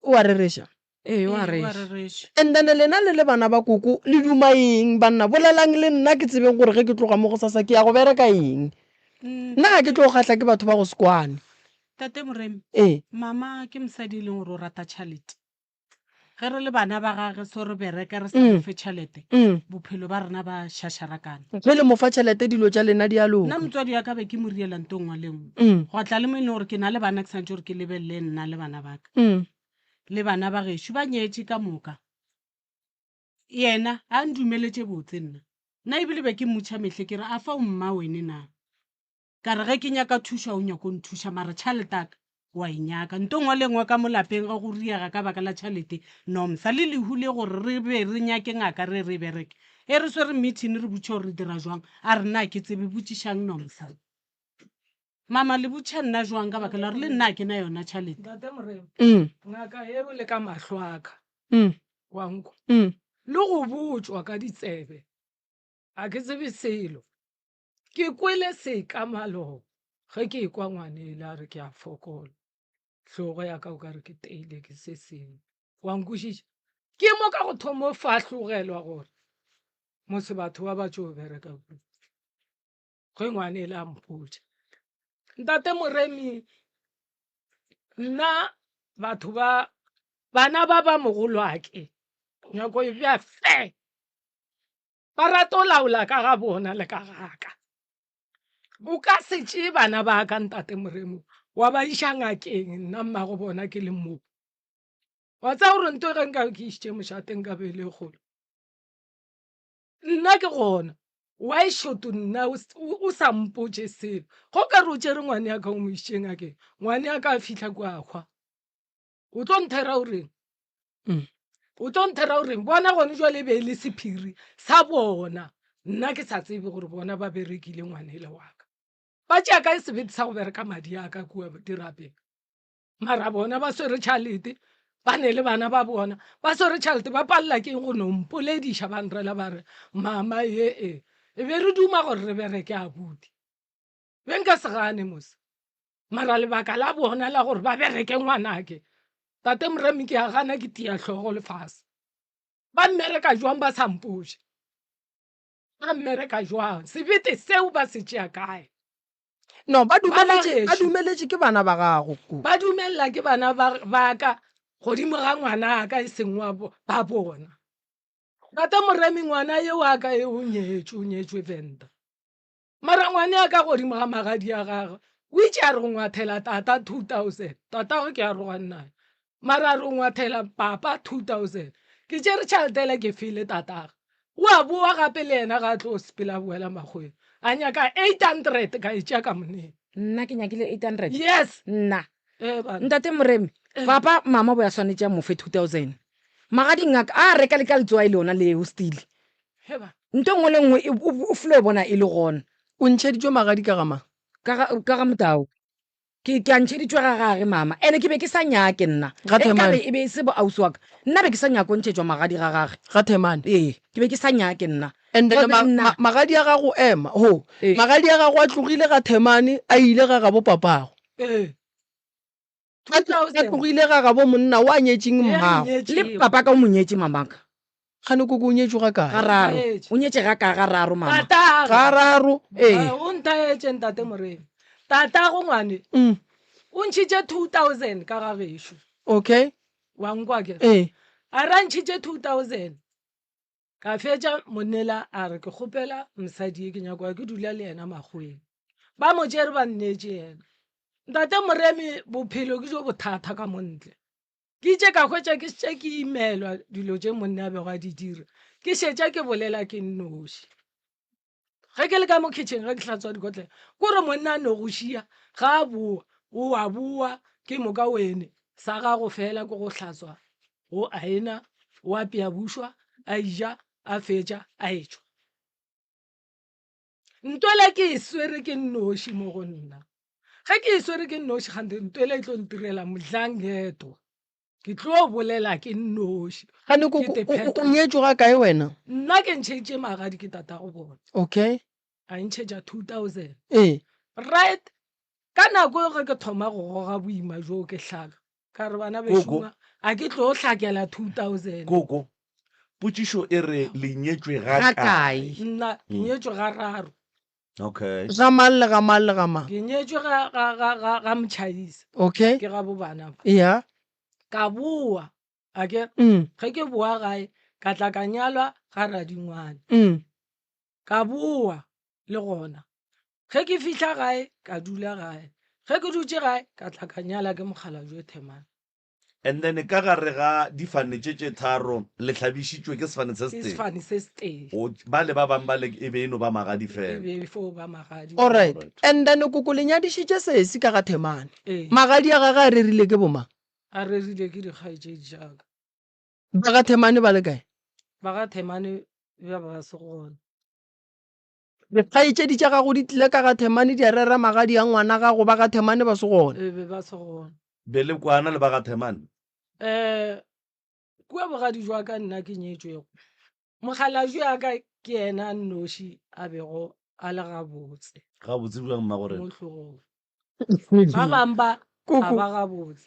Speaker 2: O a rereša?
Speaker 3: Ee, o a rereša.
Speaker 2: And then lena le le bana ba koko le duma eng banna? Bolelang le nna ke tsebeng gore ge ke tloga mo gosasa ke ya go bereka eng. Nna ga ke tlo kgahla ke batho ba go se kwane.
Speaker 4: Tate Moremi,
Speaker 2: Ee.
Speaker 4: mama ke mosadi e leng gore o rata tšhalete. Ge re le bana ba gage so re bereka re sa mo fe tšhelete, bophelo ba rena ba šašarakana.
Speaker 2: Ge le mo fa tšhelete dilo tša lena di a loka.
Speaker 4: Nna motswadi wa ka be ke mo riela nto nngwe le nngwe. Gwa tla le mo e leng gore ke na le bana ke santše gore ke lebelele nna le bana ba ka. Le bana ba gešo ba nyetše ka moka. Yena a ndumeletše botse nna. Nna ebile be ke mmotšha mehle ke re a fa o mma wene na? Ka re ge ke nyaka thušo a o nyako nthuša mara tšhalete aka wa e nyaka. Nto nngwe le nngwe ka mo lapeng ge go riega ka baka la tšhalete Nomsa le lehu le gore re be re nyake ngaka re re bereke. E re swere meeting re botšiša gore re dira jwang a re nna a ke tsebe botšišang Nomsa. Mama le botšiša nna jwang ka baka la gore le nna a ke na yona tšhalete.
Speaker 9: Ntate Moremi, ngaka e re le ka mahlo a ka wa nkwa le go botšwa ka ditsebe ga ke tsebe selo. Ke kwele seka maloba ge ke ekwa ngwanele a re ke a fokola, hlogo ya ka o ka re ke teile ke se sengwe. Wa nkwešiša? Ke mo ka go thomo fahlogelwa gore mose batho ba ba tšo bereka kudu. Ge ngwanele a mpotša. Ntate Moremi, nna batho ba bana ba ba mogolwake nyako e bja fe. Ba rata go laola ka ga bona le ka ga ka. O ka se tšee bana ba ka, Ntate Moremo, wa ba iša ngakeng, nna mmago bona ke le mo. Wa tseba gore nto ge nka be ke išitše mošate nka be e le kgolo. Nna ke gona. Why should nna o sa mpotše selo? Ge o ka re o tšere ngwane ya ka o mo išitše ngakeng, ngwane ya ka a fihla kua a hwa. O tlo nthera o reng? Mm. O tlo nthera o reng? Bona gone jwale e be e le sephiri sa bona. Nna ke sa tsebe gore bona ba berekile ngwanele wa ka. Ba tšea kae sebete sa go bereka madi a ka kua dirapeng? Mara bona ba swere tšhalete, ba ne le bana ba bona, ba swere tšhalete, ba palela ke eng go no mpolediša ba nrela ba re mama ye e. E be re duma gore re bereke abuti. Be nka se gane mos. Mara lebaka la bona la gore ba bereke ngwanake, Tate Moremi ke a gana ke tia hlogo lefase. Ba mmereka jwang ba sa mpotše? Ba mmereka jwang? Sebete seo ba se tšea kae?
Speaker 2: No, ba dumeletše, ba dumeletše ke bana ba gago ko.
Speaker 9: Ba dumelela ke bana ba, ba ka godimo ga ngwanaka e seng wa ba bona. Tate Moremi ngwana yo wa ka e o nyetšwe, o nyetšwe Venda. Mara ngwane a ka godimo ga magadi a gagwe o itše a re go ngwathela tata 2000 tatagwe ke arogane naye mara a re go ngwathela papa 2000 ke tšere tšhelete ele ke file tatagwe o a boa gape le yena ga a tlo sepela a boela makgweng a nyaka 800 ka e tšea ka moneng
Speaker 3: Nna ke nyakile 800?
Speaker 9: Yes.
Speaker 3: Nna.
Speaker 9: Eh, bana.
Speaker 3: Ntate Moremi, papa mama bo ya swanetše a mo fe 2000. Magading a ka a reka le ka letswai lona leo stile. Nto nngwe le nngwe o flo e bona e le gona.
Speaker 2: O ntšheditšwe magadi ka ga mang?
Speaker 3: Ka ga, ka ga Motau. Ke, ke a ntšheditšwe ga gage mama. Ene ke be ke sa nyake nna.
Speaker 2: Ga
Speaker 3: Ge nkabe
Speaker 2: Themane.
Speaker 3: e be e se bo ausi wa ka, nna be ke sa nyake go ntšhetšwa magadi ga gage.
Speaker 2: Ga Themane.
Speaker 3: Ee, ke be ke sa nyake nna.
Speaker 2: And then
Speaker 3: Jwale
Speaker 2: ma,
Speaker 3: nna.
Speaker 2: ma, magadi a gago ema, ho.
Speaker 3: Ee.
Speaker 2: Magadi a gago a tlogile ga Themane a ile ga gabo papago.
Speaker 9: Ee.
Speaker 2: A tlogile ga gabo monna o a nyetšeng mmago.
Speaker 3: Le papa ka o mo nyetše mamaka.
Speaker 2: Kgane koko o nyetšwe ga kae?
Speaker 3: Gararo. O nyetše ga kae gararo mama?
Speaker 2: Gararo.
Speaker 3: Ee.
Speaker 9: O ntaetše ntate Moremi. Tatago ngwane. O ntšhitše 2000 ka ga gešo.
Speaker 2: Okay.
Speaker 9: Wa nkwa ke?
Speaker 2: Ee.
Speaker 9: A re a ntšhitše 2000. Ka fetša monnela a re ke kgopela mosadi ye ke nyako ke dula le yena makgoweng. Ba mo tšere ba nneetše yena. Ntate Moremi bophelo ke jo bothata ka mo ntle. Ke itše ka hwetša ke šetše ke imelwa dilo tše monna a bego a di dira. Ke šetša ke bolela ke nnoši. Ge ke le ka mo kitchen ge ke hlatswa dikotlelo, kore monna a no go šia ga a boa, o a boa ke moka wene sa gago fela ke go hlatswa go aena. O apea bušwa, a ija, a fetša, a etšwa. Ntwele ke e swere ke nnoši mo go nna. Ge ke e swere ke nnoši kgante ntwele e tlo ntirela mdlangedwa. Ke tlo bolela ke nnoši.
Speaker 2: Gane ko
Speaker 9: Ke te
Speaker 2: o
Speaker 9: phetho.
Speaker 2: nyetšwe ga kae wena?
Speaker 9: Nna ke ntšheditše magadi ke tatago bona.
Speaker 2: Okay.
Speaker 9: A ntšhetša 2000.
Speaker 2: Ee.
Speaker 9: Right. Ka nako eo ge ke thoma go goga boima bjoo ke hlaka. Ka re bana
Speaker 1: Koko.
Speaker 9: bešo a ke tlo hlakela 2000.
Speaker 1: Koko, potšišo e re le nyetšwe ga
Speaker 3: Ga
Speaker 1: kae?
Speaker 3: kae?
Speaker 9: Nna ke nyetšwe ga raro.
Speaker 1: Okay.
Speaker 2: Ga mang le ga mang le ga mang?
Speaker 9: Ke nyetšwe ga ga ga ga ga Motšhaisa.
Speaker 2: Okay.
Speaker 9: Ke ga bo bana ba.
Speaker 2: Yeah.
Speaker 9: Ka boa a ke
Speaker 2: Mm.
Speaker 9: ge ke boa gae ka tla ka nyalwa ga Radingwane.
Speaker 2: Mm.
Speaker 9: Ka boa le gona ge ke fihla gae ka dula gae. Ge ke dutše gae ka tla ka nyala ke mokgalabje Themane.
Speaker 1: And then ka gare ga difane tše tše tharo le hlabišitšwe ke sefane se
Speaker 9: Ke
Speaker 1: setee.
Speaker 9: sefane se setee.
Speaker 1: O, bale ba bang bale e be e no ba magadi
Speaker 9: E
Speaker 1: fela.
Speaker 9: be e fo ba magadi.
Speaker 2: Alright.
Speaker 1: Alright.
Speaker 2: And then koko le nyadišitše sesi ka ga Themane.
Speaker 9: Ee.
Speaker 2: Magadi a gagwe a rerile ke bomang?
Speaker 9: A rerile ke dikgaetšedi tša ka.
Speaker 2: Ba ga Themane ba le kae?
Speaker 9: Ba ga Themane ba ba se gona.
Speaker 2: Dikgaetšedi tša gago di tlile ka ga Themane di a rera magadi a ngwana gago, ba ga Themane ba se gona.
Speaker 9: E be ba se gona.
Speaker 1: Be le kwana le ba ga Themane?
Speaker 9: Um kua bogadi jwa ka nna ke nyetšwego, mokgalabje wa ka ke yena a nnoši a bego a le gabotse.
Speaker 1: Gabotse bjang mmagorena?
Speaker 9: Mo hlogong. Ba bang ba ga ba gabotse.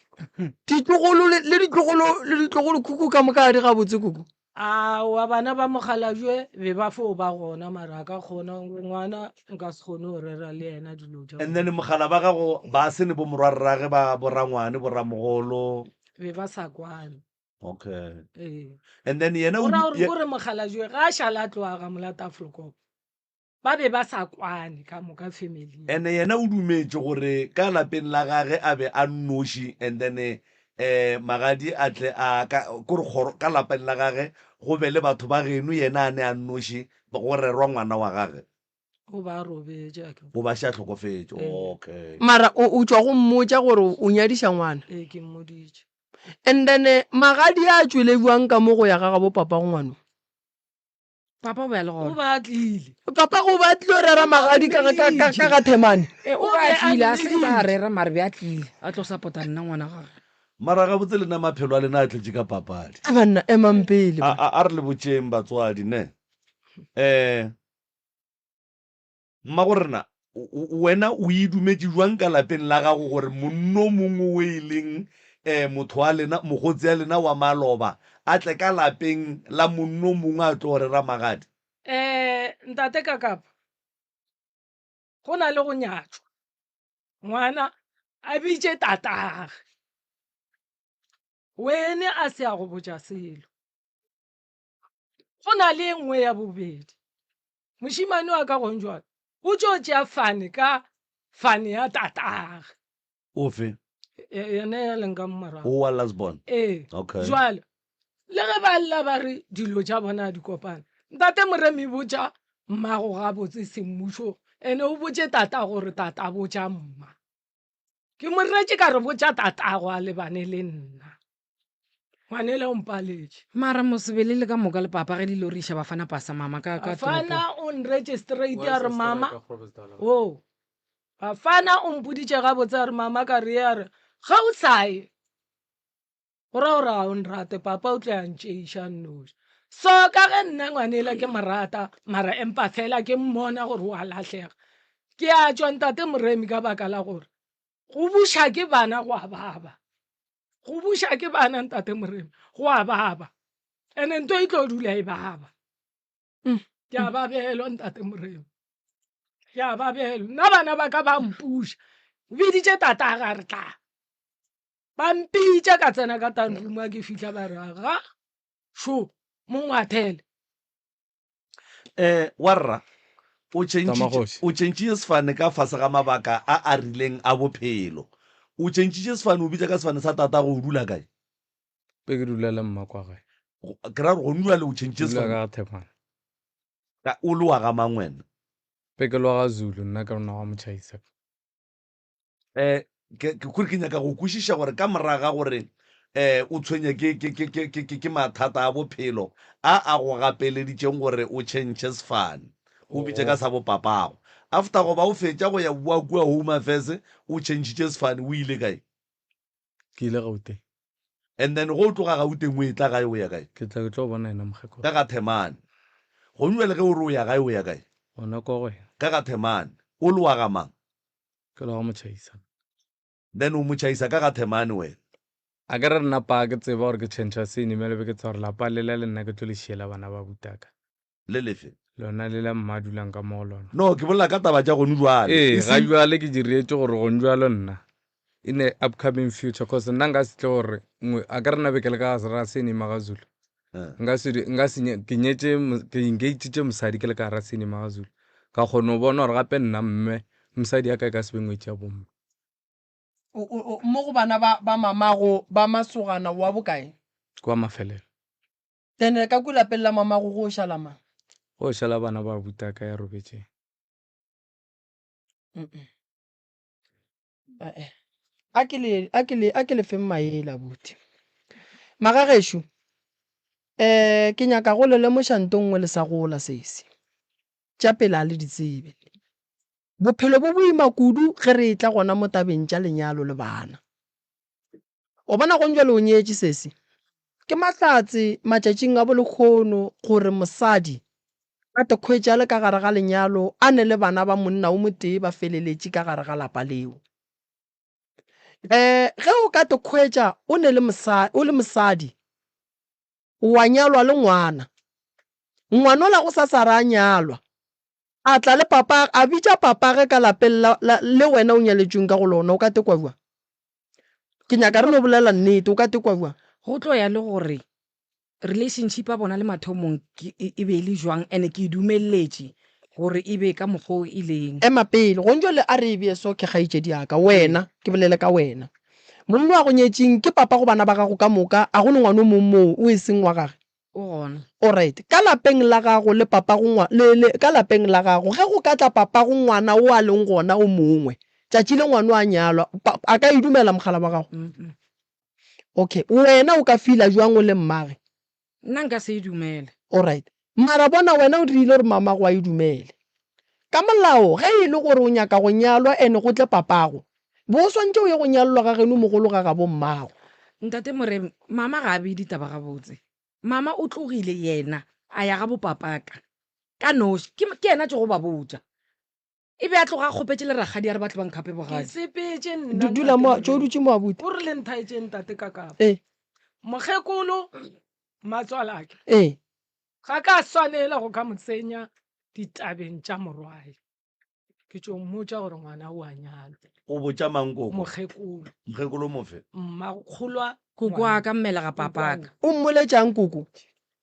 Speaker 2: Ditlogolo le ditlogolo le ditlogolo khukhu ka moka ga di gabotse koko.
Speaker 9: Aowa bana ba mokgalabje be ba fo ba gona mara a ka kgona ngwana nka se kgone go rera le yena dilo tša
Speaker 1: And then mogala ba gago ba se ne bo morwarrage ba borangwane boramogolo.
Speaker 9: Be ba sa kwane.
Speaker 1: Okay.
Speaker 9: Ee.
Speaker 1: And then yena
Speaker 9: o ra gore kore mokgalabje ga a šala a tloga ga Molata Afrokop. Ba be ba sa kwane ka moka family.
Speaker 1: And yena o dumetše gore ka lapeng la gage a be a nnoši and then eh magadi a tle a ka kore kgoro ka lapeng la gage go be le batho ba geno yena a ne a nnoši go rerwa ngwana wa gage.
Speaker 9: O ba a robetše a ke.
Speaker 1: O ba še a hlokofetše.
Speaker 9: Ee.
Speaker 1: Okay.
Speaker 2: Mara o o tšwa go mmotša gore o nyadiša ngwana?
Speaker 9: Ee ke mmoditše.
Speaker 2: And then magadi a tšwele bjang ka mo go ya ga gabo papago ngwano?
Speaker 3: Papa o be a le
Speaker 9: O
Speaker 3: gona.
Speaker 9: be a tlile.
Speaker 2: Papa o be a tlilo rera magadi ka, ka, ka, ka ga Themane.
Speaker 3: E, o be a tlile, a se ka a rera mare be a tlile a tlo sapota nna ngwana gage.
Speaker 1: Mara gabotse lena maphelo a lena a tletše ka papadi.
Speaker 2: A banna, emang pele.
Speaker 1: A, a, a re le botšeng batswadi ne. Eh. Mmagorena, wena o e dumetše bjang ka lapeng la gago gore monno mongwe o e leng um motho wa lena, mokgotsi ya lena wa maloba, a tle ka lapeng la monno mongwe a tlo rera magadi?
Speaker 9: Um Ntate Kakapa, go na le go nyatšwa ngwana a bitše tatagwe, wene a se a go botša selo. Go na le e nngwe ya bobedi, Mošemane wa ka gong jwale o tšo tšea fane ka fane ya tatagwe.
Speaker 1: Ofe?
Speaker 9: Yena ya leng ka mo morago.
Speaker 1: O wa last born?
Speaker 9: Ee.
Speaker 1: Okay.
Speaker 9: Jwale le ge ba lla ba re dilo tša bona di kopane, Ntate Moremi botša mmago gabotse semmušo ene o botše tata gore tata botša mma. Ke mo retše ka re botša tatago a lebane le nna. Ngwanele o mpaletše.
Speaker 3: Mara mosebele le ka moka le papa ge le lo re iša Bafana pasa mama ka ka
Speaker 9: Bafana
Speaker 3: toropong.
Speaker 9: o nretše straight a re mama o Bafana o mpoditše gabotse a re mama ka re a re ge o sa ye go ra gore ga o nrate papa o tlo ya ntšeiša nnoši. So ka ge nna ngwanela ke mo rata mara empa fela ke mmona gore o a lahlega ke a tšwa ntate Moremi ka baka la gore go buša ke bana go a baba. Go buša ke bana ntate Moremi go a baba ene nto e tlo dula e baba. Ke a babelwa ntate Moremi, ke a babelwa nna bana ba ka ba mpuša. O biditše tata ga re tla ba mpitša ka tsena ka tanroom a ke fihla ba re ga šo mongwathele.
Speaker 1: Eh, warra, o tšhentšhitše,
Speaker 7: Tamagoši.
Speaker 1: o tšhentšhitše sefane ka fase ga mabaka a a rileng a bophelo. O tšhentšhitše sefane, o bitša ka sefane sa tatago, o dula kae?
Speaker 7: Be ke dula le mma kwa gae.
Speaker 1: Go- Ke ra gore gone jwale o tšhentšhitše
Speaker 7: Dula
Speaker 1: sefane.
Speaker 7: ka ga Thepana.
Speaker 1: Ka, o le wa ga mang wena?
Speaker 7: Be ke le wa ga Zulu, nna ke rona wa Motšhaisa.
Speaker 1: Eh, ke, ke, kore ke nyaka go kwešiša gore ka morago ga gore um o tshwenye ke, ke, ke, ke, ke, ke, ke mathata a bophelo a a go gapeleditšeng gore o tšhentšhe sefane, o bitše ka sa bopapago. After goba o fetša go ya boa kua Home Affairs, o tšhentšhitše sefane, o ile kae?
Speaker 7: Ke ile Gauteng.
Speaker 1: And then ge o tloga Gauteng o etla gae o ya kae?
Speaker 7: Ke tla ke tlo bona yena mokgekolo.
Speaker 1: Ka ga Themane. Gong bjale ge o re o ya gae o ya kae?
Speaker 7: Gona kwa go yena.
Speaker 1: Ka ga Themane. O le wa ga mang?
Speaker 7: Ke le wa ga Motšhaisa.
Speaker 1: Then o Motšhaisa ka ga Themane wena.
Speaker 7: A ke re nna pa ke tseba gore ke tšhentšha sene bjale be ke tseba gore lapa lela le nna ke tlo le šiela bana ba butaka.
Speaker 1: Le lefe?
Speaker 7: Lona le la mma a dulang ka mo go lona.
Speaker 1: No, ke bolela ka taba tša gonu jwale.
Speaker 7: Ee, ga jwale ke diretše gore gonu jwalo nna in the upcoming future cause nna nka se tle gore nngwe a ka re nna be ke le ka ra sene Magazulu. Nka se nka se ke nyetše ke engagitše mosadi ke le ka gara sene Magazulu. Ka kgona go bona gore gape nna mme mosadi ya ka e ka se be ngwetši ya bomme.
Speaker 2: Mo go bana ba ba mamago ba masogana wa bokae?
Speaker 7: Ke wa mafelelo.
Speaker 2: Then ka ku lapeng la mamago go šala mang?
Speaker 7: Go šala bana ba butaka ya robetšeng.
Speaker 2: Eh, a ke le a ke le a ke le feng maele abuti. Magagešo eh ke nyaka go le lemoša nto nngwe le sa gola sesi. Tša pele a le di tsebe. Bophelo bo boima kudu ge re etla gona mo tabeng tša lenyalo le bana. O bona gong bjale o nyetše sesi. Ke mahlatse matšatšing a bolekgono gore mosadi a te khwetše a le ka gare ga lenyalo a ne le bana ba monna o motee ba feleletše ka gare ga lapa leo. Um ge o ka te khwetša o ne le o le mosadi wa nyalwa le ngwana, ngwanola go sa sa re a nyalwa a tla le papa a bitša papage ka lapeng la, la, le wena o nyaletšweng ka go lona, o ka tekwa bjang? Ke nyaka re no bolela nnete, o ka tekwa bjang?
Speaker 3: Go tlo ya le gore relationship ya bona le mathomong ke, e, e be e le jwang and ke e dumelletše gore e be ka mokgwa o e leng.
Speaker 2: Ema pele, gong jwale a re e bee so ke kgaetšedi ya ka, wena, ke bolele ka wena. Monna wa go nyetšeng ke papa go bana ba gago ka moka, a go ne ngwana o mong moo o e seng wa gage?
Speaker 3: O gona.
Speaker 2: Alright, ka lapeng la gago le papago ngwa, le, le, ka lapeng la gago, ge go ka tla papago ngwana o a leng gona o mongwe, tšatši le ngwano a nyalwa, pa, a ka e dumela mogala wa gago?
Speaker 3: Mm-mm.
Speaker 2: Okay, wena o ka feela jwang o le mmage?
Speaker 3: Nna nka se e dumele.
Speaker 2: Alright, mara bona wena o dirile gore mamago a e dumele. Ka molao, ge e le gore o nyaka go nyalwa and go tle papago, bo o swantše o ye go nyalelwa ga geno mogolo ga gabo mmago.
Speaker 3: Ntate Moremi, mama ga a bee ditaba gabotse. Mama o tlogile yena a ya ga bopapaka ka noši. Ke, ke yena a tšogo ba botša. E be a tloga a kgopetše le rakgadi a re ba tle ba nkgape
Speaker 9: Ke
Speaker 3: bogadi.
Speaker 9: sepetše
Speaker 2: Du,
Speaker 9: nna
Speaker 2: dula
Speaker 9: ntate
Speaker 2: mo, tšo
Speaker 9: Moremi.
Speaker 2: dutše mo abuti.
Speaker 9: O rile nthaetše ntate Kakapa.
Speaker 2: Ee.
Speaker 9: Mokgekolo matswalake.
Speaker 2: Ee.
Speaker 9: Ga ka swanela go ka mo tsenya ditabeng tša morwae. Ke tšo mmotša gore ngwana o a nyalwa.
Speaker 1: O botša mang koko?
Speaker 9: Mokgekolo.
Speaker 1: Mokgekolo mofe?
Speaker 9: Mmakgolwa
Speaker 3: Koko wa ka mmelega papaka.
Speaker 2: O mmoletšang koko?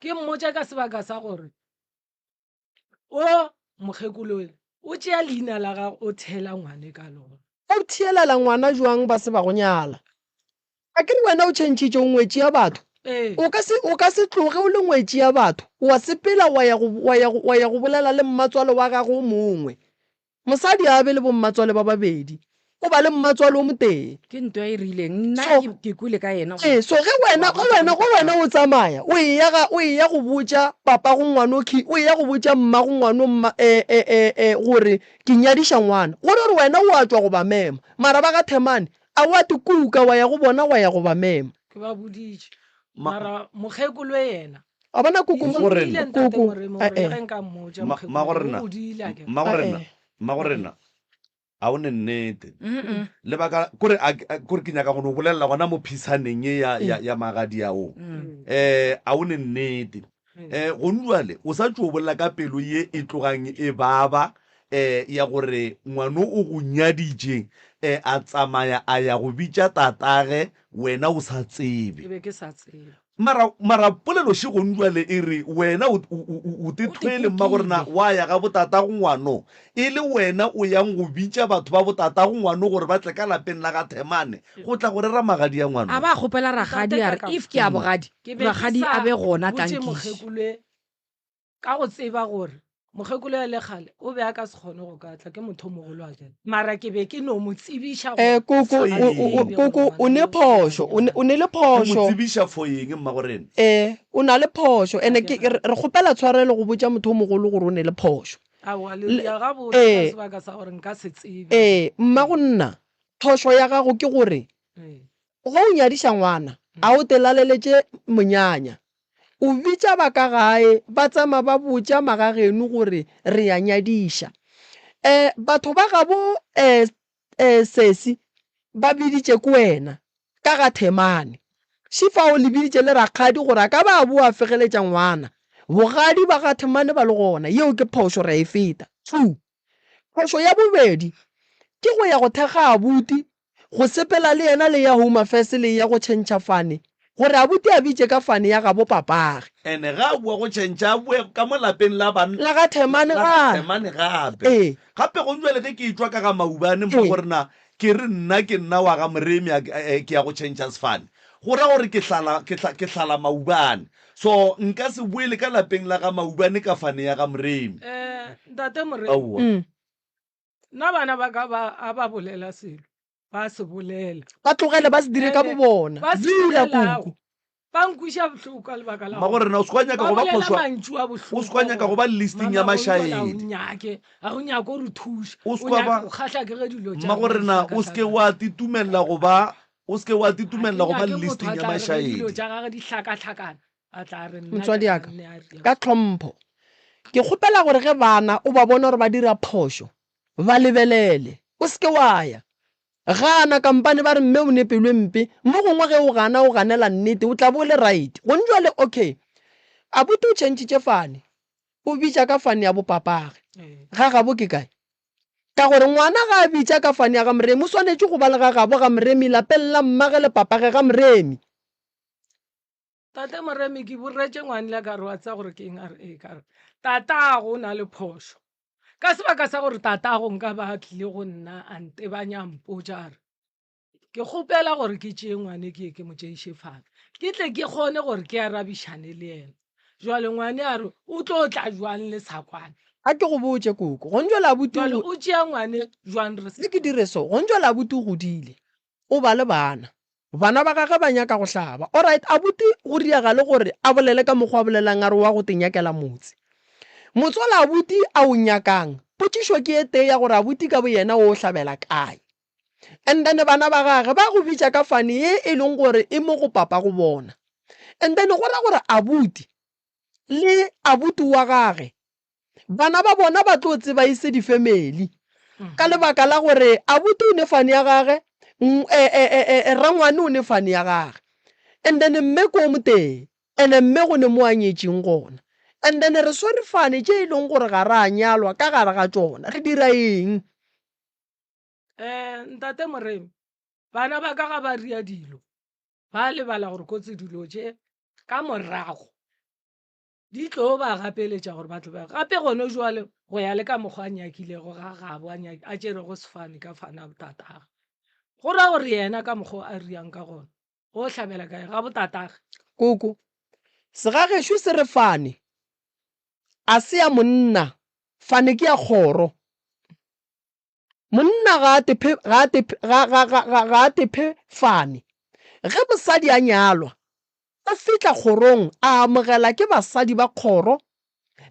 Speaker 9: Ke mmotša ka sebaka sa gore o mokgekolo ele o tšea leina la gago o theela ngwane ka lona.
Speaker 2: O theelela ngwana jwang ba se ba go nyala? A ke re wena o tšhentšhitše o ngwetši ya batho?
Speaker 9: Ee.
Speaker 2: O ka se, o ka se tloge o le ngwetši ya batho, wa sepela wa ya go, wa ya go, wa ya go bolela le mmatswale wa gago o mongwe. Mosadi a be le bommatswale ba babedi, o ba le mmatswale o motee.
Speaker 3: Ke ntwa e rileng. Nna
Speaker 2: So,
Speaker 3: ke, ke kwele ka yena
Speaker 2: ee,
Speaker 3: gore
Speaker 2: so ge wena,
Speaker 3: wa
Speaker 2: ge
Speaker 3: botša
Speaker 2: wena, ge wena o tsamaya, o eya ga, o eya go botša papago ngwano khi, o eya go botša mmago ngwano mma, e, e, e, e, gore ke nyadiša ngwana, go ra gore wena o a tšwa go ba mema. Mara ba ga Themane, A wa te kuka wa ya go bona wa ya go ba mema.
Speaker 9: Ke ba boditše.
Speaker 1: Ma,
Speaker 9: Mara mokgekolo yena.
Speaker 2: Wa bona
Speaker 9: Ke
Speaker 2: koko mo,
Speaker 1: Go rena.
Speaker 9: lemogile ntate
Speaker 2: koko,
Speaker 9: Moremi gore le
Speaker 2: eh-eh.
Speaker 9: ge nka mmotša
Speaker 1: Ma,
Speaker 9: mokgekolo
Speaker 1: mmago
Speaker 9: o
Speaker 1: rena,
Speaker 9: godile a ke re.
Speaker 1: mmago rena,
Speaker 2: Eh-eh.
Speaker 1: mmago rena, a o ne nnete.
Speaker 3: Mm-mm.
Speaker 1: Lebaka kore a a- kore ke nyaka go no bolelela gona mo phisaneng ye ya ya ya magadi ao. Eh a o ne nnete. Eh gonu jwale o sa tšo bolela ka pelo ye e tlogang e baba eh ya gore ngwano o go nyaditše eh a tsamaya a ya go bitša tatage wena o sa tsebe.
Speaker 9: Ke be ke sa tsebe.
Speaker 1: Mara mara polelo še gonu jwale e re wena o o o o te
Speaker 3: O te
Speaker 1: thwele mmagorena
Speaker 3: kukile.
Speaker 1: wa ya ga botatago ngwano e le wena o yang go bitša batho ba botatago ngwano gore ba tle ka lapeng la ga Themane go tla go rera magadi a
Speaker 3: A
Speaker 1: ngwano.
Speaker 3: ba kgopela rakgadi
Speaker 9: Ntate
Speaker 3: a re
Speaker 9: Kakapa,
Speaker 3: if ke ya bogadi,
Speaker 9: ke be ke
Speaker 3: rakgadi
Speaker 9: sa
Speaker 3: a be gona
Speaker 9: botše
Speaker 3: tla nkiše.
Speaker 9: mokgekolo ka go tseba gore. Mokgekolo ya le kgale o be a ka se kgone go ka tla, ke motho o mogolo a kere. Mara ke be ke no mo tsebiša
Speaker 2: Eh,
Speaker 9: gore
Speaker 2: koko,
Speaker 1: For
Speaker 2: o, o, o,
Speaker 1: eng?
Speaker 2: koko, o ne phošo, o ne, o ne le
Speaker 1: O mo
Speaker 2: phošo.
Speaker 1: tsebiša for eng mmagorena?
Speaker 2: Eh, o na le phošo.
Speaker 9: Ga
Speaker 2: Ene
Speaker 9: ke
Speaker 2: ke, re,
Speaker 9: gane.
Speaker 2: re kgopela tshwarelo go botša motho o mogolo gore o ne le phošo.
Speaker 9: Aowa, le
Speaker 2: Le,
Speaker 9: ria gabotse ka
Speaker 2: eh,
Speaker 9: sebaka sa gore nka se tsebe.
Speaker 2: eh, mmago nna, phošo ya gago ke gore
Speaker 9: Ee.
Speaker 2: ge o nyadiša ngwana, a o te laleletše monyanya. O bitša ba ka gae, ba tsama ba botša magageno gore re a nyadiša. Um batho ba gabo um um sesi ba biditše ke wena ka ga Themane. Šifao le biditše le rakgadi gore a ka ba a boa a fegeletša ngwana. Bogadi ba ga Themane ba le gona, yeo ke phošo re a e feta. Two. Phošo ya bobedi ke go ya go thekga abuti, go sepela le yena le ya Home Affairs le ya go tšhentšha fane gore abuti a bitše ka fane ya gabo papage.
Speaker 1: Ene ge a boa go tšhentšha a boe ka mo lapeng la ban
Speaker 2: La ga Themane
Speaker 1: la ga
Speaker 2: gape.
Speaker 1: Themane gape.
Speaker 2: Ee.
Speaker 1: Gape gong jwale ge ke etšwa ka ga Maubane mma
Speaker 2: Ee.
Speaker 1: gore na ke re nna ke nna wa ga Moremi a ke ya go tšhentšha sefane go ra gore ke hlala ke hla ke hlala Maubane. So nka se boele ka lapeng la ga Maubane ka fane ya ga Moremi.
Speaker 9: Eh, ntate Moremi.
Speaker 1: Aowa.
Speaker 9: Nna bana ba ka ba a ba bolela selo, ba se bolela.
Speaker 2: Ba tlogele ba se dire ka
Speaker 9: Ene
Speaker 2: bobona.
Speaker 9: ba se
Speaker 2: Dula
Speaker 9: bolelago,
Speaker 2: kuku.
Speaker 9: ba nkweša bohloko ka lebaka la
Speaker 1: Mmago
Speaker 9: gore
Speaker 1: rena o se kwa nyaka
Speaker 9: ba
Speaker 1: go ba
Speaker 9: bolela
Speaker 1: phošo,
Speaker 9: mantšu a
Speaker 1: o se
Speaker 9: bohloko
Speaker 1: kwa nyaka go
Speaker 9: gore
Speaker 1: ba listing ya
Speaker 9: mama gong jwale a o
Speaker 1: mašaedi.
Speaker 9: nyake, a o nyake go re thuša,
Speaker 1: O
Speaker 9: o
Speaker 1: se kwa
Speaker 9: nyaka
Speaker 1: ba
Speaker 9: go kgahla ke ge dilo tša
Speaker 1: Mmago
Speaker 9: rena di
Speaker 1: rena o se ke
Speaker 9: hlakahlakana.
Speaker 1: wa titumelela go ba o se ke wa
Speaker 9: Ga ke
Speaker 1: titumelela go ba
Speaker 9: nyake motho
Speaker 1: listing
Speaker 9: a
Speaker 1: ya
Speaker 9: tla re ge dilo
Speaker 1: mašaedi.
Speaker 9: tša gage di hlakahlakana a tla re nna ke
Speaker 2: Motswadi wa ka,
Speaker 9: ganne a ria
Speaker 2: ka tlhompho, ke kgopela gore ge bana o ba bona gore ba dira phošo, ba lebelele. O se ke wa ya. Gana, kampane ba re mme o ne pelo e mpe, mo gongwe ge o gana o ganela nnete, o tla bo o le right. Gone jwale okay, abuti o tšhentšhitše fane, o bitša ka fane ya bopapage. Ga gabo ke kae? Ka gore ngwana ga a bitša ka fane ya ga Moremi, o swanetše go ba le ga gabo ga Moremi, lapeng la mmage le papage ga Moremi.
Speaker 9: Tate Moremi, ke boretše ngwanela ka re wa tseba gore ke eng, a re ee, ka re tatago o na le phošo. Ka sebaka sa gore tatago nka ba a tlile go nna a ntebanya a mpotša a re ke kgopela gore ke tšee ngwane ke ye ke mo tšeiše fane ke tle ke kgone gore ke arabišane le yena. Jwale ngwane a re o tlo tla jwang le sa kwane?
Speaker 2: A ke go botše koko, gong jwale abuti
Speaker 9: Jwale o tšea ngwane jwang re sa
Speaker 2: Ke dire so, gong jwale abuti o godile, o ba le bana. Bana ba gagwe ba nyaka go hlaba. Alright, abuti go riagale gore a bolele ka mokgwa a bolelang a re wa go te nyakela motse. Motse ola abuti a o nyakang, potšišo ke e tee ya gore abuti ka boyena o o hlabela kae. And then bana ba gage ba go bitša ka fane ye e leng gore e mo go papa go bona. And then go ra gore abuti le abuti wa gage bana ba bona ba tlo tseba e se di-family ka lebaka la gore abuti o ne fane ya gage, rangwane o ne fane ya gage. And then mme ke o motee, ene mme go ne mo a nyetšeng gona. And then re swere fane tše e leng gore ga ra nyalwa ka gare ga tšona, re dira eng?
Speaker 9: Um ntate Moremi, bana ba ka ga ba ria dilo, ba lebala gore kotsi dilo tše ka morago di tlo ba gapeletša gore ba tlo ba gape gone jwale go ya le ka mokgwa a nyakilego ga gabo a nyaki a tšerego sefane ka fana botatagwe. Go ra gore yena ka mokgwa a riang ka gona o hlabela kae ga botatagwe.
Speaker 2: Koko, segagešo se re fane a se ya monna, fane ke ya kgoro. Monna ga a tephe, ga a tephe, ga, ga, ga, ga, ga a tephe fane. Ge mosadi a nyalwa, o fihla kgorong a amogela ke basadi ba kgoro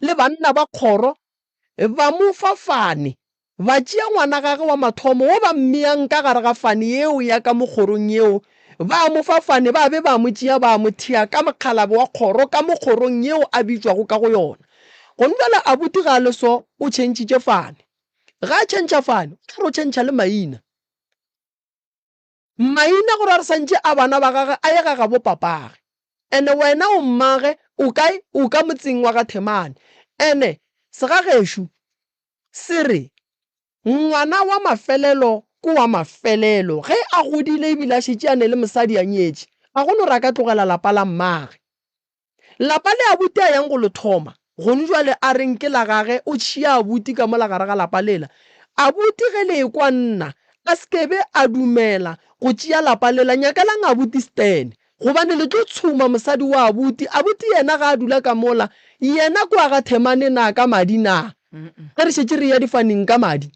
Speaker 2: le banna ba kgoro, ba mo fa fane, ba tšea ngwana gagwe wa mathomo wo ba mmeyang ka gare ga fane yeo ya ka mo kgorong yeo, ba mo fa fane ba be ba mo tšea ba mo thea ka mokgalabje wa kgoro ka mo kgorong yeo a bitšwago ka go yona. Gone bjale abuti ga a le so, o tšhentšhitše fane. Ga a tšhentšha fane, o tla re o tšhentšha le maina. Maina gore a re santše a bana ba gage a ye ga gabo papage. Ene wena o mmage o kae? O ka motseng wa ga Themane. Ene segagešo se re ngwana wa mafelelo ke wa mafelelo. Ge a godile ebile a šetše a ne le mosadi a nyetše, ga go no re a ka tlogela lapa la mmage. Lapa le abuti a yang go le thoma, gonu jwale a reng ke la gage, o tšhia abuti ka mola gare ga lapa lela. Abuti ge le ekwa nna, a se ke be a dumela go tšea lapa lela, nyakalang abuti Stan, gobane le tlo tshuma mosadi wa abuti. Abuti yena ga a dula ka mola, Yena kua ga Themane na ka madi na? Ge re šetše re eya difaneng ka madi.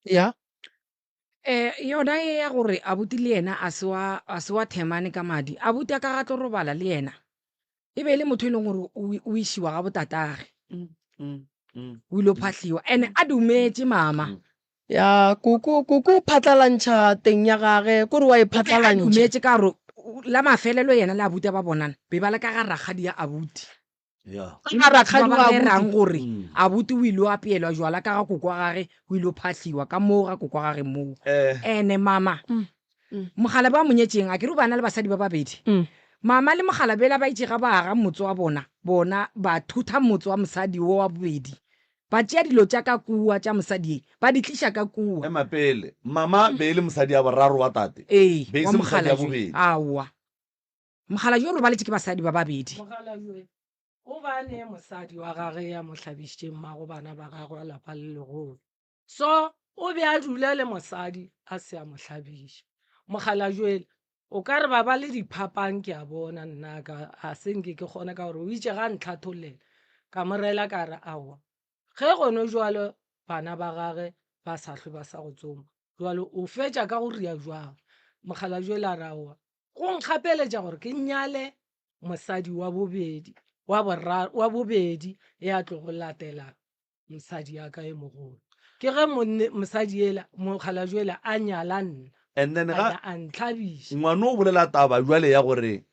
Speaker 2: Ya.
Speaker 3: Eh, yona ye ya gore abuti le yena a se wa a se wa Themane ka madi, abuti a ka ga tlo robala le yena. E be e le motho e leng gore o o išiwa ga botatage. O ile phahliwa ene a dumetše mama.
Speaker 2: Ya koko koko o phatlalantšha teng ya gage, kore wa e phatlalantšha.
Speaker 3: A dumetše ka gore la mafelelo yena le abuti a ba bonana be ba le ka ga rakgadi ya abuti.
Speaker 1: Ya.
Speaker 2: Ka ga rakgadi
Speaker 3: Ba
Speaker 2: wa
Speaker 3: ba rerang
Speaker 2: abuti.
Speaker 3: gore abuti o ile o apeelwa jwala ka ga koko wa gage, o ile o phahliwa ka moo ga koko wa gage moo.
Speaker 1: Eh.
Speaker 3: Ene mama Mokgalabje wa monyetšeng a ke re o be a na le basadi ba babedi. Mama le mokgalabje la ba itše ga ba aga motse wa bona, bona ba thutha motse wa mosadi wo wa bobedi. Ba tšea dilo tša ka kua tša mosadi ye, ba di tliša ka kua.
Speaker 1: Ema pele. Mama be e le mosadi ya boraro wa tate?
Speaker 3: Ee,
Speaker 1: Be e
Speaker 3: wa
Speaker 1: se mosadi ya
Speaker 3: mokgalabje.
Speaker 1: bobedi?
Speaker 3: Aowa. Mokgalabje o robaletše ke basadi ba babedi.
Speaker 9: Mokgalabje o ba a ne mosadi wa gage ya mo hlabišitšeng mmago bana ba gagwe a lapa le legolo. So o be a dula le mosadi a se a mo hlabiša. Mokgalabje o ka re ba ba le diphapang ke a bona nna ka a se nke ke kgone ka gore o itše ga ntlhathollela ka mo rela ka re aowa ge gone jwalo bana ba gage ba sa hlwe ba sa go tsoma jwalo o fetša ka go ria jwang mokgalabje la re aowa go nkgapeletša gore ke nyale mosadi wa bobedi wa boraro wa bobedi ya tlogo latela mosadi ya ka e mogolo. Ke ge monne, mosadi yela, mokgalabje yola a nyala nna.
Speaker 1: And then
Speaker 9: A
Speaker 1: ga
Speaker 9: na a ntlhabiša.
Speaker 1: ngwano o bolela taba jwale ya gore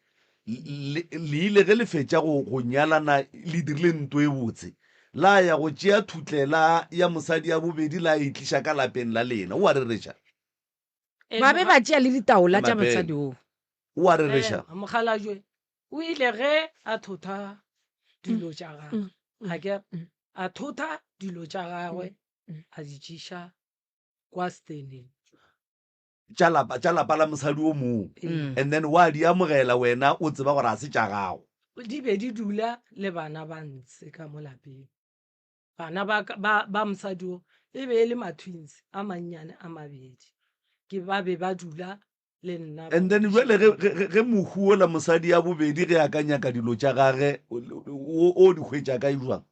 Speaker 1: le, le ile ge le fetša go, go nyalana le dirile nto e botse, la ya go tšea thutlela ya mosadi ya bobedi la e tliša ka lapeng la lena. O a rereša?
Speaker 3: Ba be ba tšea le ditaola tša
Speaker 1: Mapele.
Speaker 3: mosadi woo.
Speaker 1: O a rereša?
Speaker 9: Ema, mokgalabje o ile ge a thotha dilo tša gagwe, a ke a thotha dilo tša gagwe a di tšiša kwa steneng.
Speaker 1: Tša lapa, tša lapa la mosadi o mongwe. And then wa di amogela wena o tseba gore ga se tša gago.
Speaker 9: Di be di dula le bana ba ntshe ka mo lapeng. Bana ba, ba, ba mosadi o e be e le ma-twins a mannyane a mabedi. Ke ba be ba dula le nna.
Speaker 1: And then jwale ge, ge, ge, ge mohu ola mosadi ya bobedi ge a ka nyaka dilo tša gage, o, o di hwetša kae jwang?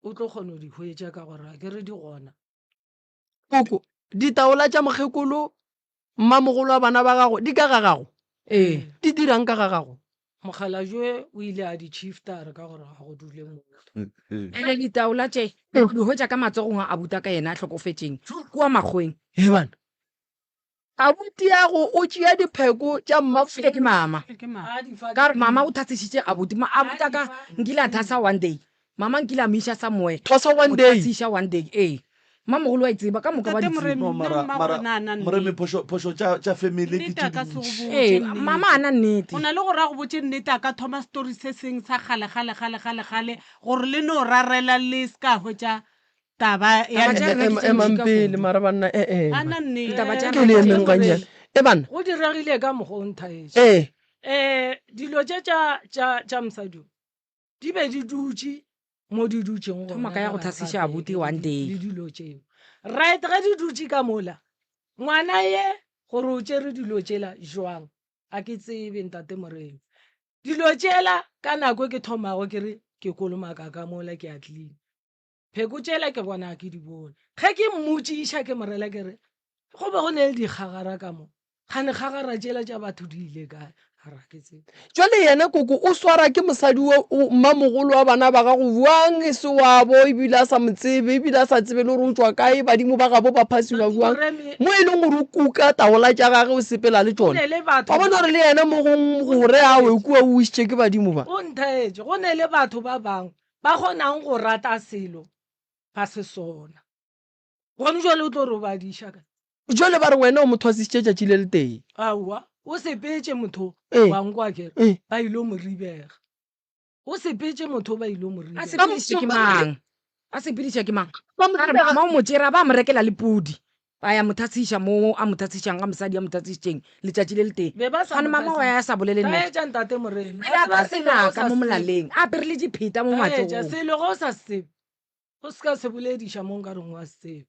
Speaker 9: O tlo kgona go di hwetša ka gore a ke re di gona.
Speaker 2: Koko, ditaola tša mokgekolo, mmamogolo wa bana ba gago, di ka ga gago?
Speaker 3: Ee.
Speaker 2: Di dirang ka ga gago?
Speaker 9: Mokgalabje o ile a di shifta a re ka gore ga go dule motho.
Speaker 3: Ene ditaola tše di hwetša ka matsogong a abuti a ka yena a hlokofetšeng kua makgoweng.
Speaker 2: He bana, Abutiago o tšea dipheko tša
Speaker 3: Ke ke mama. Ka gore mama o thatsišitše abuti. Ma abuti a ka nkile a thasa one day. Mama nkile a mo iša somewhere.
Speaker 2: Thwasa one
Speaker 3: Go
Speaker 2: day.
Speaker 3: thatsiša one day. Ee. Mmamogolo wa e tseba, ka moka ba
Speaker 4: Ntate
Speaker 3: di tseba.
Speaker 4: Moremi,
Speaker 1: No,
Speaker 4: nna
Speaker 1: mara,
Speaker 4: mmago
Speaker 1: mara,
Speaker 4: rena a na
Speaker 1: Moremi,
Speaker 4: nnete.
Speaker 1: phošo, phošo tša, tša family ke
Speaker 4: Nnete
Speaker 1: tše
Speaker 4: a ka se go
Speaker 1: dintši.
Speaker 4: botše
Speaker 3: Ee,
Speaker 4: nnete.
Speaker 3: mama a na nnete.
Speaker 4: Go na le gore a go botše nnete a ka thoma story se seng sa kgale kgale kgale kgale kgale gore le no rarela le se ka hwetša taba ya
Speaker 3: Taba tša rena ke tše
Speaker 2: Emang
Speaker 3: ntši ka
Speaker 2: pele
Speaker 3: kudu.
Speaker 2: mara banna ee
Speaker 4: A na nnete.
Speaker 3: Ditaba tša
Speaker 2: ke le
Speaker 3: rena ke
Speaker 2: emeng gannyane e banna
Speaker 9: Go diregile ka mokgwa o nthaetše.
Speaker 2: ee
Speaker 9: Um dilo tše tša, tša, tša mosadi o di be di dutše mo di dutšeng
Speaker 3: Thoma
Speaker 9: gona
Speaker 3: ka ya
Speaker 9: ka
Speaker 3: go
Speaker 9: gare ga
Speaker 3: thasiša
Speaker 9: beke
Speaker 3: abuti
Speaker 9: le
Speaker 3: one
Speaker 9: di,
Speaker 3: day.
Speaker 9: le dilo tšeo. Right ge di dutše ka mola, ngwana ye gore o tšere dilo tšela jwang a ke tsebe ntate Moremi. Dilo tšela ka nako e ke thomago ke re ke kolomaka ka mola ke a clean. Pheko tšela ke bona ke di bone. Ge ke mmotšiša ke mo rela ke re, go be go ne le dikgagara ka mo. Kgane kgagara tšela tša batho di ile kae? A re ga ke tsebe.
Speaker 2: Jwale yena koko o swara ke mosadi wo mmamogolo wa bana ba gago bjang e se wabo ebile a sa mo tsebe ebile a sa tsebe le gore o tšwa kae badimo ba gabo ba phasiwa bjang mo e leng gore o kuka taola tša gage o sepela le tšona wa bona gore le yena mo gong gore a we kua o wišitše ke badimo ba.
Speaker 9: O ntheetše, go ne le batho ba bangwe ba kgonang go rata selo ba se sona. Gone jwale o tlo re o ba diša kae?
Speaker 2: Jwale ba re wena o mo thwasisitše tšatši le letee.
Speaker 9: Aowa, o sepetše motho
Speaker 2: Ee.
Speaker 9: wa nkwa ke re
Speaker 2: Ee.
Speaker 9: ba ilo mo ribega. O sepetše motho ba ilo mo
Speaker 3: A
Speaker 9: ribega.
Speaker 3: sepedišitše ke mang? A sepediša ke mang?
Speaker 2: Ba mo
Speaker 3: Ka re
Speaker 2: ribega.
Speaker 3: mama o mo tšere a ba a mo rekela le pudi. Ba ya mo thatsiša mo a mo thatsišang ga mosadi a mo thatsišitšeng letšatši le letee.
Speaker 9: Be ba sa
Speaker 3: Gane
Speaker 9: mo
Speaker 3: mama wa ya a sa bolele nete.
Speaker 9: Taetša ntate Moremi.
Speaker 3: O ile a
Speaker 9: Wa tseba
Speaker 3: apere
Speaker 9: selo ge o
Speaker 3: senaka
Speaker 9: sa
Speaker 3: mo
Speaker 9: se tsebe.
Speaker 3: molaleng, a apere le dipheta mo
Speaker 9: Taetša
Speaker 3: matsogong.
Speaker 9: selo ge o sa se tsebe. O se ka se bolediša mo nka reng wa se tsebe.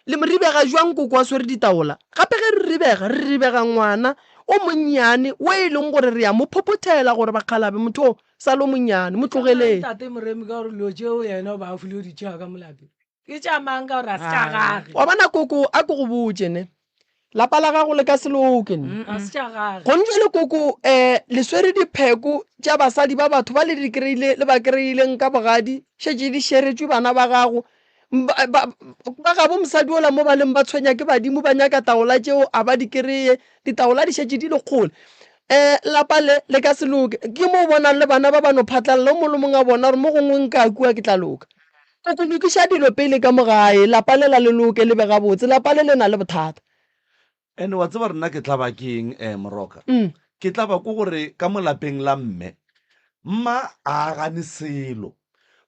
Speaker 2: Le mo ribega jwang koko a swere ditaola? Gape ge re ribega, re ribega ngwana o monnyane o e leng gore re a mo phophothela gore bakgalabe motho o sa le o monnyane, mo tlogeleng.
Speaker 9: Ntate Moremi ka gore dilo tšeo yena o ba a file di tšea ka mo lapeng ke tša mang ka gore a se tša gage.
Speaker 2: Wa bona koko a ke go botše ne, lapa la gago le ka se loke ne.
Speaker 9: Ga se tša gage.
Speaker 2: Gone jwale koko um le swere dipheko tša basadi ba batho ba le di kry-ile le ba kry-ileng ka bogadi šetše di šeretšwe bana ba gago Ba, ba, ba gabo mosadi ola mo ba leng ba tshwenya ke badimo ba nyaka taola tšeo a ba di kereye ditaola di šetše di le kgole um lapa le le ka se loke ke mo o bonang le bana ba ba no phatlalela o mongwe le mongwe a bona gore mo gongwe nka kua ke tla loka koko lokiša dilo pele ka mo gae lapa le la le loke le be gabotse lapa le le na le bothata
Speaker 1: And wa tseba rena ke tlaba ke eng eh, Moroka? Ke tlaba ko gore ka mo lapeng la mme, mma a a gane selo.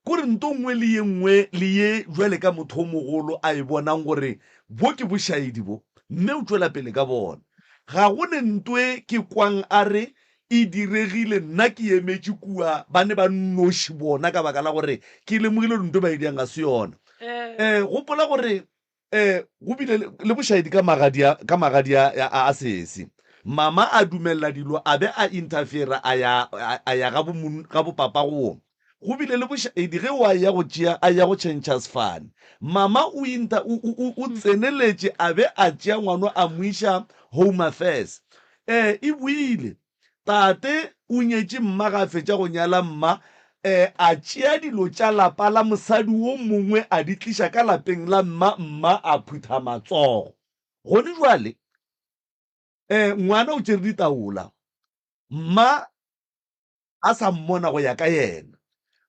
Speaker 1: Kore nto nngwe le ye nngwe le ye jwale ka motho o mogolo a e bonang gore bo ke bošaedi bo, mme o tšwela pele ka bona. Ga go ne nto e ke kwang a re e diregile nna ke emetše kua ba ne ba nnoši bona ka baka la gore ke lemogile gore nto ba e diang ga se yona. Eh, gopola gore Eh, go bile le bošaedi ka magadi a, ka magadi a, a, a sesi. Mama a dumelela dilo a be a interfere a ya, a, a ya ga bo, ga bo papa go. Go bile le bošaedi ge o a ya go tšea, a ya go tšhentšha sefane. Mama o inter, o, o, o, o tseneletše a be a tšea ngwano a mo iša Home Affairs. Eh, e boile. Tate o nyetše mma ga a fetša go nyala mma, eh, a tšea dilo tša lapa la mosadi wo mongwe a di tliša ka lapeng la mma, mma a phutha matsogo. Gone jwale, eh, ngwana o tšere ditaola, mma a sa mmona go ya ka yena.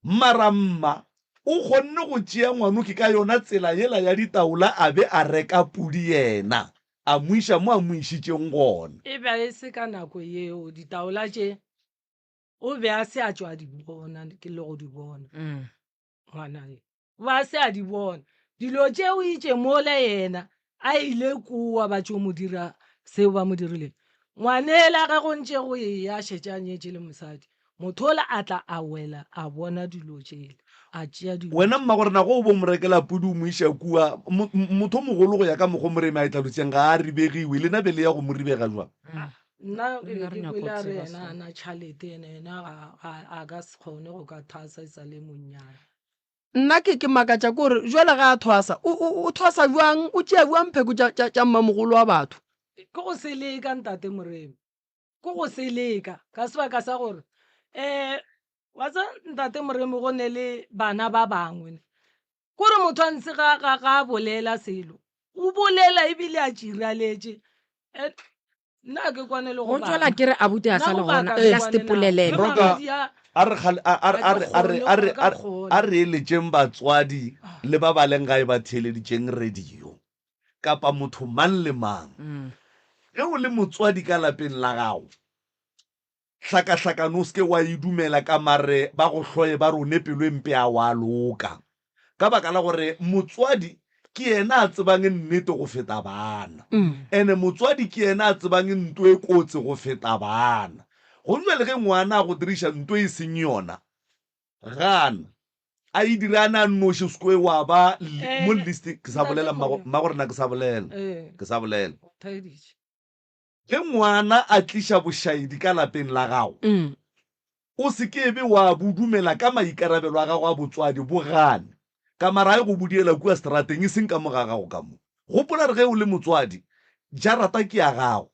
Speaker 1: Mara mma o kgonne go tšea ngwanoki ka yona tsela yela ya ditaola a be a reka pudi yena, a mo iša mo a mo išitšeng gona.
Speaker 9: E be e se ka nako yeo ditaola tše o be a se a tšwa a di bona ke le go di bona ngwana ye. O be a se a di bona dilo tše o itše mola yena a ile kua ba tšo mo dira seo ba mo dirileng. Ngwanela ge go ntše go eya a šetše a nyetše le mosadi, motho ola a tla a wela a bona dilo tšela, a tšea dilo.
Speaker 1: Wena mmagorena ge o bo mo rekela pudi o mo iša kua, motho o mogolo go ya ka mokgwa o Moremi a e hlalositšeng ga a ribegiwe, lena be le ya go mo ribega jwang?
Speaker 9: Nna ke be ke kwele a re yena a na tšhalete ene yena ga a ka se kgone go ka thwasa e sa le monnyane.
Speaker 2: Nna ke, ke makatša ke gore jwale ga a thwasa, o, o, o thwasa bjang? O tšea bjang pheko tša, tša, tša mmamogolo wa batho?
Speaker 9: Ke go seleka, Ntate Moremi. Ke go seleka, ka sebaka sa gore, um wa tseba, Ntate Moremi, go ne le bana ba bangwe, ne. Kore motho a ntse ga, ga, ga a bolela selo, o bolela ebile a tširaletše. And nna ke kwane le
Speaker 3: go tšwela ke re abuti a sa le gona ka se polelele
Speaker 1: Roka a re a re a re a re a re eletšeng batswadi le ba ba leng gae ba theeleditšeng radio kapa motho mang le mang mm. ge o le motswadi ka lapeng la gago Hlakahlakano o se ke wa e dumela ka mare ba go hloye ba re o ne pelo e mpe a wa loka. Ka baka la gore motswadi ke yena a tsebang nnete go feta bana. Ene motswadi ke yena a tsebang nto e kotsi go feta bana. Go jwale ge ngwana a go diriša nto e seng yona, gana. A e dire a ne a nnoši o se ke wa ba mo list. Ke sa bolela mmago rena ke sa bolela. Ke sa bolela. Ge ngwana a tliša bošaedi ka lapeng la gago, o se ke be wa bo dumela ka maikarabelo a gago a botswadi. Bo gane. Kamara e go bodiela kua seterateng, e seng ka mo ga gago ka mo. Gopola gore ge o le motswadi, jarata ke ya gago.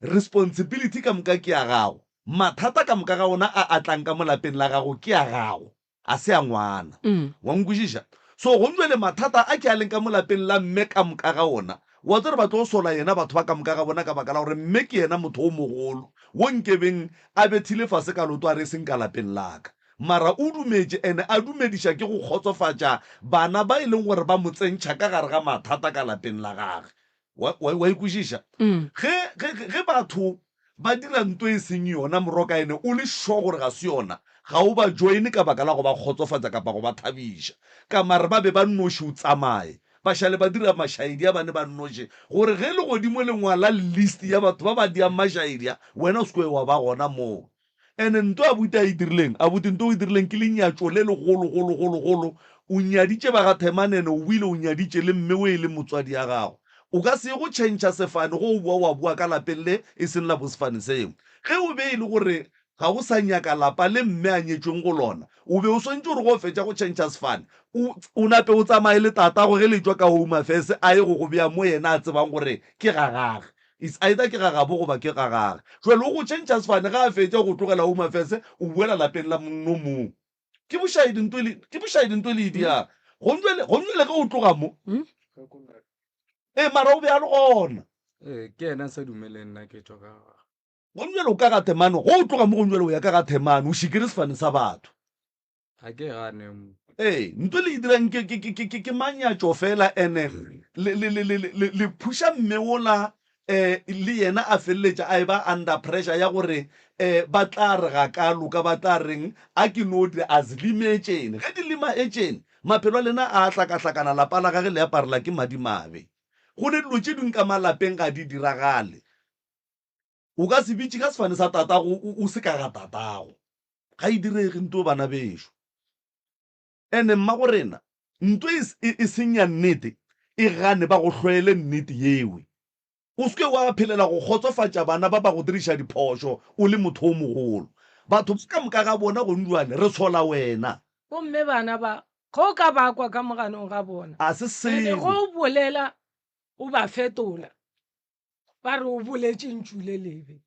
Speaker 1: Responsibility ka moka ke ya gago. Mathata ka moka ga ona a a tlang ka mo lapeng la gago ke a gago. A se a ngwana. Wa nkwešiša? So go bjale mathata a ke a leng ka mo lapeng la mme ka moka ga ona, wa tseba ba tlo sola yena batho ba ka moka ga bona ka baka la gore mme ke yena motho o mogolo wo nkebeng a bethile fase ka loto a re e seng ka lapeng la ka. Mara o dumetše ene a dumediša ke go kgotsofatša bana ba e leng gore ba mo tsentšha ka gare ga mathata ka lapeng la gage. Wa, wa, wa e kwešiša? Ge, ge, ge batho ba dira nto e seng yona, moroka ene o le sure gore ga se yona, ga o ba joine ka baka la go ba kgotsofatša kapa go ba thabiša. Ka mare ba be ba nnoši o tsamaye, ba šale ba dira mašaedi a bane ba nnoši, gore ge legodimo le ngwala list ya batho ba ba diang mašaedi a, wena o se ke wa ba gona moo. Ene nto abuti a e dirileng, abuti nto o e dirileng ke lenyatšo le legolo golo golo golo. O nyaditše ba ga Themane ene o boile o nyaditše le mme o e leng motswadi ya gago. O ka se ye go tšhentšha sefane go o boa wa boa ka lapeng le e seng la bosefane seo. Ge o be e le gore ga o sa nyaka lapa le mme a nyetšweng go lona, o be o swantše gore go o fetša go tšhentšha sefane o, o nape o tsamaye le tatago ge le tšwa ka Home Affairs a ye go go bea mo yena a tsebang gore ke ga gage. It's either ke ga gabo goba ke ga gage. Jwale o go tšhentšha sefane ge a fetša go tlogela Home Affairs o boela lapeng la monno mong. Ke bošaedi nto e le, ke bošaedi nto e le e diang. Gonjwale, gonjwale ge o tloga mo. Ee, mara o be a le gona.
Speaker 7: Ee, ke yena a sa dumeleng nna ke tšwa ka ga gagwe.
Speaker 1: Gonjwale o ka ga Themane, ge o tloga mo gonjwale o ya ka ga Themane, o šikere sefane sa batho.
Speaker 7: Ga ke gane mo.
Speaker 1: Ee, nto le e dirang ke, ke, ke, ke, ke manyatšo fela ene le, le, le, le, le, le phuša mme wola um le yena a feleletša a eba under pressure ya gore um ba tla re ga ka loka, ba tla reng, a ke no di a se lime etšene. Ge di lima etšene, maphelo a lena a a hlakahlakana, lapa la gage le aparela ke madimabe. Go ne dilo tše dingwe ka malapeng ga di diragale. O ka se bitše ka sefane sa tatago o se ka ga tatago. Ga e direge nto bana bešo. Ene mmago rena nto e, e, e seng ya nnete e gane ba go hloele nnete yewe. O se ke wa phelela go kgotsofatša bana ba ba go diriša diphošo o le motho o mogolo. Batho ba ka moka ga bona gonjwale re sola wena.
Speaker 9: Gomme bana ba, ge o ka ba kwa ka moganong ga bona,
Speaker 1: A se
Speaker 9: ene ge
Speaker 1: selo.
Speaker 9: o bolela o ba fetola, ba re o boletše ntšu le lebe.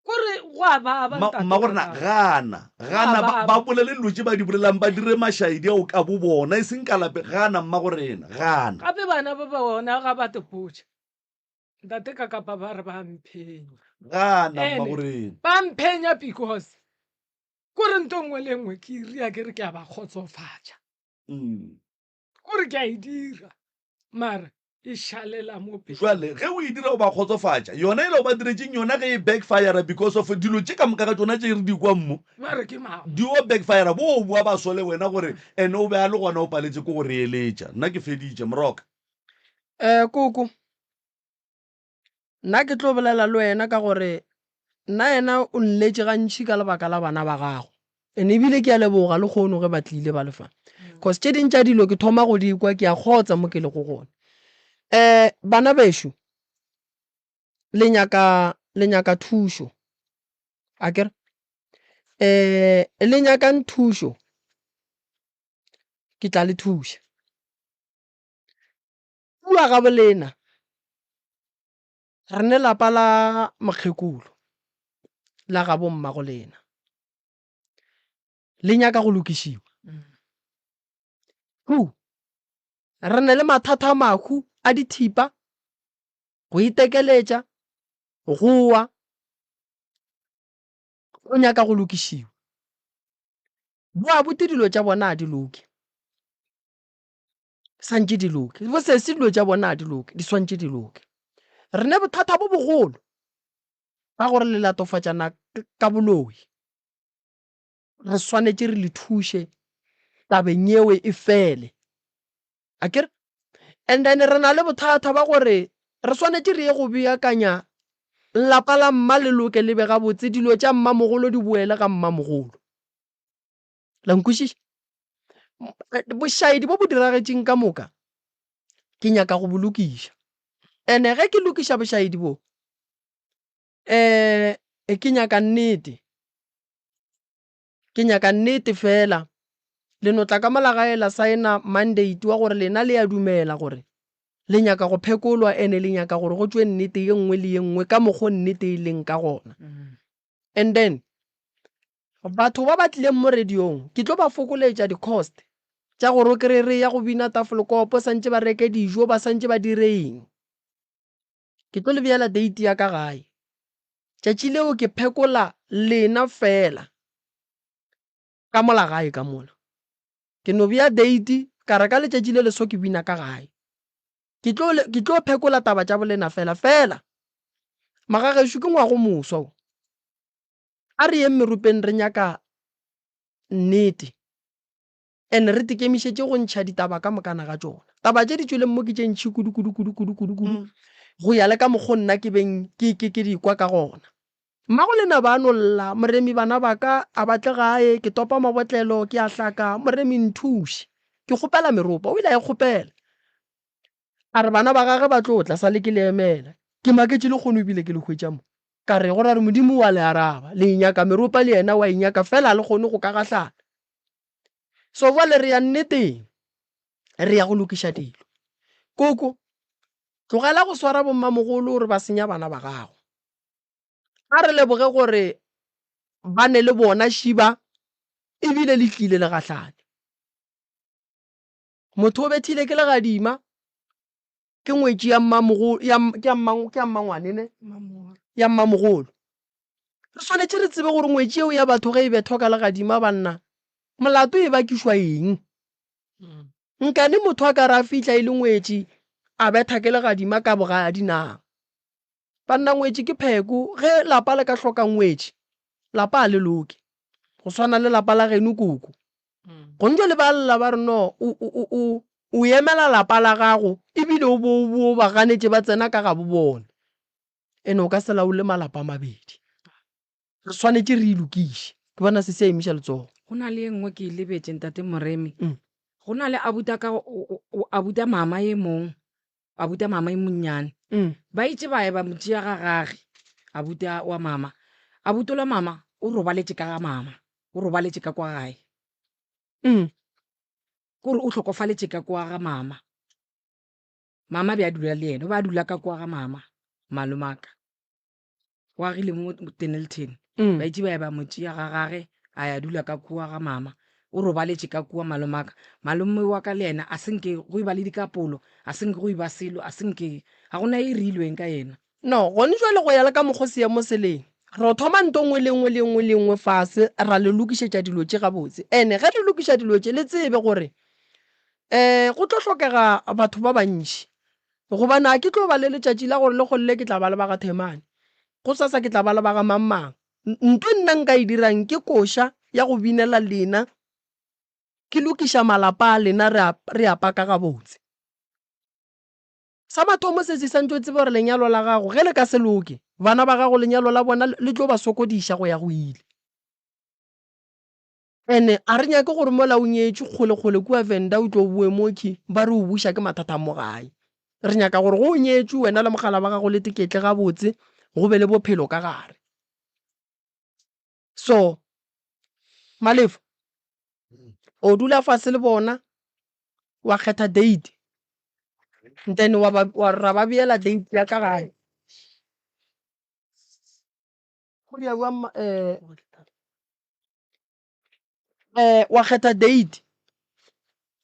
Speaker 9: Kore go a baba
Speaker 1: Ma,
Speaker 9: ntate
Speaker 1: mmago rena,
Speaker 9: Kakapa.
Speaker 1: gana,
Speaker 9: Go a
Speaker 1: gana, ba, ba
Speaker 9: baba.
Speaker 1: bolele dilo tše ba di bolelang, ba dire mašaedi ao ka bo bona, e seng ka lapeng. Gana, mmago rena, gana.
Speaker 9: Gape bana ba bona ga ba tepotša. Ntate Kakapa ba re ba mphenya.
Speaker 1: Gana,
Speaker 9: Ene
Speaker 1: mmago rena.
Speaker 9: ba mphenya because kore nto nngwe le nngwe ke iria ke re ke a ba kgotsofatša.
Speaker 1: Mm.
Speaker 9: Kore ke a e dira mara e šalela mo pelong.
Speaker 1: Jwale ge o e dira o ba kgotsofatša. Yona ela o ba diretšeng yona ge e backfire because of dilo tše ka moka ga tšona tše re di kwang mo
Speaker 9: Ba re ke mago.
Speaker 1: di o backfire bo o boa ba sole wena gore ene o be a le gona o paletše ke go re eletša. Nna ke feditše Moroka.
Speaker 2: Eh koko, nna ke tlo bolela le wena ka gore nna yena o nletše gantši ka lebaka la bana ba gago and ebile ke a leboga le kgono ge ba tlile ba le fa cause tše ding tša dilo ke thoma go di kwa ke a kgotsa mo ke lego gona. Um bana bešo le nyaka le nyaka thušo akere? Um le nyakang thušo ke tla le thuša. Kua gabolena re ne lapa la mokgekolo la gabo mmagolena le nyaka go lokišiwa. Two, re ne le mathata a mahu a dithipa, go itekeletša, go wa, go nyaka go lokišiwa. Bo abuti dilo tša bona a di loke. Swantše di loke. Bo sesi dilo tša bona a di loke, di swantše di loke. Re ne bothata bo bogolo ka gore le latofatšana ka boloi. Re swanetše re le thuše tabeng yeo e fele. Akere? And then re na le bothata ba gore re swanetše re ye go beakanya lapa la mma le loke le be gabotse, dilo tša mmamogolo di boele ga mmamogolo. La nkwešiša? Bošaedi bo bo diragetšeng ka moka ke nyaka go bo lokiša. And-e ge ke lokiša bošaedi bo, um ke nyaka nnete, ke nyaka nnete fela. Le no tla ka mola gae la saena mandate wa gore lena le a dumela gore le nyaka go phekolwa and-e le nyaka gore go tšwe nnete ye nngwe le ye nngwe ka mokgo nnete e leng ka gona. And then Batho ba ba tlileng mo radiong ke tlo ba fokoletša di cost tša gore o kry-e re ya go bina tafolkopo santše ba reke dijo ba santše ba dire eng. Ke tlo le beela date ya ka gae. Tšatši leo ke phekola lena fela ka mola gae ka mola. Ke no bea date ka re ka letšatši le leso ke bina ka gae. Ke tlo ke tlo phekola taba tša bolena fela fela. Magagešo ke ngwago moswa wo. A re yeng meropeng re nyaka nnete and re tekemišetše go ntšha ditaba ka mokana ga tšona. Taba tše di tšweleng mo ke tše ntši kudu kudu kudu kudu kudu kudu go ya le ka mokgo nna ke beng ke ke ke di kwa ka gona. Mmago lena ba no lla, Moremi bana ba ka a ba tle gae, ke topa mabotlelo, ke a hlaka, Moremi nthuše. Ke kgopela meropa. O ile a e kgopela. A re bana ba gage ba tlo tla, sa le ke le emela. Ke maketše lekgono ebile ke le hwetša mo. Ka re go ra re Modimo o a le araba. Le e nyaka meropa le yena o a e nyaka fela a le kgone go ka gahlana. So bjale re ya nneteng, re ya go lokiša dilo. Koko, tlogela go swara bommamogolo gore ba senya bana ba gago. A re leboge gore ba ne le bona šiba ebile le tlile le gahlane. Motho o bethile ke legadima, ke ngwetši ya mmamogolo, ya, ke ya mma, ke ya mmangwane ne? Ya mmamogolo. Re swanetše re tsebe gore ngwetši yeo ya batho ge e bethwa ka legadima banna, molato e bakišwa eng? Nkane motho a ka re a fihla e le ngwetši a betha ke legadima ka bogadi na? Banna ngwetši ke pheko, ge lapa le ka hloka ngwetši, lapa a le loke. Go swana le lapa la geno koko. Gontšo le ba lla ba re no o, o, o, o, o emela lapa la gago ebile o bo o bo ba ganetše ba tsena ka gabo bona. Ene o ka se laole malapa a mabedi. Re swanetše re e lokiše. Ke bona sesi a emiša letsogo.
Speaker 3: Go na le ye nngwe ke e lebetše ntate Moremi. Go na le abuta ka abuta mama ye mong, abuta mama e monnyane. Ba itše ba ye ba mo tšea ga gage, abuta wa mama. Abuti la mama o robaletše ka ga mama, o robaletše ka kwa gae. Kore o hlokofaletše ka kwa ga mama. Mama be a dula le yena, o be a dula ka kwa ga mama, malomaka. O agile mo Dennilton. Ba itše ba ya ba mo tšea ga gage, a ya dula ka kua ga mama. O robaletše ka kua malomaka. Malome wa ka le yena a se nke go eba le dikapolo, a se nke go eba selo, a se nke, ga go na e reilweng ka yena.
Speaker 2: No, gone jwale go ya le ka mokgo seemo se leng, re thoma nto nngwe le nngwe le nngwe le nngwe fase, ra le lokišetša dilo tše gabotse. Ene ge re lokiša dilo tše, le tsebe gore um go tlo hlokega batho ba bantši. Gobane a ke tlo ba le letšatši la gore le golle ke tla ba le ba ga Themane, gosasa ke tla ba le ba ga mang-mang. Nto e nna nka e dirang ke koša ya go binela lena, ke lokiša malapa a lena re a, re a paka gabotse. Sa mathomo sesi santše o tsebe gore lenyalo la gago ge le ka se loke, bana ba gago lenyalo la bona le tlo ba sokodiša go ya go ile. Ene a re nyake gore mola o nyetšwe kgole-kgole kua Venda o tlo boe mokhwi ba re o buša ke mathata a mo gae. Re nyaka gore ge o nyetšwe wena le mogala wa gago le teketle gabotse go be le bophelo ka gare. So Malefo o dula fase le bona wa kgetha date then wa ba wa ra ba beela date ya ka gae. Go dia bjang eh um wa kgetha date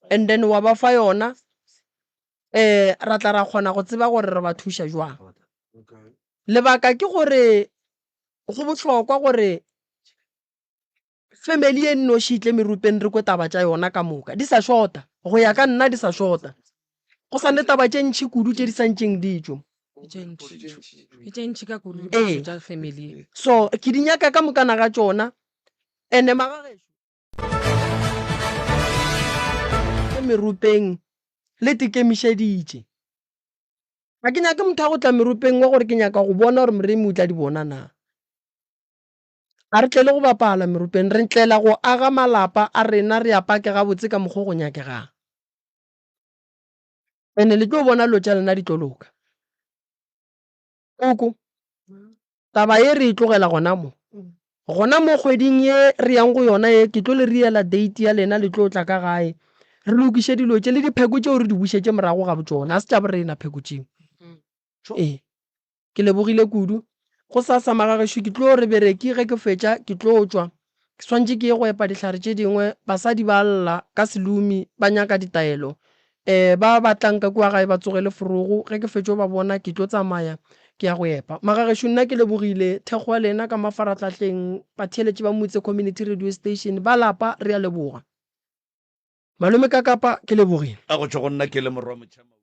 Speaker 2: and then wa ba fa yona um ra tla ra kgona go tseba gore re ba thuša jwang. Lebaka ke gore go bohlokwa gore family e nnoši e tle merupeng re kwe taba tša yona ka moka di sa shota, go ya ka nna di sa shota. Go sa le taba tše ntši kudu tše di sa ntšeng di tšo.
Speaker 3: Ke tše ntši ka kudu diphošo tša family.
Speaker 2: So ke di nyaka ka mokana ga tšona ene magagešo merupeng le tekemišeditše. Ga ke nyake motho a go tla merupeng wa gore ke nyaka go bona gore Moremi o tla di bona na. Ga re tlele go bapala merupeng, re tlela go aga malapa a rena re a pake gabotse ka mokgo go nyakegang. Ene le tlo bona dilo tša lena di tlo loka. Koko, taba ye re e tlogela gona mo. Gona mo kgweding ye re yang go yona ye, ke tlo le riela date ya lena le tlo tla ka gae. Re lokiše dilo tše le dipheko tšeo re di bušetše morago ga botšona. A se tša borena pheko tšeo. Ee. Ke lebogile kudu. Gosasa magagešo ke tlo re bereki ge ke fetša ke tlo tšwa. Ke swantše ke ye go epa dihlare tše dingwe. Basadi ba lla ka selumi ba nyaka ditaelo. Um ba ba tlang ka kua gae ba tsogele forogo. Ge ke fetšo ba bona ke tlo tsamaya ke ya go epa. Magagešo nna ke lebogile thekgo ya lena ka mafarahlahleng. Batheeletši ba Motse Community Radio Station ba lapa re a leboga. Malome Kakapa ke lebogile.
Speaker 1: A go tšwa go nna ke le morwa Motšhama.